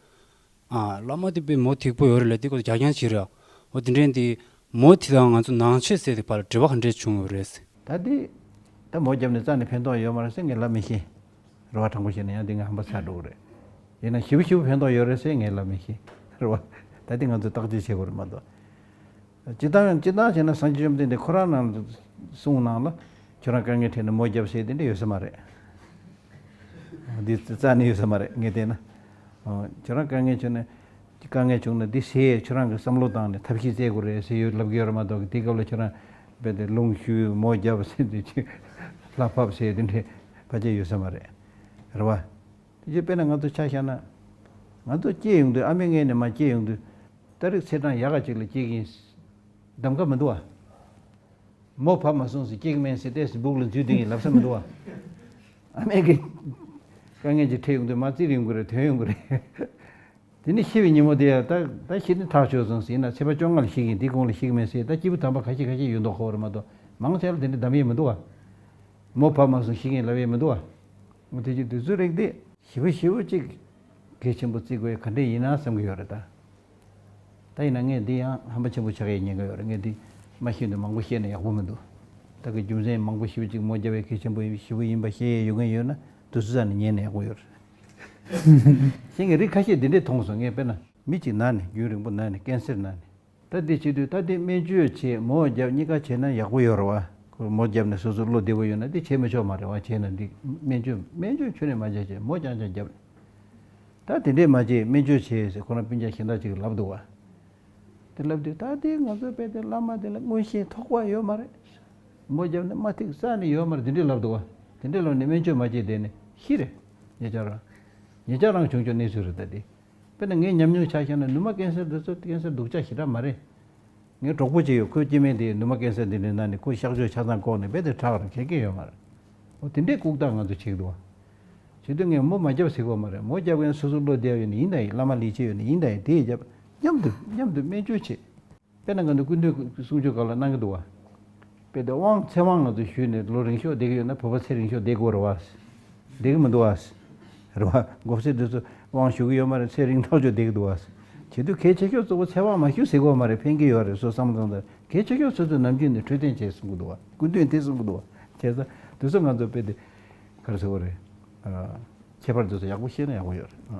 ཨ། བླ་མ་དེ་དཔེ་མོ་ཐིག་པོ་ཡོད་རེད་ལབ་དེ་ཁོ་རྒྱག་རྐྱང་བྱེད་རེད། འོ་དེ་འདྲའི་འདི། མོ་དེ་དང་ང་ཚོ་ནང་ཆོས་ཟེར་དེ་བར་ལ་འབྲེལ་བ་ག་འདྲས་བྱུང་ཡོད་རེད། ད་དེ། ད་མོ་བརྒྱབ་ནས་རྩ་ནས་ཕན་ཐོགས་ཡོད་མ་རེད་ཟེར་ངས་ལབ་མི་ཤེས། རེད་བ། དྲང་པོ་བཤད་ན་ཡང་དེ་ངས་ཧམ་པ་ཚ་འགྲོ་གི་རེད། ཡིན་ན་ཞེ་པོ་ཞེ་པོ་ཕན་ཐོགས་ཡོད་རེད་ཟེར་ངས་ལབ་མི་ཤེས། རེད་བ། ད་དེ་ང་ཚོས་བརྟག་དཔྱད་བྱེད་དགོས་རེད་མ་གཏོགས། སྤྱིར་བཏང་སྤྱིར་བཏང་བྱས་ན་སངས་རྒྱས་བཅོམ་ལྡན་འདས་ཁོ་རང་ནང་གསུང་ནང་ལ་ཁྱོད་རང་དཀའ་ངལ་འཕྲད་ནས་མོ་བརྒྱབ་ཟེར་དེ་འདྲ་ཡོད་ས་མ་རེད། འདི་རྩ་ནས་ཡོད་ས་མ་རེད་ངས་བལྟས་ན། ཁྱོད་རང་དཀའ་ངལ་བྱུང་ན་དཀའ་ངལ་བྱུང་ན་འདི་ཟེར་ཁྱོད་རང་གི་བསམ་བློ་བཏང་ནས་ཐབས་ཤེས་བཙལ་དགོས་རེད་ཟེར་ཡོད་ལབ་ཀྱི་ཡོད་རེད་མ་གཏོགས་དེ་སྐབས་ལ་ཁྱོད་རང་རྦད་དེ་རླུང་ཞུ་མོ་བརྒྱབ་ཟེར་དེ་ཅིག་ལྷ་ཕབ་ཟེར་དེ་འདྲའི་ཕལ་ཆེར་ཡོད་ས་མ་རེད། རེད་བ། དེ་ཅིག་དཔེར་ན་ང་ཚོ་ཆ་བཞག་ན། ང་ཚོ་སྐྱེས་ཡོང་དུས་ཨ་མའི་མངལ་ནས་མར་སྐྱེས་ཡོང་དུས། ཏ་རིག་ཚེས་གྲངས་ཡག་ག་ཅིག་ལ་སྐྱེས་ཀྱི་ཡིན། གདམ་ག་མི་འདུག་བ། མོ་བབས་མ་སོང་ཟེར་སྐྱེས་ཀྱི་མེད་ཟེར་ཏེ་སྦུག་ལ་འཛུལ་བསྡད་ཀྱི་ལབ་ས་མི་འདུག་བ། ཨ་མའི་གི་དཀའ་ངལ་ཅིག་འཕྲད་ཡོང་དུས་མར་བཙིར་ཡོང་གི་རེད། ཐོན་ཡོང་གི་རེད། དེ་ནས་ཤི་བའི་ཉིན་མོ་དེ་ཡང་ད་ད་ཤི་ནི་ཐག་ཆོད་སོང་ཟེར་ན་ཚེས་པ་བཅོ་ལྔ་ལ་ཤི་གི་ཡིན། དེའི་གོང་ལ་ཤི་གི་མེད་ཟེར་ད་སྐྱེས་བུ་དམ་པ་ཁ་ཤས་ཁ་ཤས་ཡོད་མདོག་ཁ་པོ་རེད་མ་གཏོགས་མང་ཆེ་བ་དེ་འདྲ་གདམ་ཡས་མི་འདུག་བ། མོ་བབས་མ་སོང་ཤི་གི་ཡིན་ལབ་ཡས་མི་འདུག་བ། འོ་དེ་ཅིག་དུས་ཚོད་རིག་དེ། ཞེ་པོ་ཞེ་པོ་ཅིག་གལ་ཆེན་པོ་བརྩི་དགོས་ག་འདྲས་ཡིན་ན་བསམ་གྱི་ཡོད་རེད་ད། ད་ཡིན་ན་ངས་འདི་ཡང་ཧམ་པ་ཆེན་པོ་ཆགས་ཡས་ཉེན་ཁ་ཡོད་རེད། ངས་འདི་མ་ཤེས་འདུག་མང་པོ་བཤད་ན་ཡག་པོ་མི་འདུག་ད་གི་རྒྱུ་མཚན་མང་པོ་ཞེ་པོ་ཅིག་མོ་རྒྱབ་པའི་གལ་ཆེན་པོ་ཞེ་པོ་ཡིན་པ་ཤེས་ཡས་ཡོད་མཁན་ཡོད་ན་དུས་ཚོད་ཙམ་ནས་ཉན་ན་ཡག་པོ་ཡོད་རེད། ཤེས་ངས་རིགས་ཁ་ཤས་འདི་འདྲས་མཐོང་སོང་། ངས་དཔེར་ན་མི་གཅིག་ན་ནས་རྒྱུན་རིང་པོ་ན་ནས་ཀན་སར་ན་ནས། ད་འདི་བྱེད་དུས་ད་འདི་སྨན་བཅོས་བྱེད་མོ་རྒྱབ་གཉིས་ཀ་བྱེད་ན་ཡག་པོ་ཡོད་རེད་བ། ཁོ་མོ་རྒྱབ་ནས་སོ་སོ་བློ་བདེ་པོ་ཡོད་ན་འདི་བྱེད་མི་ཆོག་མ་རེད་བ། བྱེད་ན་འདི་སྨན་བཅོས་སྨན་བཅོས་ཁྱོན་ནས་མ་བྱེད་བྱེད་མོ་རྐྱང་རྐྱང་རྒྱབ། ད་དེ་འདྲས་མ་བྱེད་སྨན་བཅོས་བྱེད་ཟེར་ཁོ་རང་སྤུན་ཀྱག་གཞན་དག་ཅིག་གིས་ལབ་འདུག་བ། དེ་ལབ་དུས་ད་དེ་ང་ཚོ་དཔེ་དེ་བླ་མ་དེ་ལ་མངོན་ཤེས་ཐོགས་པ་ཡོད་མ་རེད། མོ་རྒྱབ་ནས་མ་ཐིག་རྩ་ནས་ཡོད་མ་རེད་དེ་འདྲས་ལབ་འདུག་བ། དེ་འདྲས་ལབ་ནས་སྨན་བཅོས་མ་བྱེད་བསྡད་ནས་ཤི་རེད། ཉེ་ཆར་རང་ཉེ་ཆར་རང་བྱུང་བྱུང་གནས་ཚུལ་རེད་ད་དེ། དཔེར་ན་ངའི་ཉམས་མྱོང་ཆ་བཞག་ན་ནུ་མ་ཀན་སར་འདི་ཚོ་ཀན་སར་སྡུག་ཅག་ཞེ་དྲག་མ་རེད། ངའི་གྲོགས་པོ་ཅིག་ཡོད། ཁོའི་སྐྱེ་དམན་དེ་ནུ་མ་ཀན་སར་འདི་འདྲའི་ནང་ནས་ཁོ་གཤག་བཅོས་ཆ་ཚང་བཀོག་ནས་རྦད་དེ་དྲག་རེད། གལ་གལ་ཡོད་མ་རེད། འོ་དེ་འདྲའི་ལྐུགས་རྟགས་ང་ཚོ་བྱེད་ཀྱི་འདུག་བ། བྱེད་དུས་ངས་མོ་མ་རྒྱབ་ཟེར་གི་ཡོད་མ་རེད། མོ་རྒྱབ་མཁན་སོ་སོ་བློ་བདེ་བ་ཡོད་ན་ཡིན་ད་ཡིན། བླ་མ་ལས་བྱེད་ཡོད་ན་ཡིན་ད་ཡིན། དེ་རྒྱབ། མཉམ་དུ་མཉམ་དུ་སྨན་བཅོས་བྱེད། དཔེར་ན་ང་ཚོ་སྐུ་མདུན་གསུང་ཆོས་སྒང་ལ་གནང་གི་འདུག་བ། དཔེ་དེ་དབང་ཚེ་དབང་ང་ཚོ་ཞུས་ནས་ལོ་རིང་ཤོས་བསྡད་ཀྱི་ཡོད་ན། བོད་པ་ཚེ་རིང་ཤོས་བསྡད་དགོས་རེད་བ། བསྡད་ཀྱི་མི་འདུག་བ། རེད་བ། མགོ་སེར་དེ་ཚོ་དབང་ཞུ་གི་ཡོད་མ་རེད། ཚེ་རིང་ཐག་ཆོད་བསྡད་ཀྱི་འདུག་བ། བྱེད་དུས་གལ་ཆེ་ཤོས་གཙོ་བོ་ཚེ་དབང་མ་ཞུ་ཟེར་གྱི་ཡོད་མ་རེད། ཕན་གྱི་ཡོད་རེད། སོ་བསམ་བློ་བཏང་དུས་གལ་ཆེ་ཤོས་སོ་སོའི་ནམ་རྒྱུན་ནས་འཕྲོད་བསྟེན་བྱེད་གསུང་གི་འདུག་བ། སྐུ་མདུན་དེ་གསུང་གི་འདུག་བ། བྱས་ཙང་དེ་ཚོ་ང་ཚོ་དཔེ་དེ་ག་རེ་ཟེར་དགོས་རེད། ཨ། ཁྱད་པར་དེ་ཚོ་ཡག་པོ་ཤེས་ན་ཡག་པོ་ཡོད་རེད།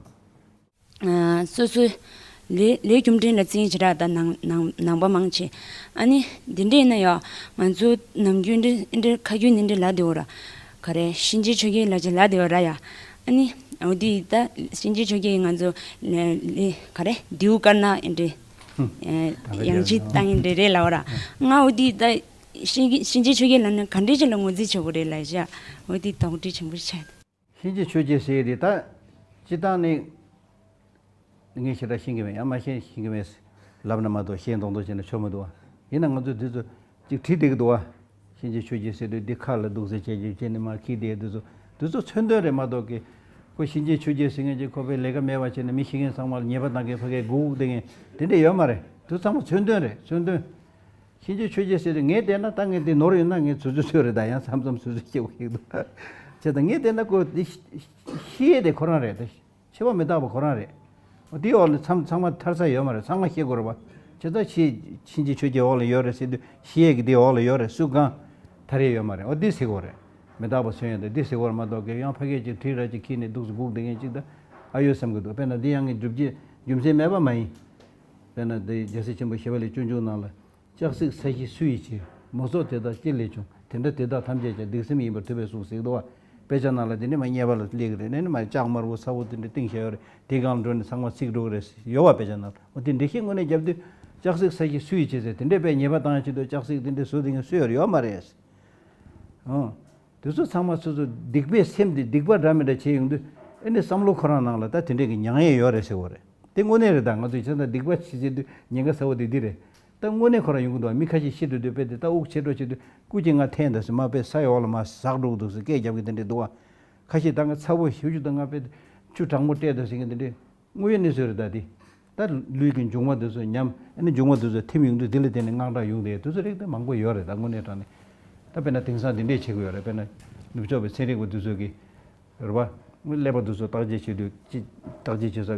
ཨ། ཨ། སོ་སོའི་ལས་ལས་རྒྱུ་འབྲས་ལ་བརྩོན་བྱེད་ར། ད་ནང་ནང་ནང་པ་མང་ཆེ། ཨ་ནི་འདི་འདྲས་ཡིན་ན་ཡ། ང་ཚོ་ནམ་རྒྱུན་འདི་འདྲ་ཁ་རྒྱུན་འདི་འདྲ་ལབ་བསྡད་ཡོད་ར། ག་རེ། གཤིན་རྗེ་ཆོས་རྒྱལ་ལབ་ཅིག་ལབ་བསྡད་ཡོད་ར་ཡ། ཨ་ནི་འོ་དེ་ད་གཤིན་རྗེ་ཆོས་རྒྱལ་ང་ཚོ་ལས་ལས་ག་རེ། རྡེའུ་དཀར་ནག་འདི་འདྲས། ཨ། ཡང་ཅིག་བཏང་ཡིན་འདྲ་རེད་ལབ་ར། ང་འོ་དེ་ད་གཤིན་གཤིན་རྗེ་ཆོས་རྒྱལ་ལབ་ན་ག་འདྲས་ཅིག་ལ་ངོས་འཛིན་བྱེད་དགོས་རེད་ལབ་བྱས། འོ་དེ་དོགས་འདྲི་ཆེན་པོ་ཆགས། གཤིན་རྗེ་ཆོས་རྒྱལ་ཟེར་ཡས་དེ་ད་སྤྱིར་བཏང་ནས་ངས་ཞེ་དྲག་ཤེས་ཀྱི་མེད། ཡང་མ་ཤེས་ཤེས་ཀྱི་མེད་ལབ་ན་མ་གཏོགས། ཤེས་མདོག་མདོག་བྱས་ན་ཆོ་མི་འདུག་བ། ཡིན་ན་ང་ཚོ་འདི་ཚོ་ཅིག་བྲིས་བསྡད་ཀྱི་འདུག་བ། གཤིན་རྗེ་ཆོས་རྒྱལ་ཟེར་དུས་འདི་ཁ་ལ་འདུག་ཟེར་བྱས་བྱས་བྱས་ནས་མར་འཁྱེར་བསྡད། འདི་ཚོ་འདི་ཚོ་མཚོན་དོན་རེད་མ་གཏོགས་ཀྱི། ཁོ་གཤིན་རྗེ་ཆོས་རྒྱལ་ཟེར་མཁན་ཅིག་ཁོ་པའི་ལས་ཀ་མེད་པ་བྱས་ནས་མི་ཤི་མཁན་ཚང་མ་ལ་ཉེས་པ་གཏོང་མཁན་ཕ་གིར་སྒུག་སྒུག་བསྡད་མཁན་དེ་འདྲ་ཡོད་མ་རེད། དེ་ཚང་མ་མཚོན་དོན་རེད། མཚོན་དོན། གཤིན་རྗེ་ཆོས་རྒྱལ་ཟེར་དུས་ངས་བལྟས་ན་ད་ངས་འདི་ནོར་ཡོད་ན་ངས་ཚོད་ཚོད་ཚོད་རེད། ད་ཡང་མཚམས་མཚམས་ཚོད་ཚོད་སྐྱེ་བོ་ཞིག་འདུག་བྱས་ཙང་ངས་བལྟས་ན་ཁོ་འདི་ཤི་ཤི་ཡས་དེ་ཁོ་རང་རེད། ད་འཆི་བ་མི་རྟག་པ་ཁོ་རང་རེད། འོ་དེའི་འོག་ལ་མཚམས་ཚང་མ་ཐར་ས་ཡོད་མ་རེད། ཚང་མ་ཤི་དགོས་རེད་པ། བྱས་ཙང་ཤི་གཤིན་རྗེ་ཆོས་རྒྱལ་འོག་ལ་ཡོད་རེད་ཟེར་དུས་ཤི་ཡས་ཀྱི་དེའི་འོག་ལ་ཡོད་རེད། སུ་གང་ཐར་ཡས་ཡོད་མ་རེད། འོ་འདི་ཟེར་དགོས་རེད། མི་རྟག་པ་མཚོན་ཡས་དེ་འདི་ཟེར་དགོས་རེད་མ་གཏོགས་ཀྱི། ཡང་ཕ་གིར་ཅིག་གྲི་ར་ཅིག་འཁྱེར་ནས་འདུག་སེ་སྒུག་བསྡད་མཁན་ཅིག་ད་ཨ་ཡོད་བསམ་གྱི་འདུག་དཔེར་ན་འདི་ཡང་ངས་སྒྲུབ་བྱེད་རྒྱུ་མཚན་མེད་པ་མ་ཡིན། དཔེར་ན་འདི་རྒྱལ་སྲས་ཆེན་པོ་ཞི་བ་ལྷས་སྤྱོད་འཇུག་ནང་ལ། ལྕགས་སྲེག་ས་གཞི་སུ་ཡིས་བྱས། མོ་སོགས་དེ་དག་ཅི་ལས་བྱུང་། དེ་འདྲ་དེ་དག་ཐམས་ཅད་ཀྱང་སྡིག་སེམས་ཡིན་པར་ཐུབ་པས་གསུངས་ཟེར་འདུག་བ། དཔེ་ཆ་ནང་ལ་དེ་འདྲ་མ་རྙེད་པ་ལ་སླེབས་ཀྱི་རེད། ནས་ནི་མ་ལྕགས་དམར་པོ་ཚ་བོ་དེ་འདྲ་བཏིང་བཞག་ཡོད་རེད། དེ་སྒང་ལ་འགྲོ་ནས་ཚང་མ་ཚིག་འགྲོ་གི་རེད་ཡོད་བ། དཔེ་ཆ་ནང་ལ། འོ་དེ་འགྲེལ་བཤད་དངོས་གནས་རྒྱབ་དུས་ལྕགས་སྲེག་ས་གཞི་སུ་ཡིས་བྱས་ཟེར། དེ་འདྲས་དཔེ་ཉེས་པ་བཏང་ཡ་ཆེད་དུ་ལྕགས་སྲེག་དེ་འདྲས་བཟོ་དེ་ངས་སུ་ཡོད་ཡོད་མ་རེད། ཨང་། དེ་ཚོ་ཚང་མ་སོ་སོ་སྡིག་པའི་སེམས་དེ་སྡིག་པ་འདྲ་མི་འདྲ་བྱས་ཡོང་དུས། ཨེ་ནི་བསམ་བློ་ཁོ་རང་ནང་ལ་ད་དེ་འདྲས་ཀྱི་མྱང་ཡས་ཡོད་རེད་ཟེར་བ་རེད། དེ་དངོས་གནས་རེད། ད་ང་ཚོས་བྱས་ཙང་སྡིག་པ་བྱེད་བྱེད་དུས་ཉེན་ཁ་ཚ་བོ་དེ་འདི་རེད། ད་དངོས་གནས་ཁོ་རང་ཡོང་གི་འདུག་མི་ཁ་ཤས་ཤི་འགྲོ་དུས་དཔེ་དེ་ད་དབུགས་ཆད་འགྲོ་བྱེད་དུས་སྐུ་གཅིག་ང་འཐེན་འདུག་ཟེར། མ་དཔེ་ས་ཡོག་ལ་མ་ཟག་འགྲོ་གི་འདུག་ཟེར་སྐད་རྒྱབ་ཀྱི་དེ་འདྲས་འདུག་བ། ཁ་ཤས་ད་ང་ཚ་བོ་ཞུ་རྒྱུ་ད་ང་དཔེ་ཆུ་གྲང་མོ་སྤྲད་འདུག་ཟེར་མཁན་དེ་འདྲས། དངོས་ཡོད་གནས་ཚུལ་རེད། ད་དེ་ད་ལུས་ཀྱི་མཇུག་མ་དེ་ཚོ་ཉམས། ཨ་ནི་མཇུག་མ་དེ་ཚོ་ཐིམ་ཡོང་དུས་དེ་ལ་བརྟེན་ནས་དངངས་སྐྲག་ཡོང་དེ་དེ་ཚོ་རིགས་དེ་མང་པོ་ཡོད་རེད། ད་དངོས་གནས་དྲང་གནས། ད་དཔེར་ན་དེང་སང་དེ་འདྲས་བྱེད་དགོས་ཡོད་རེད། དཔེར་ན་ནུབ་ཕྱོགས་པའི་ཚན་རིག་པ་དེ་ཚོ་གིས་རེད་པ། ཀླད་པ་དེ་ཚོ་བརྟག་དཔྱད་བྱེད་དུས་ཅི་བརྟག་དཔྱད་བྱེད་ས་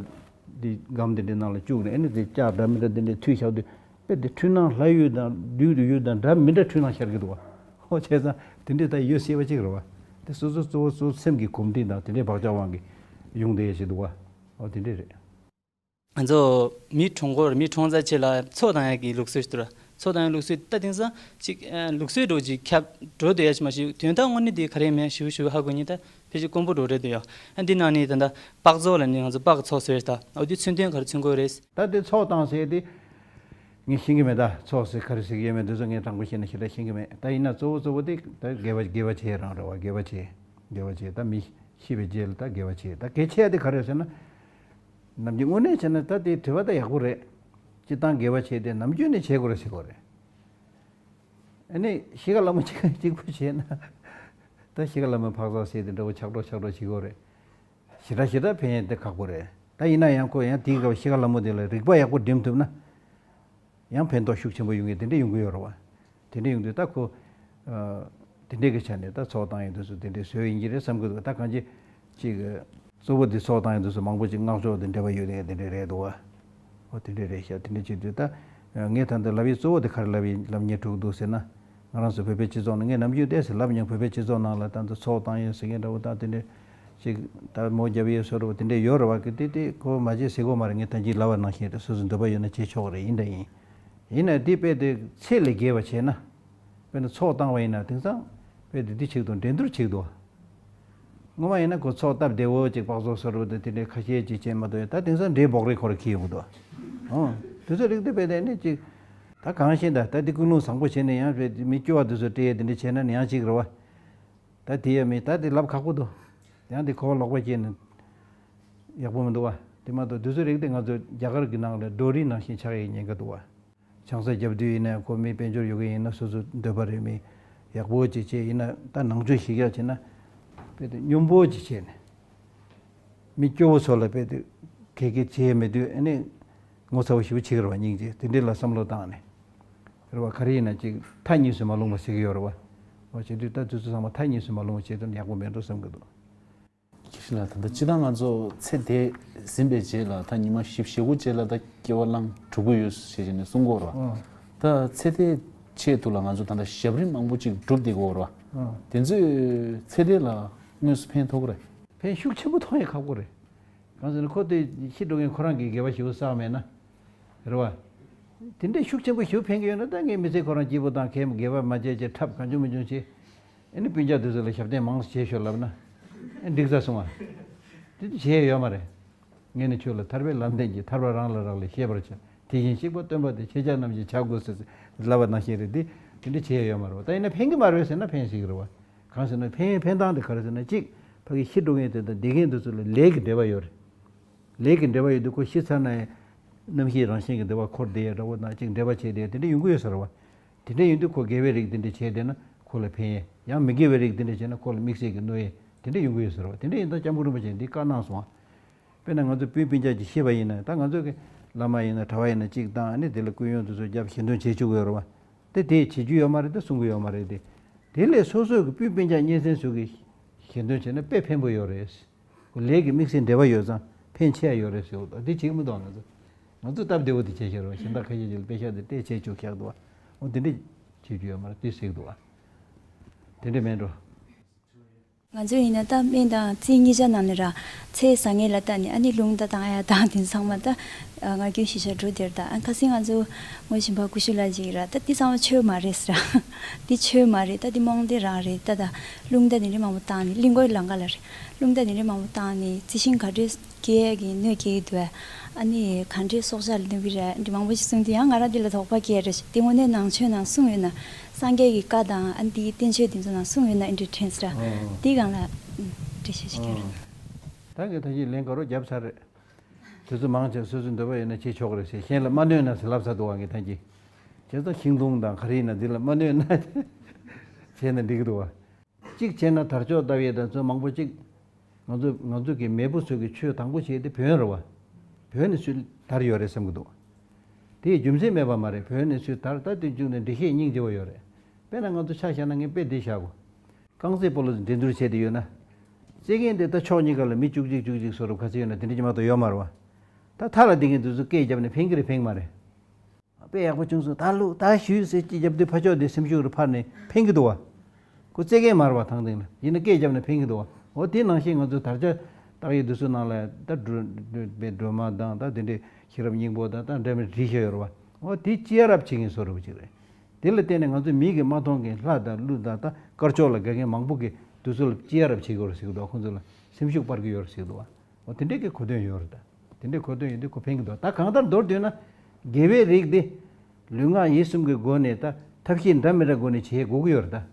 དེ་སྒམ་དེ་འདྲའི་ནང་ལ་བཅུག་ནས། ཨ་ནི་དེ་ལྕགས་འདྲ་མི་འདྲ་དེ་འདྲས་འཐུས་བཞག་དུས་དཔེ་དེ་འཁྲུལ་སྣང་ལྷ་ཡུལ་དང་བདུད་ཀྱི་ཡུལ་དང་འདྲ་མི་འདྲ་འཁྲུལ་སྣང་ཤར་གྱི་འདུག་བ། ཧོ། བྱས་ཙང་དེ་འདྲས་ད་ཡོད་སྲིད་པ་ཅིག་རེད་བ། དེ་སོ་སོ་གཙོ་བོ་གཙོ་བོ་སེམས་ཀྱི་གོམས་འདྲིས་དང་དེ་འདྲས་བག་ཆགས་དབང་གིས་ཡོང་བསྡད་ཡས་ཅིག་འདུག་བ། ཨོ་དེ་འདྲས་རེད། ང་ཚོ་མི་གྲོངས་སྐོར། མི་གྲོངས་ཚར་རྗེས་ལ་ཚོགས་བཏང་ཡག་གི་ལུགས་སྲོལ་ཞིག་འདུག་ར། ཚོགས་བཏང་ཡག་ལུགས་སྲོལ་ད་དེང་སང་ཅིག་ཨ་ལུགས་སྲོལ་འདྲ་བོ་ཅིག་ཁྱབ་འགྲོ་བསྡད་ཡ་ཞིག་མ་གཞི་དོན་དག་དངོས་གནས་དེ་ག་རེ་མེད་ཞུ་ཞུ་ཧ་གོ་མཁན་ད་ཕལ་ཆེར་དཀོན་པོ་འདྲ་བོ་རེད་འདུག་ཡ། ཨ་འདི་ནང་ནས་ད་ལྟ་སྤགས་ཚོགས་ལ་ནི་ང་ཚོ་སྤགས་ཚོགས་ཟེར་ད། ཨ་འདི་མཚོན་དོན་ག་རེ་མཚོན་གྱི་ཡོད་རེད། ད་དེ་ཚོགས་བཏང་ཟེར་དེ་ངས་ཤེས་ཀྱི་མེད། ད་ཚོགས་ཟེར་ག་རེ་ཟེར་གྱི་ཡོད་མེད་དེ་ཚོ་ངས་དྲང་པོ་བཤད་ན་ཞེ་དྲག་ཤེས་ཀྱི་མེད། ད་ཡིན་ན་གཙོ་བོ་གཙོ་བོ་དེ་ད་དགེ་བ་དགེ་བ་བྱེད་རང་རེད་བ། དགེ་བ་བྱེད། དགེ་བ་བྱེད། ད་མི་ཤི་བའི་རྗེས་ལ་ད་དགེ་བ་བྱེད། ད་གལ་ཆེ་ཡ་དེ་ག་རེ་ཟེར་ན། ནམ་རྒྱུན་དངོས་གནས་བྱས་ན་ད་དེ་དྲི་བ་ད་ཡག་པོ་རེད། སྤྱིར་བཏང་དགེ་བ་བྱས་ཏེ་ནམ་རྒྱུན་ནས་བྱེད་དགོས་རེད་ཟེར་གྱི་ཡོད་རེད། ཨ་ནི་ཤི་ཁ་ལ་མོ་གཅིག་གཅིག་པུ་བྱས་ན། ད་ཤི་ཁ་ལ་མོ་འཕག་འཚག་ཟེར་དེ་འདྲ་བོ་ཆག་གྲོགས་ཆག་གྲོགས་བྱེད་ཀྱི་ཡོད་རེད། ཞེ་དྲག་ཞེ་དྲག་ཕན་ཡས་དེ་ཁག་པོ་རེད། ད་ཡིན་ན་ཡང་ཁོ་ཡང་དེའི་སྐབས་ཤི་ཁ་ལ་མོ་དེ་ལ་རིག་པ་ཡག་པོ་འགྲིམ་ཐུབ་ན། ཡང་ཕན་ཐོགས་ཤུགས་ཆེན་པོ་ཡོང་གི་དེ་འདྲ་ཡོང་གི་ཡོད་རེད་བ། དེ་འདྲ་ཡོང་དུས་ད་ཁོ། ཨ། དེ་འདྲའི་གི་ཆ་ནས་ད་ཚོགས་བཏང་ཡོང་དུས་སུ་དེ་འདྲའི་བཟོས་ཡིན་གྱི་རེད་བསམ་གི་འདུག་ད་གང་ཅི། ཅིག་གཙོ་བོ་འདི་ཚོགས་བཏང་ཡོང་དུས་སུ་མང་པོ་ཅིག་བསྔགས་བརྗོད་དེ་འདྲ་བ་ཡོད་ནས་དེ་འདྲ་རེད་འདུག་བ། ཨོ་དེ་འདྲ་རེད་ཤག་དེ་འདྲ་བྱེད་དུས་ད། ངས་ད་ལྟ་ལབ་ཡི་གཙོ་བོ་དེ་ག་རེ་ལབ་ཡི་ལབ་སྙིང་བྲོ་གི་འདུག་ཟེར་ན། ང་རང་ཚོ་བོད་པའི་སྤྱི་ཚོགས་ནང་ངས་ནམ་རྒྱུན་ཏོག་ཙམ་ལབ་མྱོང་། བོད་པའི་སྤྱི་ཚོགས་ནང་ལ་ད་ལྟ་ཚོགས་བཏང་ཡོད་ཟེར་མཁན་འདྲ་བོ་དང་དེ་འདྲ་ཅིག་ད་མོ་རྒྱབ་ཡོད་བཟོ་འདྲ་བོ་དེ་འདྲ་ཡོད་རེད་བ། གི་དེ་དེ་ཁོ་མ་བྱེད་ཟེར་གོ་མ་རེད། ངས་ད་གིན་ལབ་པ་ནང་བཞིན་དེ་སོ་སོ་འདོད་པ་ཡོད་ན་བྱེད་ཆོག་གི་རེད། ཡིན་ད་ཡིན། ཡིན་ན་དེ་དཔེ་དེ་ཚད་ལས་བརྒལ་བ་བྱས་ན། དཔེར་ན་ཚོགས་བཏང་བ་ཡིན་ན་དེང་སང་དཔེ་དེ་འདི་ཆེད་དུ་འགྲན་བསྡུར་བྱེད་འདུག་སྔོན་མ་ཡིན་ན་ཁོ་ཚོགས་སྟབས་བདེ་བོ་ཅིག་སྤགས་ཚོགས་བཟོ་འདྲ་བོ་དེ་དེ་འདྲའི་ཁ་ཤས་ཅིག་བྱས་མ་གཏོགས། ད་དེང་སང་འདྲེ་སྦོག་རེ་ཁོ་ར་འཁྱེར་ཡོང་གི་འདུག་ཨང་། དེ་ཚོ་རིགས་དེ་དཔེ་དེ་ནི་ཅིག་ད་གང་ཤེས་ད། ད་དེ་ཀུན་སློང་བཟང་པོ་བྱས་ནས་ཡང་དཔེ་མི་སྐྱོ་བ་དེ་ཚོ་སྤྲད་དེ་འདྲ་བྱས་ན་ནི་ཡང་ཅིག་རེད་བ། ད་དེ་ཡ་མི་ད་དེ་ལབ་ཁག་པོ་འདུག་ཡང་དེ་གོ་བ་ལོག་པ་སྐྱེས་ནས་ཡག་པོ་མི་འདུག་བ། དེ་མ་གཏོགས་དེ་ཚོ་རིགས་དེ་ང་ཚོ་རྒྱ་གར་གྱི་ནང་ལ་ཌོ་རི་ནང་བཞིན་ཆགས་ཡའི་ཉེན་ཁ་འདུག་བ། ཆང་ས་རྒྱབ་དུས་ཡིན་ན་ཁོ་མི་དཔལ་འབྱོར་ཡོད་མཁན་ཡིན་ན་སོ་སོ་འདོད་པ་རེད། མི་ཡག་པོ་ཅིག་བྱས་ཡིན་ན་ད་ནང་ཆོས་ཤིག་ཡག་བྱས་ན་དཔེ་དེ་སྙོམས་པོ་ཅིག་བྱས་ནས་མི་སྐྱོ་བོ་ཚོ་ལ་དཔེ་དེ་གེ་གེ་བྱས་མེད་དུས། ཨ་ནི་ ངོ་ཚ་བོ་ཞེ་པོ་བྱེད་ཀྱི་རེད་བ། སྙིང་རྗེ་དེ་འདྲའི་ལ་བསམ་བློ་བཏང་ནས། རེད་བ། ག་རེ་ཡིན་ན་ཅིག་མཐའ་གཉིས་སུ་མ་ལྷུང་བ་ཟེར་གྱི་ཡོད་རེད་བ། འོ་བྱེད་དུས་ད་དུས་ཚོད་ཚང་མ་མཐའ་གཉིས་སུ་མ་ལྷུང་བ་བྱེད་ཐུབ་ན་ཡག་པོ་མེད་འགྲོ་བསམ་གྱི་འདུག་ཁྱེད་ལ་ད་ལྟ་སྤྱི་བཏང་ང་ཚོ་ཚེ་འདས་ཟིན་པའི་རྗེས་ལ་ད་ཉི་མ་བཞི་བཅུ་ཞེ་དགུ་རྗེས་ལ་ད་སྐྱེ་བ་བླངས་གྲུབ་ཀྱི་ཡོད་ཞེས་བྱས་ནས་གསུང་གི་ཡོད་རེད་བ། ཨང་། ད་ཚེ་འདས་ཆེད་དུ་ལ་ང་ཚོ་ད་ལྟ་ཞབས་རིམ་མང་པོ་ཅིག་བསྒྲུབས་བསྡད་ཀྱི་ཡོད་རེད་བ། ཨང་། དེ་ཚོས་ཚེ་འདས་ལ་དངོས་སུ་ཕན་ཐོགས་ཀྱི་རེད། ཕན་ཤུགས་ཆེན་པོ་ཐོགས་ཡ་ཁག་པོ་རེད། གང་ཟེར་ན་ཁོ་དེ་ཤི་འགྲོ་མཁན་ཁོ་རང་གི་དགེ་བ་ཞེ་པོ་བསགས་མེད་ན། རེད་བ། དེ་འདྲའི་ཤུགས་ཆེན་པོ་ཞེ་པོ་ཕན་གྱི་ཡོད་ན་ད་ངའི་མི་ཚེ་ཁོ་རང་སྐྱིད་པོ་དང་གད་མོ་དགེ་བ་མ་བྱས་བྱས་འཁྲབ་གང་བྱུང་མི་བྱུང་བྱས། ཨ་ནི་སྤུན་ཀྱག་དེ་ཚོ་ལ་ཞབས་བརྟན་མང་ཙམ་བྱས་ཤོག་ལབ་ན། ཨ་འགྲིག་ས་སོང་བ། དེ་དུས་བྱས་ཡོད་མ་རེད། ངས་ནི་ཁྱོད་ལ་ཐར་པའི་ལམ་བསྟན་གྱི་ཐར་པ་རང་ལ་རག་ལས་ཤེས་པར་བྱ། དེ་བཞིན་གཤེགས་པ་སྟོན་པ་དེ་ཁྱེད་ཅག་རྣམས་ཀྱིས་བྱ་དགོས་ཟེར་ལབ་པ་ནང་བཞིན་རེད་དེ། དེ་འདྲ་བྱས་ཡོད་མ་རེད་བ། ད་ཡིན་ན་ཕན་གྱི་མ་རེད་ཟེར་ན་ཕན་སྲིད་ཀྱི་རེད་བ། གང་ཟེར་ན་ཕན་ཕན་སྟངས་དེ་ག་རེ་ཟེར་ན་གཅིག་ཕ་གི་ཤི་འགྲོ་མཁན་དེ་དང་བསྡད་མཁན་དེ་ཚོ་ལ་ལས་ཀྱི་འབྲེལ་བ་ཡོད་རེད། ལས་ཀྱི་འབྲེལ་བ་ཡོད་དུས་ཁོ་ཤི་ཚར་ན་ཡང་རྣམ་ཤེས་རང་བཞིན་གྱི་འདུ་བ་འཁོར་བསྡད་ཡ་འདྲ་བོ་དང་གཅིག་འབྲེལ་བ་བྱས་བསྡད་ཡ་དེ་འདྲ་ཡོང་གི་ཡོད་ས་རེད་བ། དེ་འདྲ་ཡིན་དུས་ཁོ་དགེ་བའི་རིགས་དེ་འདྲ་བྱས་བསྡད་ན་ཁོ་ལ་ཕན་ཡས། ཡང་མི་དགེ་བའི་རིགས་དེ་འདྲ་བྱས་ན་ཁོ་ལ་དམིགས་བསལ་གྱི་གནོད་ཡས་དེ་འདྲ་ཡོང་གི་ཡོད་ཟེར་བ། དེ་འདྲ་ཡིན་ཙང་སྐྱབས་མགོན་རིན་པོ་ཆེས་འདི་བཀའ་གནང་སོང་ཨ། དཔེར་ན་ང་ཚོ་སྤུན་སྤུན་ཀྱག་ཅིག་ཤི་བ་ཡིན་ན་ད་ང་ཚོ་གི་བླ་མ་ཡིན་ན་གྲྭ་བ་ཡིན་ན་གཅིག་བཏང་ཨ་ནི་དེ་ལ་སྐུ་ཡོན་དེ་ཚོ་རྒྱབ་ཞལ་འདོན་བྱེད་བཅུག་གི་ཡོད་རེད་བ། དེ་དེ་བྱེད་རྒྱུ་ཡོད་མ་རེད་དེ་གསུང་གི་ཡོད་མ་རེད་དེ། དེ་ལས་སོ་སོ་གི་སྤུན་སྤུན་ཀྱག་གཉེན་ཚན་ཚོ་གི་ཞལ་འདོན་བྱས་ན་དཔེ་ཕན་པོ་ཡོད་རེད། ལས་ཀྱི་དམིགས་བསལ་འབྲེལ་བ་ཡོད་ཙང་ཕན་ཆེ་ཡ་ཡོད་རེད་ཟེར་བ་དང་དེ་བྱེད་ཀྱི་མི་འདུག་ང་ཚོ། ང་ཚོ་སྟབས་བདེ་བོ་དེ་བྱས་ཤག་རེད་བ། གཞན་དག་ཁ་ཤས་ཅིག་ལ་དཔེ་ཤག་དེ་ལྟས་བྱས་བཅུག་ཤག་འདུག་བ། འོ་དེ་འདྲས་བྱེད་རྒྱུ་ཡོད་མ་རེད་དེ་ཟེར་གི་འདུག་བ། དེ་འདྲས་མེད་འགྲོ། ང་ཚོ་ཡིན་ན་ད་སྨན་དང་རྩིས་གཉིས་ཆ་ནང་ནས་ར་ཚེ་བཟང་ངན་ལ་ལྟ་ནས་ཨ་ནི་རླུང་རྟ་བཏང་ཡ་དང་དེ་ཚང་མ་ད་ང་རྒྱལ་ཞིག་བྱ་འགྲོ་དེར་ད་ཨ་ཁ་སང་ང་ཚོ་ངོ་ཤེས་པ་ཀུ་ཤུ་ལགས་ཅིག་ར་ད་འདི་ཚང་མ་ཆོས་མ་རེད་ཟེར་ར། འདི་ཆོས་མ་རེད་ད་འདི་རྨོངས་དད་རང་རེད་ད་ད་རླུང་རྟ་དེ་འདྲས་མང་པོ་བཏང་ནས་གླིང་སྐོར་ལམ་ཁ་ལ་རེད། རླུང་རྟ་དེ་འདྲས་མང་པོ་བཏང་ནས་རྩི་ཤིང་ག་འདྲས་སྐྱེ་ཡས་ཀྱི་གནོད་སྐྱེལ་གྱི་འདུག་ཨ་ནི་ག་འདྲའི་སྲོག་ཆགས་ལ་གནོད་ཀྱི་རེད་འདི་མང་པོ་ཞིག་གསུངས་དུས་ཡང་ང་རང་འདི་ལ་དོགས་པ་སྐྱེས་རེད། འདི་དངོས་གནས་ནང་ཆོས་ནང་གསུངས་ཡོད་ན་སངས་རྒྱས་ཀྱི་བཀའ་དང་ཨ་ནི་འདིའི་བསྟན་བཅོས་འདི་ཚོ་ནང་གསུངས་ཡོད་ན་ཨེ་འདྲའི་དྲན་སྲིད་ར། འདིའི་སྒང་ལ་འགྲེལ་བཤད་ཅིག་སྐྱོན་རོགས། ད་གི་ད་གི་ལན་ག་རོ་བརྒྱབ་ཚར་རེད། དུས་ཚོད་མང་ཆེ་སོ་སོའི་འདོད་པ་ཡོད་ན་བྱེད་ཆོག་གི་རེད་ཟེར་གཞན་ལ་མ་གནོད་ན་ཟེར་ལབ་ཚར་འདུག་བ་ངས་ད་གི། བྱས་ཙང་ཤིང་སྡོང་དང་ག་རེ་ཡིན་ན་འདི་ལ་མ་གནོད་ན་བྱས་ན་འགྲིག་གི་འདུག་བ། གཅིག་བྱས་ན་དར་ལྕོག་བཏབ་ཡས་དང་ཚོ་མང་པོ་གཅིག་ང་ཚོ་ང་ཚོ་གི་མེས་པོ་ཚོ་གི་ཆོས་དང་པོ་བྱས་ཏེ་བོན་རེད་བ། བོན་ནས་སུས་དར་ཡོད་རེད་བསམ་གི་འདུག་དེའི་རྒྱུ་མཚན་མེད་པ་མ་རེད། བོན་ནས་སུས་དར་ད་དེ་བྱུང་ནས་འགྲེལ་བཤད་སྙིང་རྗེ་བོ་ཡོད་རེད། དཔེར་ན་ང་ཚོ་ཆ་བཞག་ན་ངས་དཔེ་འདི་བཞག་གོ། རྐང་རྩེད་སྤོ་ལོ་འགྲན་བསྡུར་བྱས་ཏེ་ཡོད་ན། རྩེད་མཁན་དེ་ད་ཕྱོགས་གཉིས་ཀ་ལ་མི་བཅུ་གཅིག་བཅུ་གཅིག་བཟོ་འདྲ་ག་ཚོད་ཡོད་ན་དེ་འདྲ་ཅིག་མ་གཏོགས་ཡོད་མ་རེད་བ། ད་མཐའ་ལ་བསྡད་མཁན་དེ་ཚོ་སྐད་བརྒྱབ་ནས་ཕན་གི་རེད་ཕན་གི་མ་རེད། དཔེ་ཡག་པོ་བྱུང་སོང་ད་ལུག་ད་ཞུས་ཟེར་ཅིག་བརྒྱབ་དུས་ཕར་ཕྱོགས་དེ་སེམས་ཤུགས་རུ་འཕར་ནས་ཕན་གི་འདུག་བ། ཁོ་རྩེད་མཁན་མ་རེད་བ་ཐང་སྟེང་ལ་ཡིན་ན་སྐད་བརྒྱབ་ནས་ཕན་གི་འདུག་བ། འོ་དེ་ནང་བཞིན་ང་ཚོ་དར་ཆ་བཏགས་ཡས་དུས་ཚོད་ནང་ལ་ད་སྒྲོལ་སྒྲོལ་མ་དང་ད་དེ་འདྲའི་ཤེས་རབ་སྙིང་པོ་དང་ད་འདྲ་མི་བྲིས་བཞག་ཡོད་རེད་བ། འོ་དེ་ཅི་ཡ་རབས་བྱེད་མཁན་བཟོ་འདྲ་བོ་ཅིག་རེད། དེ་ལ་བརྟེན་ནས་ང་ཚོ་མིག་གིས་མ་མཐོང་མཁན་ལྷ་དང་ཀླུ་དང་ད་དཀར་ཕྱོགས་ལ་དགའ་མཁན་མང་པོ་གིས་དུས་ཚོད་ལ་ཅི་ཡ་རབས་བྱེད་དགོས་རེད་ཟེར་གི་འདུག་ཁོང་ཚོ་ལ་སེམས་ཤུགས་སྤར་གི་ཡོད་རེད་ཟེར་གི་འདུག་བ། འོ་དེ་འདྲའི་གི་གོ་དོན་ཡོད་རེད་ད། དེ་འདྲའི་གོ་དོན་ཡོད་དུས་ཁོ་ཕན་གི་འདུག་ད་གང་ལྟར་མདོར་བསྡུས་ན། དགེ་བའི་རིགས་དེ་ལུས་ངག་ཡིད་གསུམ་གྱི་སྒོ་ནས་ད་ཐབས་ཤེས་འདྲ་མི་འདྲ་སྒོ་ནས་བྱེད་དགོས་ཀྱི་ཡོད་རེད་ད།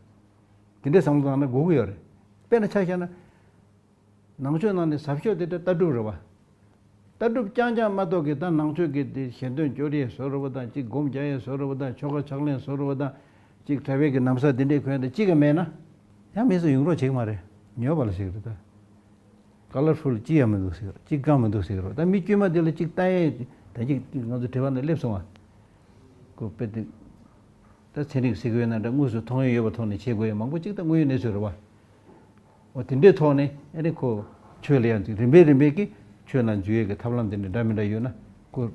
དེ་འདྲའི་བསམ་བློ་བཏང་ན་དགོས་ཀྱི་ཡོད་རེད། དཔེར་ན་ཆ་བཞག་ན། ནང་ཆོས་ནང་ནས་ཟབ་ཤོས་དེ་ད་ལྟ་གྲུབ་རེད་བ། ལྟ་གྲུབ་རྐྱང་རྐྱང་མ་གཏོགས་ཀྱི་ད་ནང་ཆོས་ཀྱི་དེ་ཞལ་འདོན་སྐྱོར་ཡས་བཟོ་འདྲ་བོ་དང་གཅིག་སྒོམ་རྒྱག་ཡས་བཟོ་འདྲ་བོ་དང་ཆོ་ག་ཕྱག་ལེན་བཟོ་འདྲ་བོ་དང་གཅིག་གྲྭ་པའི་གི་ན་བཟའ་དེ་འདྲས་གོན་དང་གཅིག་ག་མེད་ན། ཡང་མི་ཚོ་ཡོང་རོགས་བྱེད་ཀྱི་མ་རེད། ཉོས་པ་ལ་ཞིག་རེད་ད། ཀ་ལར་ཕུལ་ཅི་ཡང་མི་འདུག་ཟེར་ཅི་གང་མི་འདུག་ཟེར་རོ། ད་མི་དཀྱུས་མ་དེ་ལ་གཅིག་ལྟ་ཡས་ད་གཅིག་ང་ཚོ་དྲི་བ་ནང་སླེབས་སོང་བ། ཁོ་དཔེ་དེ། ད་ཚན་རིག་ཟེར་གི་ཡོད་ན་འདྲ་དངོས་སུ་མཐོང་ཡས་ཡོད་པ་ཐོག་ནས་བྱེད་དགོས་ཡས་མང་པོ་གཅིག་ད་དངོས་ཡོད་གནས་ཚུལ་རེད་བ། འོ་དེ་འདྲའི་ཐོག་ནས་ཨ་ནི་ཁོ་ཆོས་ལ་ཡང་རིམ་པས་རིམ་པས་ཀྱི་ཆོས་ནང་འཛུལ་ཡས་ཀྱི་ཐབས་ལམ་དེ་འདྲ་འདྲ་མི་འདྲ་ཡོད་ན་ཁོ་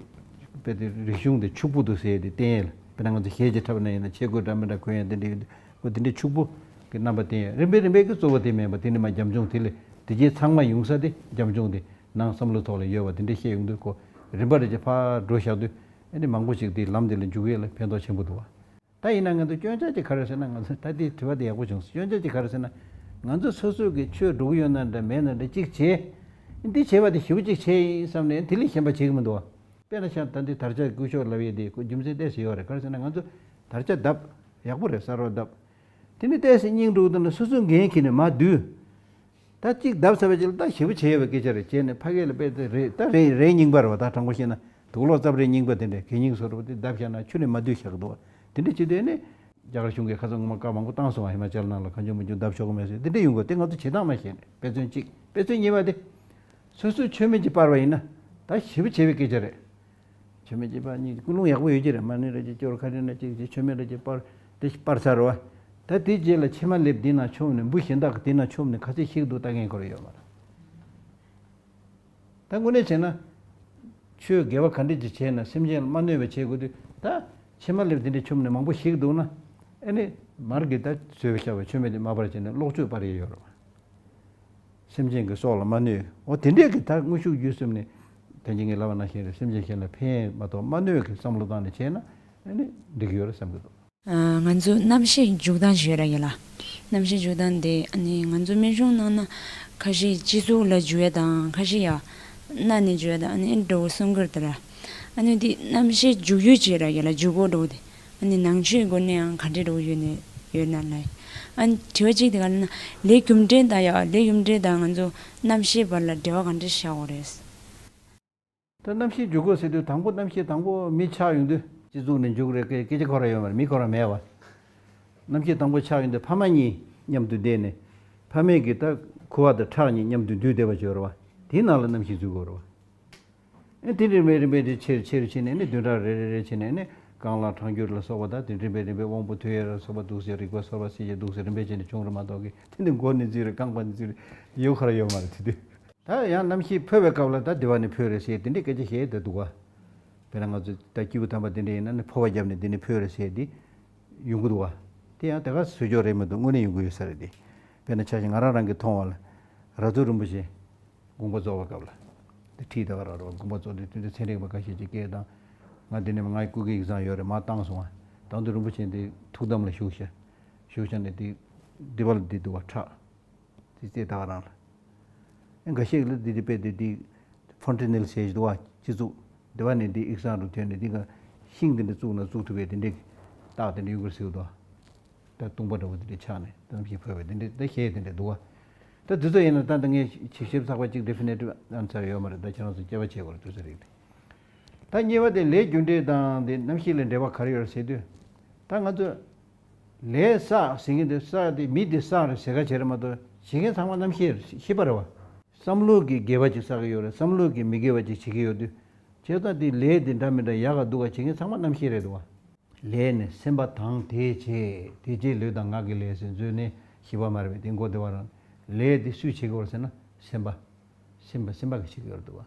དཔེ་དེ་རིག་གཞུང་དེ་ཕྱུག་པོ་འདུག་ཟེར་ཡས་དེ་བསྟན་ཡས་ལ་དཔེར་ན་ང་ཚོ་གཞས་ཀྱི་འཁྲབ་ན་ཡིན་ན་ཆས་གོས་འདྲ་མི་འདྲ་གོན་ཡས་དེ་འདྲ་ཡོད་དུས་ཁོ་དེ་འདྲའི་ཕྱུག་པོ་གི་རྣམ་པ་བསྟན་ཡས་རིམ་པས་རིམ་པས་ཀྱི་གཙོ་བོ་དེ་མེད་པ་དེ་ནི་མ་རྒྱབ་ལྗོངས་དེ་ལས་དེ་རྗེས་ཚང་མ་ཡོང་ས་དེ་རྒྱབ་ལྗོངས་དེ་ནང་བསམ་བློ་ཐོག་ལ་ཡོད་པ་དེ་འདྲ་བཤད་ཡོང་དུས་ཁོ་རིམ་པ་རེ་བྱས་ཕར་འགྲོ་བཞག་དུས་ཨ་ནི་མང་པོ་ཞིག་དེ་ལམ་དེ་ལ་འཇུག་ཡས་ལ་ཕན་ཐོགས་ཆེན་པོ་འདུག་བ། ད་ཡིན་ན་ང་ཚོ་སྐྱོན་ཆ་ཅིག་ག་རེ་ཟེར་ན་ང་ཚོ་ད་ལྟའི་དྲི་བ་དེ་ཡག་པོ་བྱུང་སོང་། སྐྱོན་ཆ་ཅིག་ག་རེ་ཟེར་ན། ང་ཚོ་སོ་སོ་གི་ཆོས་འགྲོ་གི་ཡོད་ན་འདྲ་མེད་ན་འདྲ་གཅིག་བྱས། འདི་བྱས་པ་དེ་ཞེ་པོ་ཅིག་བྱས་ཡིན་བསམ་ནས་དེ་ལས་གཞན་པ་བྱེད་ཀྱི་མི་འདུག་བ། དཔེར་ན་ཆ་ད་འདི་དར་ཆ་སྐུ་ཞབས་ལབ་ཡས་དེ་ཁོ་རྒྱུ་མཚན་ཏོག་ཙམ་ཡོད་རེད། ག་རེ་ཟེར་ན་ང་ཚོ་དར་ཆ་བརྡབས་ཡག་པོ་རེད་གསར་པ་བརྡབས། དེ་ནི་ཏོག་ཙམ་སྙིང་འགྲོ་གི་འདུག་ན་སོ་སོ་འགན་འཁྱེར་ནས་མར་བསྡུས། ད་གཅིག་བརྡབས་ཚར་བའི་རྗེས་ལ་ད་ཞེ་པོ་བྱས་ཡོད་པའི་སྐད་ཆ་རེད་བྱས་ནས་ཕ་གི་ལ་དཔེ་དེ་རེད་ད་རེད་རེད་རྙིང་པ་རེད་བ། ད་དྲང་པོ་བཤད་ན་དུག་ལོག་རྩབ་རེད་རྙིང་པ་དེ་འདྲས་གད་རྙིང་བཟོ་འདྲ་བོ་དེ་བརྡབས་བཞག་ན་ཆུ་ནས་མ་བསྡུས་བཞག་གི་འདུག་བ། དེ་འདྲ་བྱེད་དུས་ནི་རྒྱ་གར་གཞུང་གིས་ཁ་སང་སྔོན་མ་བཀའ་མང་པོ་བཏང་སོང་བ། ཧི་མ་ཅལ་ནང་ལ་གང་བྱུང་མང་བྱུང་བརྡབས་ཆོག་གི་མེད་ཟེར་དེ་འདྲ་ཡོང་གི་དེ་ང་ཚོ་བྱེད་སྟངས་མ་ཤེས་ནས་དཔེ་མཚོན་གཅིག་དཔེ་མཚོན་གཉིས་པ་དེ། སོ་སོའི་ཆོས་མིན་གྱི་སྤར་བ་ཡིན་ན་ད་ཞེ་པོ་བྱས་པའི་སྐད་ཆ་རེད། མཆོད་མེ་གཅིག་སྤར། གཉིས། ཀུན་སློང་ཡག་པོ་ཡོད་ཀྱི་རེད། མ་ཎི་རེ་གཅིག་སྐྱོར། ཁ་རས་རེ་གཅིག་གཅིག་མཆོད་མེ་རེ་གཅིག་སྤར། དེ་སྤར་ཚར་བ། ད་དེ་རྗེས་ལ་ཕྱེ་མ་ལེབ་དེ་ནང་མཆོངས་ནས། འབུ་གཞན་དག་གི་དེ་ནང་མཆོངས་ནས་ག་ཚོད་ཤི་གི་འདུག་ལྟ་མཁན་ཁོ་རང་ཡོད་མ་རེད། ད་དངོས་གནས་བྱས་ན། ཆོས་དགེ་བ་ག་འདྲ་ཅིག་བྱས་ན་སེམས་ཅན་ལ་མ་གནོད་པ་བྱེད་དགོས་དུས། ད་ཕྱེ་མ་ལེབ་དེ་འདྲ་མཆོངས་ནས་མང་པོ་ཤི་གི་འདུག་ན། ཨ་ནི་མར་གྱི་ད་བཟོས་པའི་ཤ་བའི་མཆོད་མེ་དེ་མ་སྤར་བྱས་ནས་གློག་བཅོས་སྤར་ཡས་ཡོད་རེད་བ། སེམས་ཅན་གྱི་སྲོག་ལ་མ་གནོད། འོ་དེ་འདྲས་ཀྱི་ད་དངོས་ཤུགས་བརྒྱུད་གསུམ་ནས། ད་གིན་ངས་ལབ་པ་ནང་བཞིན་རེད། སེམས་ཅན་གཞན་ལ་ཕན་མ་གཏོགས་མ་གནོད་ཀྱི་བསམ་བློ་བཏང་ནས་བྱས་ན། ཨ་ནི་འགྲིག་གི་ཡོད་རེད་བསམ་གྱི་འདུག། ཨ། ང་ཚོ་རྣམ་ཤེས་འཇུག་སྟངས་ཞིག་ཡོད་ར་ཡ་ལ། རྣམ་ཤེས་འཇུག་སྟངས་དེ་ཨ་ནི་ང་ཚོ་སྨན་གཞུང་ནང་ན་ཁ་ཤས་སྤྱི་གཙུག་ལ་འཇུག་ཡ་དང་། ཁ་ཤས་ཡ་སྣ་ནས་འཇུག་ཡ་དང་། ཨ་ནི་འདྲ་བོ་གསུང་གི་རེད་ད་ར། ཨ་ནི་དེ་རྣམ་ཤེས་འཇུག་ཡུལ་ཅིག་ར་ཡ་ལ། འཇུག་སྒོ་འདྲ་བོ་དེ། ཨ་ནི་ནང་ཆོས་སྒོ་ནས་ཡང་ག་འདྲས་འདྲ་བོ་ཡོད་ནས་ཡོད་ན་ལ། ཨ་ནི་དྲི་བ་གཅིག་དེ་ག་ལ་ན། ལས་རྒྱུ་འབྲས་དང་ཡ། ལས་རྒྱུ་འབྲས་དང་ང་ཚོ་རྣམ་ཤེས་བར་ལ་འབྲེལ་བ་ག་འདྲས་བཞག་དགོས་རེད། ད་རྣམ་ཤེས་འཇུག་སྒོ་ཟེར་དུས། དང་པོ་རྣམ་ཤེས་དང་པོ་མི་ཆགས་ཡོང་དུས། སྤྱི་གཙུག་ནས་འཇུག་རེད། སྐད་སྐད་ཆ་ཁོ་རང་ཡོད་མ་རེད། མི་ཁོ་རང་མེད་བ། རྣམ་ཤེས་དང་པོ་ཆགས་ཡོང་དུས་ཕ་མ་གཉིས་མཉམ་དུ་བསྡད་ནས། ཕ་མེས་ཀྱི་ད་ཁུ་བ་དང་ཁྲག་གཉིས་མཉམ་དུ་འདུས་བསྡད་པ་ཅིག་ཡོད་རེད་བ། དེའི་ནང་ལ་རྣམ་ཤེས་འཛུལ་དགོས་རེད་བ། ཨེ་དེ་རིམ་པས་རིམ་པས་དེ་ཆེར་ཆེར་ཕྱིན་ནས་ནི། བདུན་ཕྲག་རེ་རེ་རེ་ཕྱིན་ནས་ནི། རྐང་ལག་ཁྲག་འགྱུར་ལ་སོགས་པ་དང་། དེ་རིམ་པས་རིམ་པས་དབང་པོ་ཐོད་རྒལ་ལ་སོགས་པ་འདུག་ཟེར། རིག་པ་སོགས་པ་སྲིད་ཞིའི་འདུག་ཟེར། རིམ་པས་བྱས་ནས་བྱུང་རེད་མ་གཏོགས་ཀྱི། དེ་ནི་མགོ་ནས་འཛུལ་རེད། རྐང་པ་ནས་འཛུལ་རེད། ཡོད་ཁ་ར་ཡོད་མ་རེད་དེ་དུས། ད་ཡང་རྣམ་ཤེས་འཕོ་བའི་སྐབས་ལ་ད་དེ་བ་ནས་འཕོས་རེད་ཟེར་དེ་འདྲའི་སྐད་ཆ་བཤད་བསྡད་འདུག་བ། དཔེར་ན་ང་ཚོ་ད་སྐྱེས་བུ་དམ་པ་དེ་འདྲ་ཡིན་ན་ནི་འཕོ་བ་བརྒྱབ་ནས་དེ་ནས་འཕོས་རེད་ཟེར་དེ་ཡོང་གི་འདུག་བ། དེ་ཡང་དེ་ག་ཟེར་རྒྱུ་རེད་མི་འདུག། དངོས་གནས་ཡོང་གི་ཡོད་ས་རེད་དེ། དཔེར་ན་ཆ་བཞག་ང་རང་རང་གིས་མཐོང་བ་ལ། ར་ཐུར་རིན་པོ་ཆེ་དགོངས་པ་རྫོགས་པའི་སྐབས་ལ། དེ་ཁྲིད་ད་ག་ར་རོ། དགོངས་པ་རྫོགས་དུས་དེ་འདྲ་ཚན་རིག་པ་ཁ་ཤས་ཀྱིས་སྐད་བཏང་། ང་དེ་ནས་ང་ཡི་སྐུ་སྒེར་ཡིག་ཚང་ཡོད་རེད། མར་བཏང་སོང་བ། དང་དུ་རིན་པོ་ཆེ་འདི་ཐུགས་དམ་ལ་བཞུགས་ཤག། བཞུགས་ཤག་ནས་དེ་སྡེ་པ་ལ་འདི་འདུག་བ། ཁྲག་དེ་རྩེ་ད་ག་རང་ལ། ཨེ་འགའ་ཤས་ལ་འདི་དེ་དཔེ་དེ་དེ་ཕོན་ཏི་ནེལ་ཟེར་གྱི་འདུག་བ། སྤྱི་གཙུག་སྡེ་པ་ནས་འདི་ཡིག་ཚང་རུ་ཐོན་ནས། འདི་ག་ཤིང་དེ་འདྲ་བཙུགས་ན་བཙུགས་ཐུབ་པའི་དེ་འདྲའི་རྟགས་དེ་འདྲ་ཡོང་གི་རེད་ཟེར་གྱི་འདུག་བ། ད་བཏུང་པ་འདྲ་བོ་དེ་འདྲ་ཆགས་ནས་ད་རྣམ་ཤེས་འཕོས་པའི་དེ་འདྲ་ད་གཞས་དེ་འདྲ་འདུག་བ། ད་འདི་ཚོ་ཡིན་ན་ད་ལྟ་ངས་ཞིབ་ཞིབ་ཚགས་པ་གཅིག་ཌེ་ཕི་ནེ་ཊིབ་ཨན་སར་ཡོད་མ་རེད། ད་ཁྱེད་རང་ཚོ་དཔྱད་པ་བྱེད་དགོས་རེད། དེ་ཚོ་རིགས་དེ། ད་གཉིས་པ་དེ་ལས་རྒྱུ་འབྲས་དང་དེ་རྣམ་ཤེས་ལ་འབྲེལ་བ་ག་རེ་ཡོད་རེད་ཟེར་དུས། ད་ང་ཚོ་ལས་བསགས་ཟེར་མཁན་དེ། བསགས་དེ་མི་དེ་བསགས་རེད་ཟེར་ག་བྱེད་རེད་མ་གཏོགས། བྱེད་མཁན་ཚང་མ་རྣམ་ཤེས་རེད། ཤེས་པ་རེད་བ། བསམ་བློ་གི་དགེ་བ་ཅིག་བསགས་ཀྱི་ཡོད་རེད། བསམ་བློ་གི་མི་དགེ་བ་ཅིག་བྱེད་ཀྱི་ཡོད་དུས། བྱས་ཙང་དེ་ལས་དེ་འདྲ་མི་འདྲ་ཡག་ག་སྡུག་ག་བྱེད་མཁན་ཚང་མ་རྣམ་ཤེས་རེད་འདུག་བ། ལས་ནི་སེམས་པ་དང་དེས་བྱེད། དེ་རྗེས་ལུས་དང་ངག་གི་ལས་ཟེར་མཛོད་ནས་བཞི་པ་མ་རེད་པས། དེ་མགོ་བདེ་བ་རང་། ལས་དེ་སུས་བྱེད་ཀྱི་ཡོད་རེད་ཟེར་ན་སེམས་པ། སེམས་པ་སེམས་པ་གིས་བྱེད་ཀྱི་ཡོད་རེད་འདུག་བ།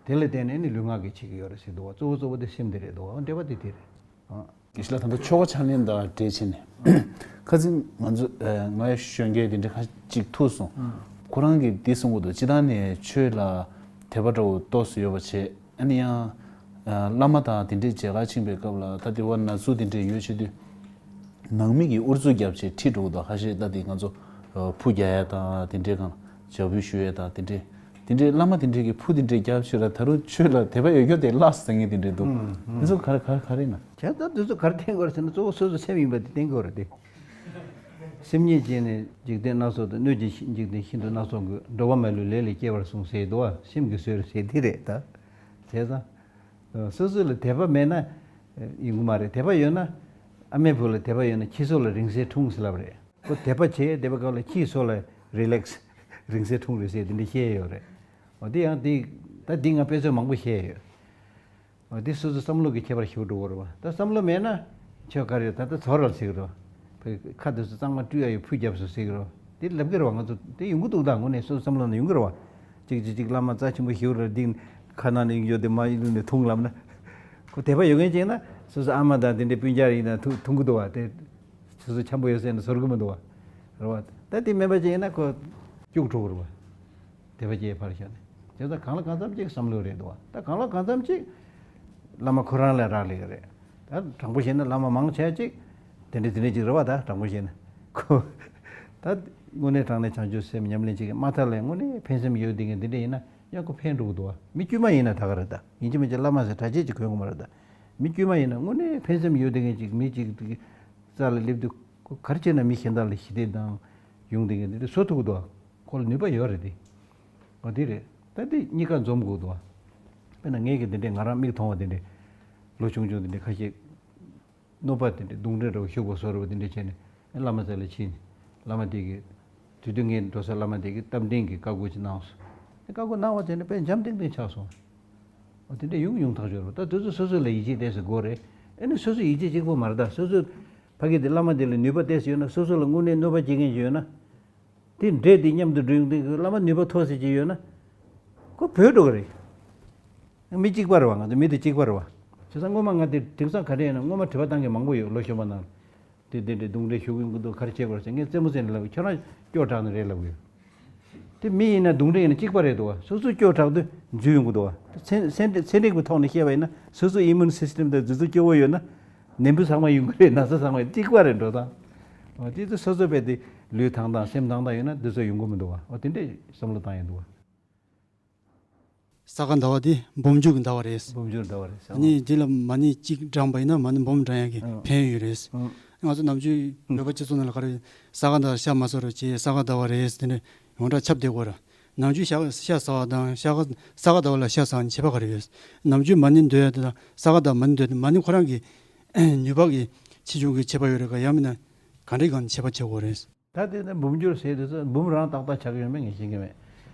དེ་ལ་བརྟེན་ནས་ནི་ལུས་ངག་གིས་བྱེད་ཀྱི་ཡོད་རེད་ཟེར་འདུག་བ། གཙོ་བོ་གཙོ་བོ་དེ་སེམས་དེ་རེད་འདུག་བ། འབྲེལ་བ་དེ་དེ་རེད། ཨ། དགེ་བཤེས་ལགས། ད་ལྟ་ཆོ་ག་ཕྱག་ལེན་དང་འབྲེལ་བྱས་ནས། ཁ་སང་ང་ཚོ་ཨ་ང་གཞོན་སྐྱེས་དེ་འདྲ་ཁ་ཅིག་ཐུག་སོང་། ཁོ་རང་གིས་འདི་གསུང་གི་འདུག། སྤྱིར་བཏང་ནས་ཆོས་ལ་དད་པ་འདྲ་བོ་ཏོག་ཙམ་ཡོད་པ་བྱས། ཨ་ནི་ཡང་ཨ་བླ་མ་དང་དེ་འདྲས་མཇལ་ཁ་ཕྱིན་པའི་སྐབས་ལ། ད་དེ་བ་ན་ཟུག་དེ་འདྲས་ཡོད་བྱེད་དུས། ནང་མི་གིས་ཨུ་ཚུགས་བརྒྱབ་བྱས་ཁྲིད་འགྲོ་གི་འདུག། ཁ་ཤས་ད་དེ་ང་ཚོ་ཨ་ཕུ་རྒྱག་ཡ་དང་དེ་འདྲས་གང་ལ་ཇབ་བུ་གཞུ་ཡ་དང་དེ་འདྲས། དེ་འདྲས་བླ་མ་དེ་འདྲས་ཀྱིས་ཕུ་དེ་འདྲས་བརྒྱབ་བྱས་ར། ད་རུང་ཆོས་ལ་དད་པ་ཡོད་རྒྱུ་དེ་ལགས་ཟེར་མཁན་དེ་འདྲས་འདུག། ཨུམ། ཨུམ། དེ་ཚོ་ག་རེ་ག་རེ་ག་རེ་ཡིན་ན། བྱས་ཙང་དེ་ཚོ་ག་རེ་བསྟན་དགོས་རེད་ཟེར་ན། གཙོ་བོ་སོ་སོ་སེམས་ཡིན་པ་དེ་བསྟན་དགོས་རེད་དེ། སེམས་ཉིད་ཀྱིས་ནི་འཇིག་རྟེན་སྣ་ཚོགས་དང་། སྣོད་ཀྱིས་འཇིག་རྟེན་ཤིན་ཏུ་སྣ་ཚོགས་ཀུན། འགྲོ་བ་མ་ལུས་ལས་ལས་སྐྱེས་པར་གསུངས་ཟེར་འདུག་བ། སེམས་ཀྱིས་བཟོས་རེད་ཟེར་དེ་རེད་ད། བྱས་ཙང་། སོ་སོ་ལ་དད་པ་མེད་ན་ཡོང་གི་མ་རེད། དད་པ་ཡོད་ན། ཨ་མའི་བུ་ལ་དད་པ་ཡོད་ན་ཁྱི་སོ་ལ་རིང་བསྲེལ་འཁྲུངས་ཟེར་ལབ་རེད། ཁོ་དད་པ་བྱས་བསྡད་པའི་སྐབས་ལ་ཁྱིའི་སོ་ལ་རི་ལེགས། རིང་བསྲེལ་འཁྲུངས་རེད་ཟེར་དེ་འདྲ་བཤད་ཡོད་རེད། འོ་དེ་ཡང་དེ། ད་འདི་ང་དཔེ་མཚོན་མང་པོ་བཤད་ཡོད། འོ་དེ་སོ་སོ་བསམ་བློ་གི་ཁྱད་པར་ཞིག་འགྲོ་གི་རེད་བ། ད་བསམ་བློ་མེད་ན་ཆོས་ག་རེ་ད་ལྟ་ཚོར་བ་ཟེར་གི་རེད་བ། ཁ་དེ་ཚོ་གཙང་མ་བཀྲུས་ཡ་ཡོད་ཕུད་བརྒྱབ་སོང་ཟེར་གི་རེད་བ། དེ་ལབ་གི་རེད་བ། ང་ཚོ་དེ་ཡོང་གི་འདུག། ད་དངོས་གནས་སོ་སོ་བསམ་བློ་ནང་ཡོང་གི་རེད་བ། གཅིག་གཅིག་གཅིག་བླ་མ་རྩ་ཆེན་པོ་ཞིག་རེད། འདི་ཁ་ནང་ནས་ཡོད་དེ་མ་ཡིན་ནས་འཐུང་ལབ་ན། ཁོ་དད་པ་ཡོད་མཁན་ཅིག་ན་སོ་སོ་ཨ་མ་དང་དེ་འདྲའི་སྤུན་ཀྱག་ཡིན་ན་འཐུང་འཐུང་གི་འདུག་བ། དེ་སོ་སོ་འཆམ་པོ་ཡོད་ཟེར་ནས་ཟོར་གི་མི་འདུག་བ། རེད་བ། ད་དེ་མེད་པ་ཅིག་ཡིན་ན་ཁོ་སྐྱུག་བྲོ་གི་རེད་བ། དད་པ་སྐྱེས་ཕར་བཞག་ནས། དེ་ཚོ་གང་ལ་གང་འཚམ་ཅིག་བསམ་བློ་རེད་འདུག་བ། ད་གང་ལ་གང་འཚམ་ཅིག་བླ་མ་ཁོ་རང་ལ་རག་ལས་ཀྱི་རེད། ད་དྲང་པོ་བཤད་ན་བླ་མ་མང་ཆེ་ཅིག་དེ་འདྲ་དེ་འདྲ་ཅིག་རེད་བ། ད་དྲང་པོ་བཤད་ན་ཁོ། ད་དངོས་གནས་དྲང་གནས་བྱང་ཆུབ་སེམས་ཉམས་ལེན་བྱེད་མཁན་མ་མཐའ་ལ་དངོས་གནས་ཕན་སེམས་ཡོད་བསྡད་མཁན་དེ་འདྲ་ཡིན་ན་ཡང་ཁོ་ཕན་འགྲོ་གི་འདུག་བ། མི་དཀྱུས་མ་ཡིན་ན་ད་ག་རེད། ད་ཡིན་གཅིག་མིན་གཅིག་བླ་མ་ཟེར་གྲྭ་ཆས་ཅིག་གོན་གི་མ་རེད། ད་མི་དཀྱུས་མ་ཡིན་ན་དངོས་གནས་ཕན་སེམས་ཡོད་བསྡད་མཁན་ཅིག་མི་གཅིག་རྩ་ལ་སླེབས་དུས་ཁོ་ག་རེ་བྱས་ན་མི་གཞན་དག་ལ་ཞི་བདེ་དང་ཡོང་བསྡད་མཁན་དེ་འདྲ་བཟོ་ཐུབ་གི་འདུག་བ། ཁོ་ལ་ནུས་པ་ཡོད་རེད་དེ། འོ་དེ་རེད། ད་དེ་གཉིས་ཀ་འཛོམས་དགོས་འདུག་བ། དཔེར་ན་ངས་ཀྱི་དེ་འདྲའི་ང་རང་མིག་མཐོང་བ་དེ་འདྲའི་ལོ་ཆུང་ཆུང་དེ་འདྲའི་ཁ་ཤས་གནོད་པ་དེ་འདྲའི་རྡུང་རེས་འདྲ་བོ་ཤུགས་པོ་བཟོ་རེད་བ། དེ་འདྲ་བྱས་ནས་བླ་མ་རྩ་ལ་ཕྱིན་ནས་བླ་མ་དེ་གིས་དེ་དུས་ངའི་འགྲོ་ས་བླ་མ་དེ་གིས་རྟ་མགྲིན་གྱི་བཀའ་བསྒོ་ཅིག་གནང་སོང་། བཀའ་བསྒོ་གནང་བ་དེ་ནས་དཔེ་འཇམ་ཐིང་ཐིང་ཆགས་སོང་། དེ་འདྲ་ཡོང་ཡོང་ཐག་ཆོད་རེད། ད་དེ་ཚོ་སོ་སོ་ལ་ཡིད་ཆེས་ཏོག་ཙམ་དགོས་རེད། ཨ་ནི་སོ་སོ་ཡིད་ཆེས་གཅིག་པོ་མ་རེད། ད་སོ་སོ་ཕ་གི་དེ་བླ་མ་དེ་ལ་ནུས་པ་ཏོག་ཙམ་ཡོད་ན། སོ་སོ་ལ་དངོས་གནས་གནོད་པ་བྱེད་མཁན་ཞིག་ཡོད་ན། དེ་འདྲེ་དེ་མཉམ་དུ་འགྲོ་ཡོང་དུས་བླ་མ་ནུས་པ་ཐོག་ཙམ་ཅིག་ཡོད་ན། ཁོ་བུད་འགྲོ་གི་རེད། མི་གཅིག་པ་རེད་བ། ང་ཚོ་མི་དེ་གཅིག་པ་རེད་བ། བྱས་ཙང་སྔོན་མ་ང་དེ་དེང་སང་ག་འདྲ་ཡིན་ན། སྔོན་མ་དྲི་བ་བཏང་མཁན་མང་པོ་ཡོད། ལོ་གཞོན་པ་ནང་ལ། དེ་དེ་འདྲའི་གདོན་འདྲེ་ཞུགས་ཡོང་གི་འདུག། ག་རེ་བྱེད་དགོས་རེད་ཟེར། ངས་རྩེད་མོ་རྩེ་ནས་ལབ། ཁྱོད་རང་སྐྱོ་དྲགས་ནི་རེད་ལབ་ཡོད། དེ་མི་ཡིན་ན་གདོན་འདྲེ་ཡིན་ན་གཅིག་པ་རེད་འདུག་བ། སོ་སོ་སྐྱོ་དྲགས་དུས་འཛུལ་ཡོང་གི་འདུག་བ། ཚན་ཚན་ཚན་རིག་པའི་ཐོག་ནས་བཤད་པ་ཡིན་ན། སོ་སོ་ཨི་མུན་སི་སི་ཊམ་དང་དེ་ཚོ་སྐྱོ་བོ་ཡོད་ན། ནད་འབུ་ཚང་མ་ཡོང་གི་རེད། ན་ཚ་ཚང་མ་གཅིག་པ་རེད་འགྲོ་སྟངས། འོ་དེ་ཚོ་སོ་སོ་བས་དེ་ལུས་ཐང་ཐང་སེམས་ཐང་ཐང་ཡོད་ན་འདི་ཚོ་ཡོང་གི་མི་འདུག་བ། འོ་དེ་འདྲས་བསམ་བློ་བཏང་ཡོང་འདུག་བ། ས་ག་ཟླ་བ་དེ་འབུམ་འགྱུར་གྱི་ཟླ་བ་རེད། འབུམ་འགྱུར་ཟླ་བ་རེད་ཟེར། ཨ་ནི་འདི་ལ་མ་ཎི་གཅིག་བགྲངས་པ་ཡིན་ན་མ་ཎི་འབུམ་བགྲང་ཡག་གི་ཨང་། ཕན་ཡོད་རེད། ཨང་། ང་ཚོ་ནམ་རྒྱུན་བོད་པ་སྤྱི་ཚོགས་ནང་ལ་ག་རེ། ས་ག་ཟླ་བར་ཤ་མ་ཟ་རོགས་བྱེད། ས་ག་ཟླ་བ་རེད་ཟེར་དེ་འདྲ་ཡོངས་གྲགས་ཁྱབ་བསྡད་ཡོད་རེད། ནམ་རྒྱུན་ཤ་ཤ་ཟ་བ་དང་ཤ་ག་ས་ག་ཟླ་བ་ལ་ཤ་ཟ་བ་ནི་ཁྱད་པར་ག་རེ་ཡོད། ནམ་རྒྱུན་མ་ཎི་འདོན་ཡག་དེ་དང་ས་ག་ཟླ་མ་ཎི་འདོན་དེ། མ་ཎི་ཁོ་རང་གི་ནུས་པ་གི་ཆེ་ཆུང་གི་ཁྱད་པར་ཡོད་རེད་ག། ཡང་མིན་ན་ག་འདྲའི་སྒང་ནས་ཁྱད་པར་ཕྱེ་དགོས་རེད། ད་དེ་ནི་འབུམ་འགྱུར་ཟེར་དུས་ཙམ་འབུམ་རང་ཏག་ཏག་ཆགས་ཀྱི་ཡོད་མེད་ངས་ཤེས་ཀྱི་མེད།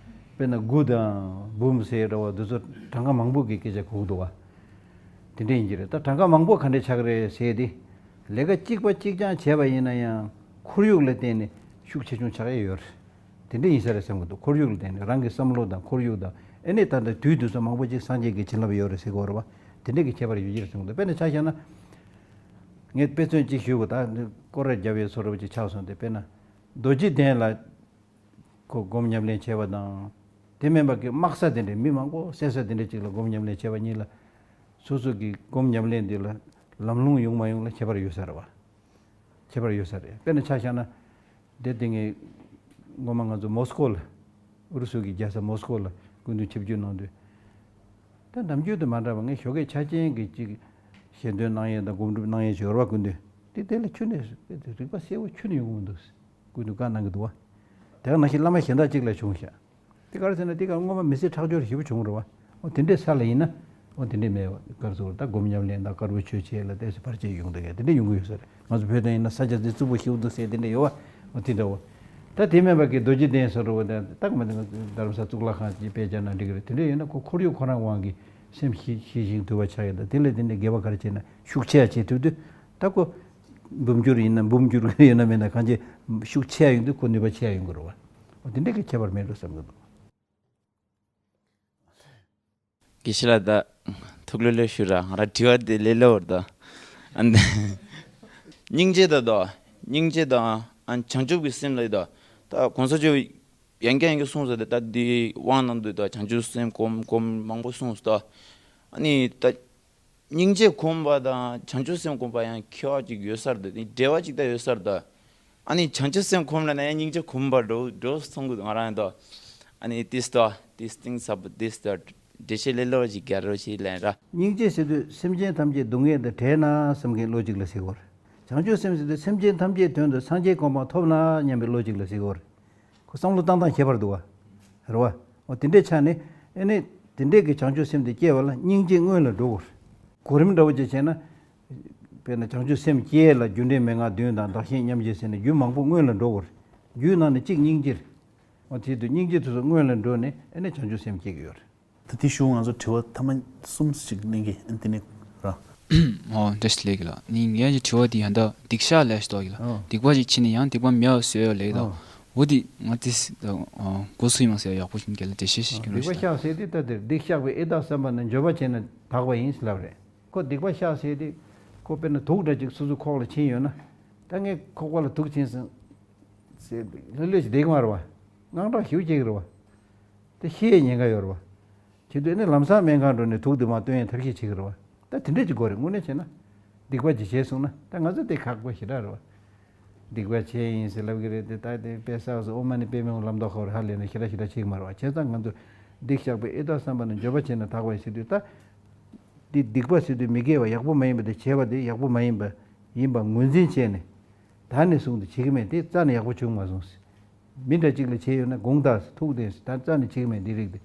དཔེར་ན་དགུ་དང་འབུམ་ཟེར་འདྲ་བ་འདི་ཚོ་གྲངས་ཀ་མང་པོ་གི་སྐད་ཆ་གོ་གི་འདུག་བ། དེ་འདྲ་ཡིན་གྱི་རེད། ད་གྲངས་ཀ་མང་པོ་ག་འདྲས་ཆགས་ཀྱི་རེད་ཟེར་དེ། ལས་ཀ་གཅིག་པ་གཅིག་རྐྱང་བྱས་པ་ཡིན་ན་ཡང་ཁོར་ཡུག་ལ་བརྟེན་ནས་ཤུགས་ཆེ་ཆུང་ཆགས་ཡས་ཡོད་རེད། དེ་འདྲ་ཡིན་ས་རེད་བསམ་གྱི་འདུག། ཁོར་ཡུག་ལ་བརྟེན་ནས། རང་གི་བསམ་བློ་དང་ཁོར་ཡུག་དང་། ཨེ་ནས་ད་ལྟ་དུས་དུས་སུ་མང་པོ་ཅིག་སངས་རྒྱས་ཀྱི་བྱིན་རླབས་ཡོད་རེད་ཟེར་གྱི་ཡོད་རེད་བ། དེ་འདྲ་གི་ཁྱད་པར་ཡོད་ཀྱི་རེད་བསམ་གྱི་འདུག། དཔེར་ན་ཆ་བཞག་ན། ངས་དཔེ་མཚོན་གཅིག་ཞུ་དགོས། ད་སྐོར་ར་རྒྱབ་ཡས་བཟོ་འདྲ་བོ་ཅིག་ཆགས་སོང་སྟེ། དཔེར་ན། རྡོ་རྗེ་གདན་ལ་ཁོ་སྒོམ་ཉམས་ལེན་བྱས་པ་དང་། དེ་མིན་པ་གི་དམག་ས་དེ་འདྲའི་མི་མང་པོ་བསད་ས་དེ་འདྲའི་ཅིག་ལ་སྒོམ་ཉམས་ལེན་བྱས་པ་གཉིས་ལ། སོ་སོ་གི་སྒོམ་ཉམས་ལེན་དེ་ལ་ལམ་ལྷོང་ཡོང་མ་ཡོང་ལ་ཁྱད་པར་ཡོད་ས་རེད་བ། ཁྱད་པར་ཡོད་ས་རེད། དཔེར་ན་ཆ་བཞག་ན། དེ་དེ་ངས་སྔོན་མ་ང་ཚོ་མོ་སྐོ་ལ། ཨུ་རུ་སུ་གི་རྒྱལ་ས་མོ་སྐོ་ལ་སྐུ་མདུན་ཆིབས་བསྒྱུར་གནང་དུས། ད་ནམ་རྒྱུན་དུ་མ་འདྲ་བ། ངས་ཞོགས་ཀས་ཆ་རྐྱེན་གྱི་ཅིག་ཞལ་འདོན་གནང་ཡས་དང་སྒོམ་སྒྲུབ་གནང་ཡས་ཅིག་ཡོད་རེད་བ། སྐུ་མདུན་དེ་དེ་ལ་ཁྱོན་ནས་རིག་པ་གསལ་བོ་ཁྱོན་ནས་ཡོང་གི་མི་འདུག། སྐུ་མདུན་བཀའ་གནང་གི་འདུག་བ། དེ་ག་ནང་བཞིན་བླ་མ་གཞན་དག་ཅིག་ལ་བྱུང་ཤག། དེ་ག་རེ་ཟེར་ན། དེ་ག་སྔོན་མ་མི་ཚེ་ཁྲག་སྦྱོར་ཞེ་པོ་བྱུང་རེད་བ། འོ་དེ་འདྲའི་ས་ལ་ཡིན་ན། འོ་དེ་འདྲའི་མེད་བ། ག་རེ་ཟེར། ད་སྒོམ་ཉམས་ལེན་དང་དཀར་པོ་ཆོས་བྱེད་ལ་ཏོག་ཙམ་བར་ཆད་ཡོང་གི་འདུག་གས། དེ་འདྲ་ཡོང་གི་ཡོད་ས་རེད། ང་ཚོ་བོད་དོན་ཡིན་ན་ས་ཆ་འདི་རྩུབ་པོ་ཞེ་པོ་འདུག་ཟེར་དེ་འདྲ་ཡོད་བ། འོ་དེ་འདྲ་བོ། ད་དེ་མིན་པ་གི་རྡོ་རྗེ་གདན་བཟོ་འདྲ་བོ་དང་། ད་མ་དེ་རྡ་རམ་ས་གཙུག་ལག་ཁང་ཅིག་དཔེ་བྱས་ན་འགྲིག་གི་རེད། དེ་འདྲ་ཡོད་ན་ཁོ་ཁོར་ཡུག་ཁོ་རང་དབང་གིས་སེམས་ཞི་ཞི་ཞིང་དུལ་བ་ཆགས་ཡོད། ད་དེ་ལས་དེ་འདྲའི་དགེ་བ་ག་རེ་བྱས་ན་ཤུགས་ཆེ་ཡ་བྱེད་ཐུབ་དུས། ད་ཁོ་འབུམ་འགྱུར་ཡིན་ན་འབུམ་འགྱུར་ཡོད་ན་མེད་ན། གང་ཅི་ཤུགས་ཆེ་ཡ་ཡོང་དུས་ཁོ་ནུས་པ་ཆེ་ཡ་ཡོང་གི་རེད་བ། འོ་དེ་འདྲ་གི་ཁྱད་པར་མེད་འགྲོ་བསམ་གི་འདུག། དགེ་བཤེས་ལགས། ད་ཐུགས་ལྷོད་ལྷོད་བཞུགས་ར། ང་རང་དྲི་བ་དེ་ལས་སླ་པོ་རེད་ད། ཨ་ནི། སྙིང་རྗེ་ད་དོ། སྙིང་རྗེ་དང་ཨ་བྱང་ཆུབ་ཀྱི་སེམས་ལ་ཡོད་ད། ད་གོང་ས་མཆོག་ཡང་བསྐྱར་ཡང་བསྐྱར་གསུངས་སོང་སྟེ། ད་འདི་དབང་ནང་དུ་ད་བྱང་ཆུབ་སེམས་སྒོམ་སྒོམ་མང་པོ་གསུངས་སོང་ད། ཨ་ནི་ད། སྙིང་རྗེ་སྒོམ་པ་དང་བྱང་ཆུབ་སེམས་སྒོམ་པ་ཡང་ཁྱད་པར་ཅིག་ཡོད་ས་རེད། འབྲེལ་བ་ཅིག་ད་ཡོད་ས་རེད་ད། ཨ་ནི་བྱང་ཆུབ་སེམས་སྒོམ་ལབ་ན་ཡང་སྙིང་རྗེ་སྒོམ་པ་འགྲོ་འགྲོ་སོང་གི་འདུག་ང་རང་ཡང་ད། ཨ་ནི་this the this things of this the འགྲེལ་བཤད་ལས་སླ་པོ་ཅིག་རྒྱག་རོགས་བྱེད་ལབ་ར། སྙིང་རྗེ་ཟེར་དུས་སེམས་ཅན་ཐམས་ཅད་སྡུག་བསྔལ་དང་བྲལ་ན་བསམ་མཁན་བློ་ཅིག་ལ་ཟེར་གོ་རེད། བྱང་ཆུབ་སེམས་ཟེར་དུས་སེམས་ཅན་ཐམས་ཅད་དོན་དུ་སངས་རྒྱས་གོ་འཕང་ཐོབ་ན་སྙམ་པའི་བློ་ཅིག་ལ་ཟེར་གོ་རེད། ཁོ་བསམ་བློ་བཏང་སྟངས་ཁྱད་པར་འདུག་བ། རེད་བ། འོ་དེ་འདྲའི་ཆ་ནས། ཨེ་ནས་དེ་འདྲའི་གི་བྱང་ཆུབ་སེམས་དེ་སྐྱེ་བ་ལ་སྙིང་རྗེ་སྔོན་ལ་འགྲོ་དགོས་རེད། གོ་རིམ་འདྲ་བོ་ཅིག་བྱས་ན། དཔེར་ན་བྱང་ཆུབ་སེམས་བསྐྱེད་ལ་རྒྱུ་འབྲས་མན་ངག་བདུན་དང་བདག་གཞན་མཉམ་བརྗེ་ཟེར་ནས་རྒྱུ་མང་པོ་སྔོན་ལ་འགྲོ་དགོས་རེད། རྒྱུའི་ནང་ནས་གཅིག་སྙིང་རྗེ་རེད། འོ་དེ་དུས་སྙིང་རྗེ་དེ་ཚོ་སྔོན་ལ་འགྲོ་ནས་ཨེ་ནས་བྱང་ཆུབ་སེམས་སྐྱེ་གི་ཡོད་རེད། ད་དེ་གཞུག་ང་ཚོ་དྲི་བ་ཐ་མ་གསུམ་ཞིག་གླེང་གི། ཨ་ནི་དེ་ནས་ར། ཨོ་བཀྲ་ཤིས་བདེ་ལེགས་ལགས། ནི་ངའི་དྲི་བ་དེ་ཡང་ད་སྡིག་བཤགས་ལབ་ཞིག་འདུག་གི་ལགས། ཨོ། སྡིག་པ་ཞིག་བྱས་ནས་ཡང་སྡིག་པ་མེད་པ་བཟོ་ཡ་ལབ་ཀྱི་འདུག། ཨོ། འོ་དེ་ང་དེ་ཨོ་གོ་སོང་ཡིན་མ་ཟེར་ཡག་པོ་ཞིག་རྒན་ལགས་འགྲེལ་བཤད་ཞིག་སྐྱོན་རོགས་ཞེས། སྡིག་པ་བཤགས་ཟེར་དེ་ད་དེར་སྡིག་བཤགས་པའི་ཨེ་དག་བསམ་པ་ནི་འགྱོད་པ་བྱས་ནས་དག་པ་ཡིན་ཟེར་ལབ་རེད། ཁོ་སྡིག་པ་བཤགས་ཟེར་དེ་ཁོ་དཔེར་ན་དུག་འདྲ་ཅིག་སོ་སོ་ཁོག་ལ་ཕྱིན་ཡོད་ན། ད་ངས་ཁོག་པ་ལ་དུག་ཕྱིན་སོང་ཟེར་ལྷོད་ལྷོད་ཅིག་བསྡད་ཀྱི་མ་རེད་བ། དངངས་སྐྲག་ཞེ་པོ་སྐྱེ་གི་རེད་བ། དེ་ཤི་ཡའི་ཉེན་ཁ་ཡོད་རེད་བ། བྱེད་དུས་ནི་ལམ་སང་སྨན་ཁང་འགྲོ་ནས་དུག་དེ་མར་བཏོན་ཡའི་ཐབས་ཤེས་བྱེད་ཀྱི་རེད་བ། ད་དེ་འདྲས་ཅིག་དགོས་རེད། དངོས་གནས་བྱས་ན། སྡིག་པ་ཅིག་བྱས་སོང་ན། ད་ང་ཚོ་དེ་ཁག་པོ་ཞེ་དྲག་རེད་བ། སྡིག་པ་བྱས་ཡིན་ཟེར་ལབ་ཀྱི་རེད་དེ། ད་དེ་དཔེ་བསགས་སོང་། ཨོཾ་མ་ཎི་པདྨེ་ཧཱུྃ་ལམ་དུ་ཧོར་ཧ་ལས་ནས་ཞེ་དྲག་ཞེ་དྲག་བྱེད་ཀྱི་མ་རེད་བ། བྱས་ཙང་ང་ཚོ་སྡིག་བཤགས་པའི་ཨེ་དག་བསམ་པ་ནི་འགྱོད་པ་བྱས་ནས་དག་པ་ཡིན་ཟེར་དུས། ད་འདི་སྡིག་པ་ཟེར་དུས་མི་དགེ་བ་ཡག་པོ་མ་ཡིན་པ་དེ་བྱས་པ་དེ་ཡག་པོ་མ་ཡིན་པ་ཡིན་པ་ངོས་འཛིན་བྱས་ནས། ད་ནས་བཟུང་སྟེ་བྱེད་ཀྱི་མེད། དེ་རྩ་ནས་ཡག་པོ་བྱུང་མ་སོང་ཟེར། མི་འདྲ་གཅིག་ལ་བྱས་ཡོད་ན་དགོངས་དག་ཟེར། ཐུགས་བདེན་ཟེར། ད་རྩ་ནས་བྱེད་ཀྱི་མེད། འདི་རིགས་དེ་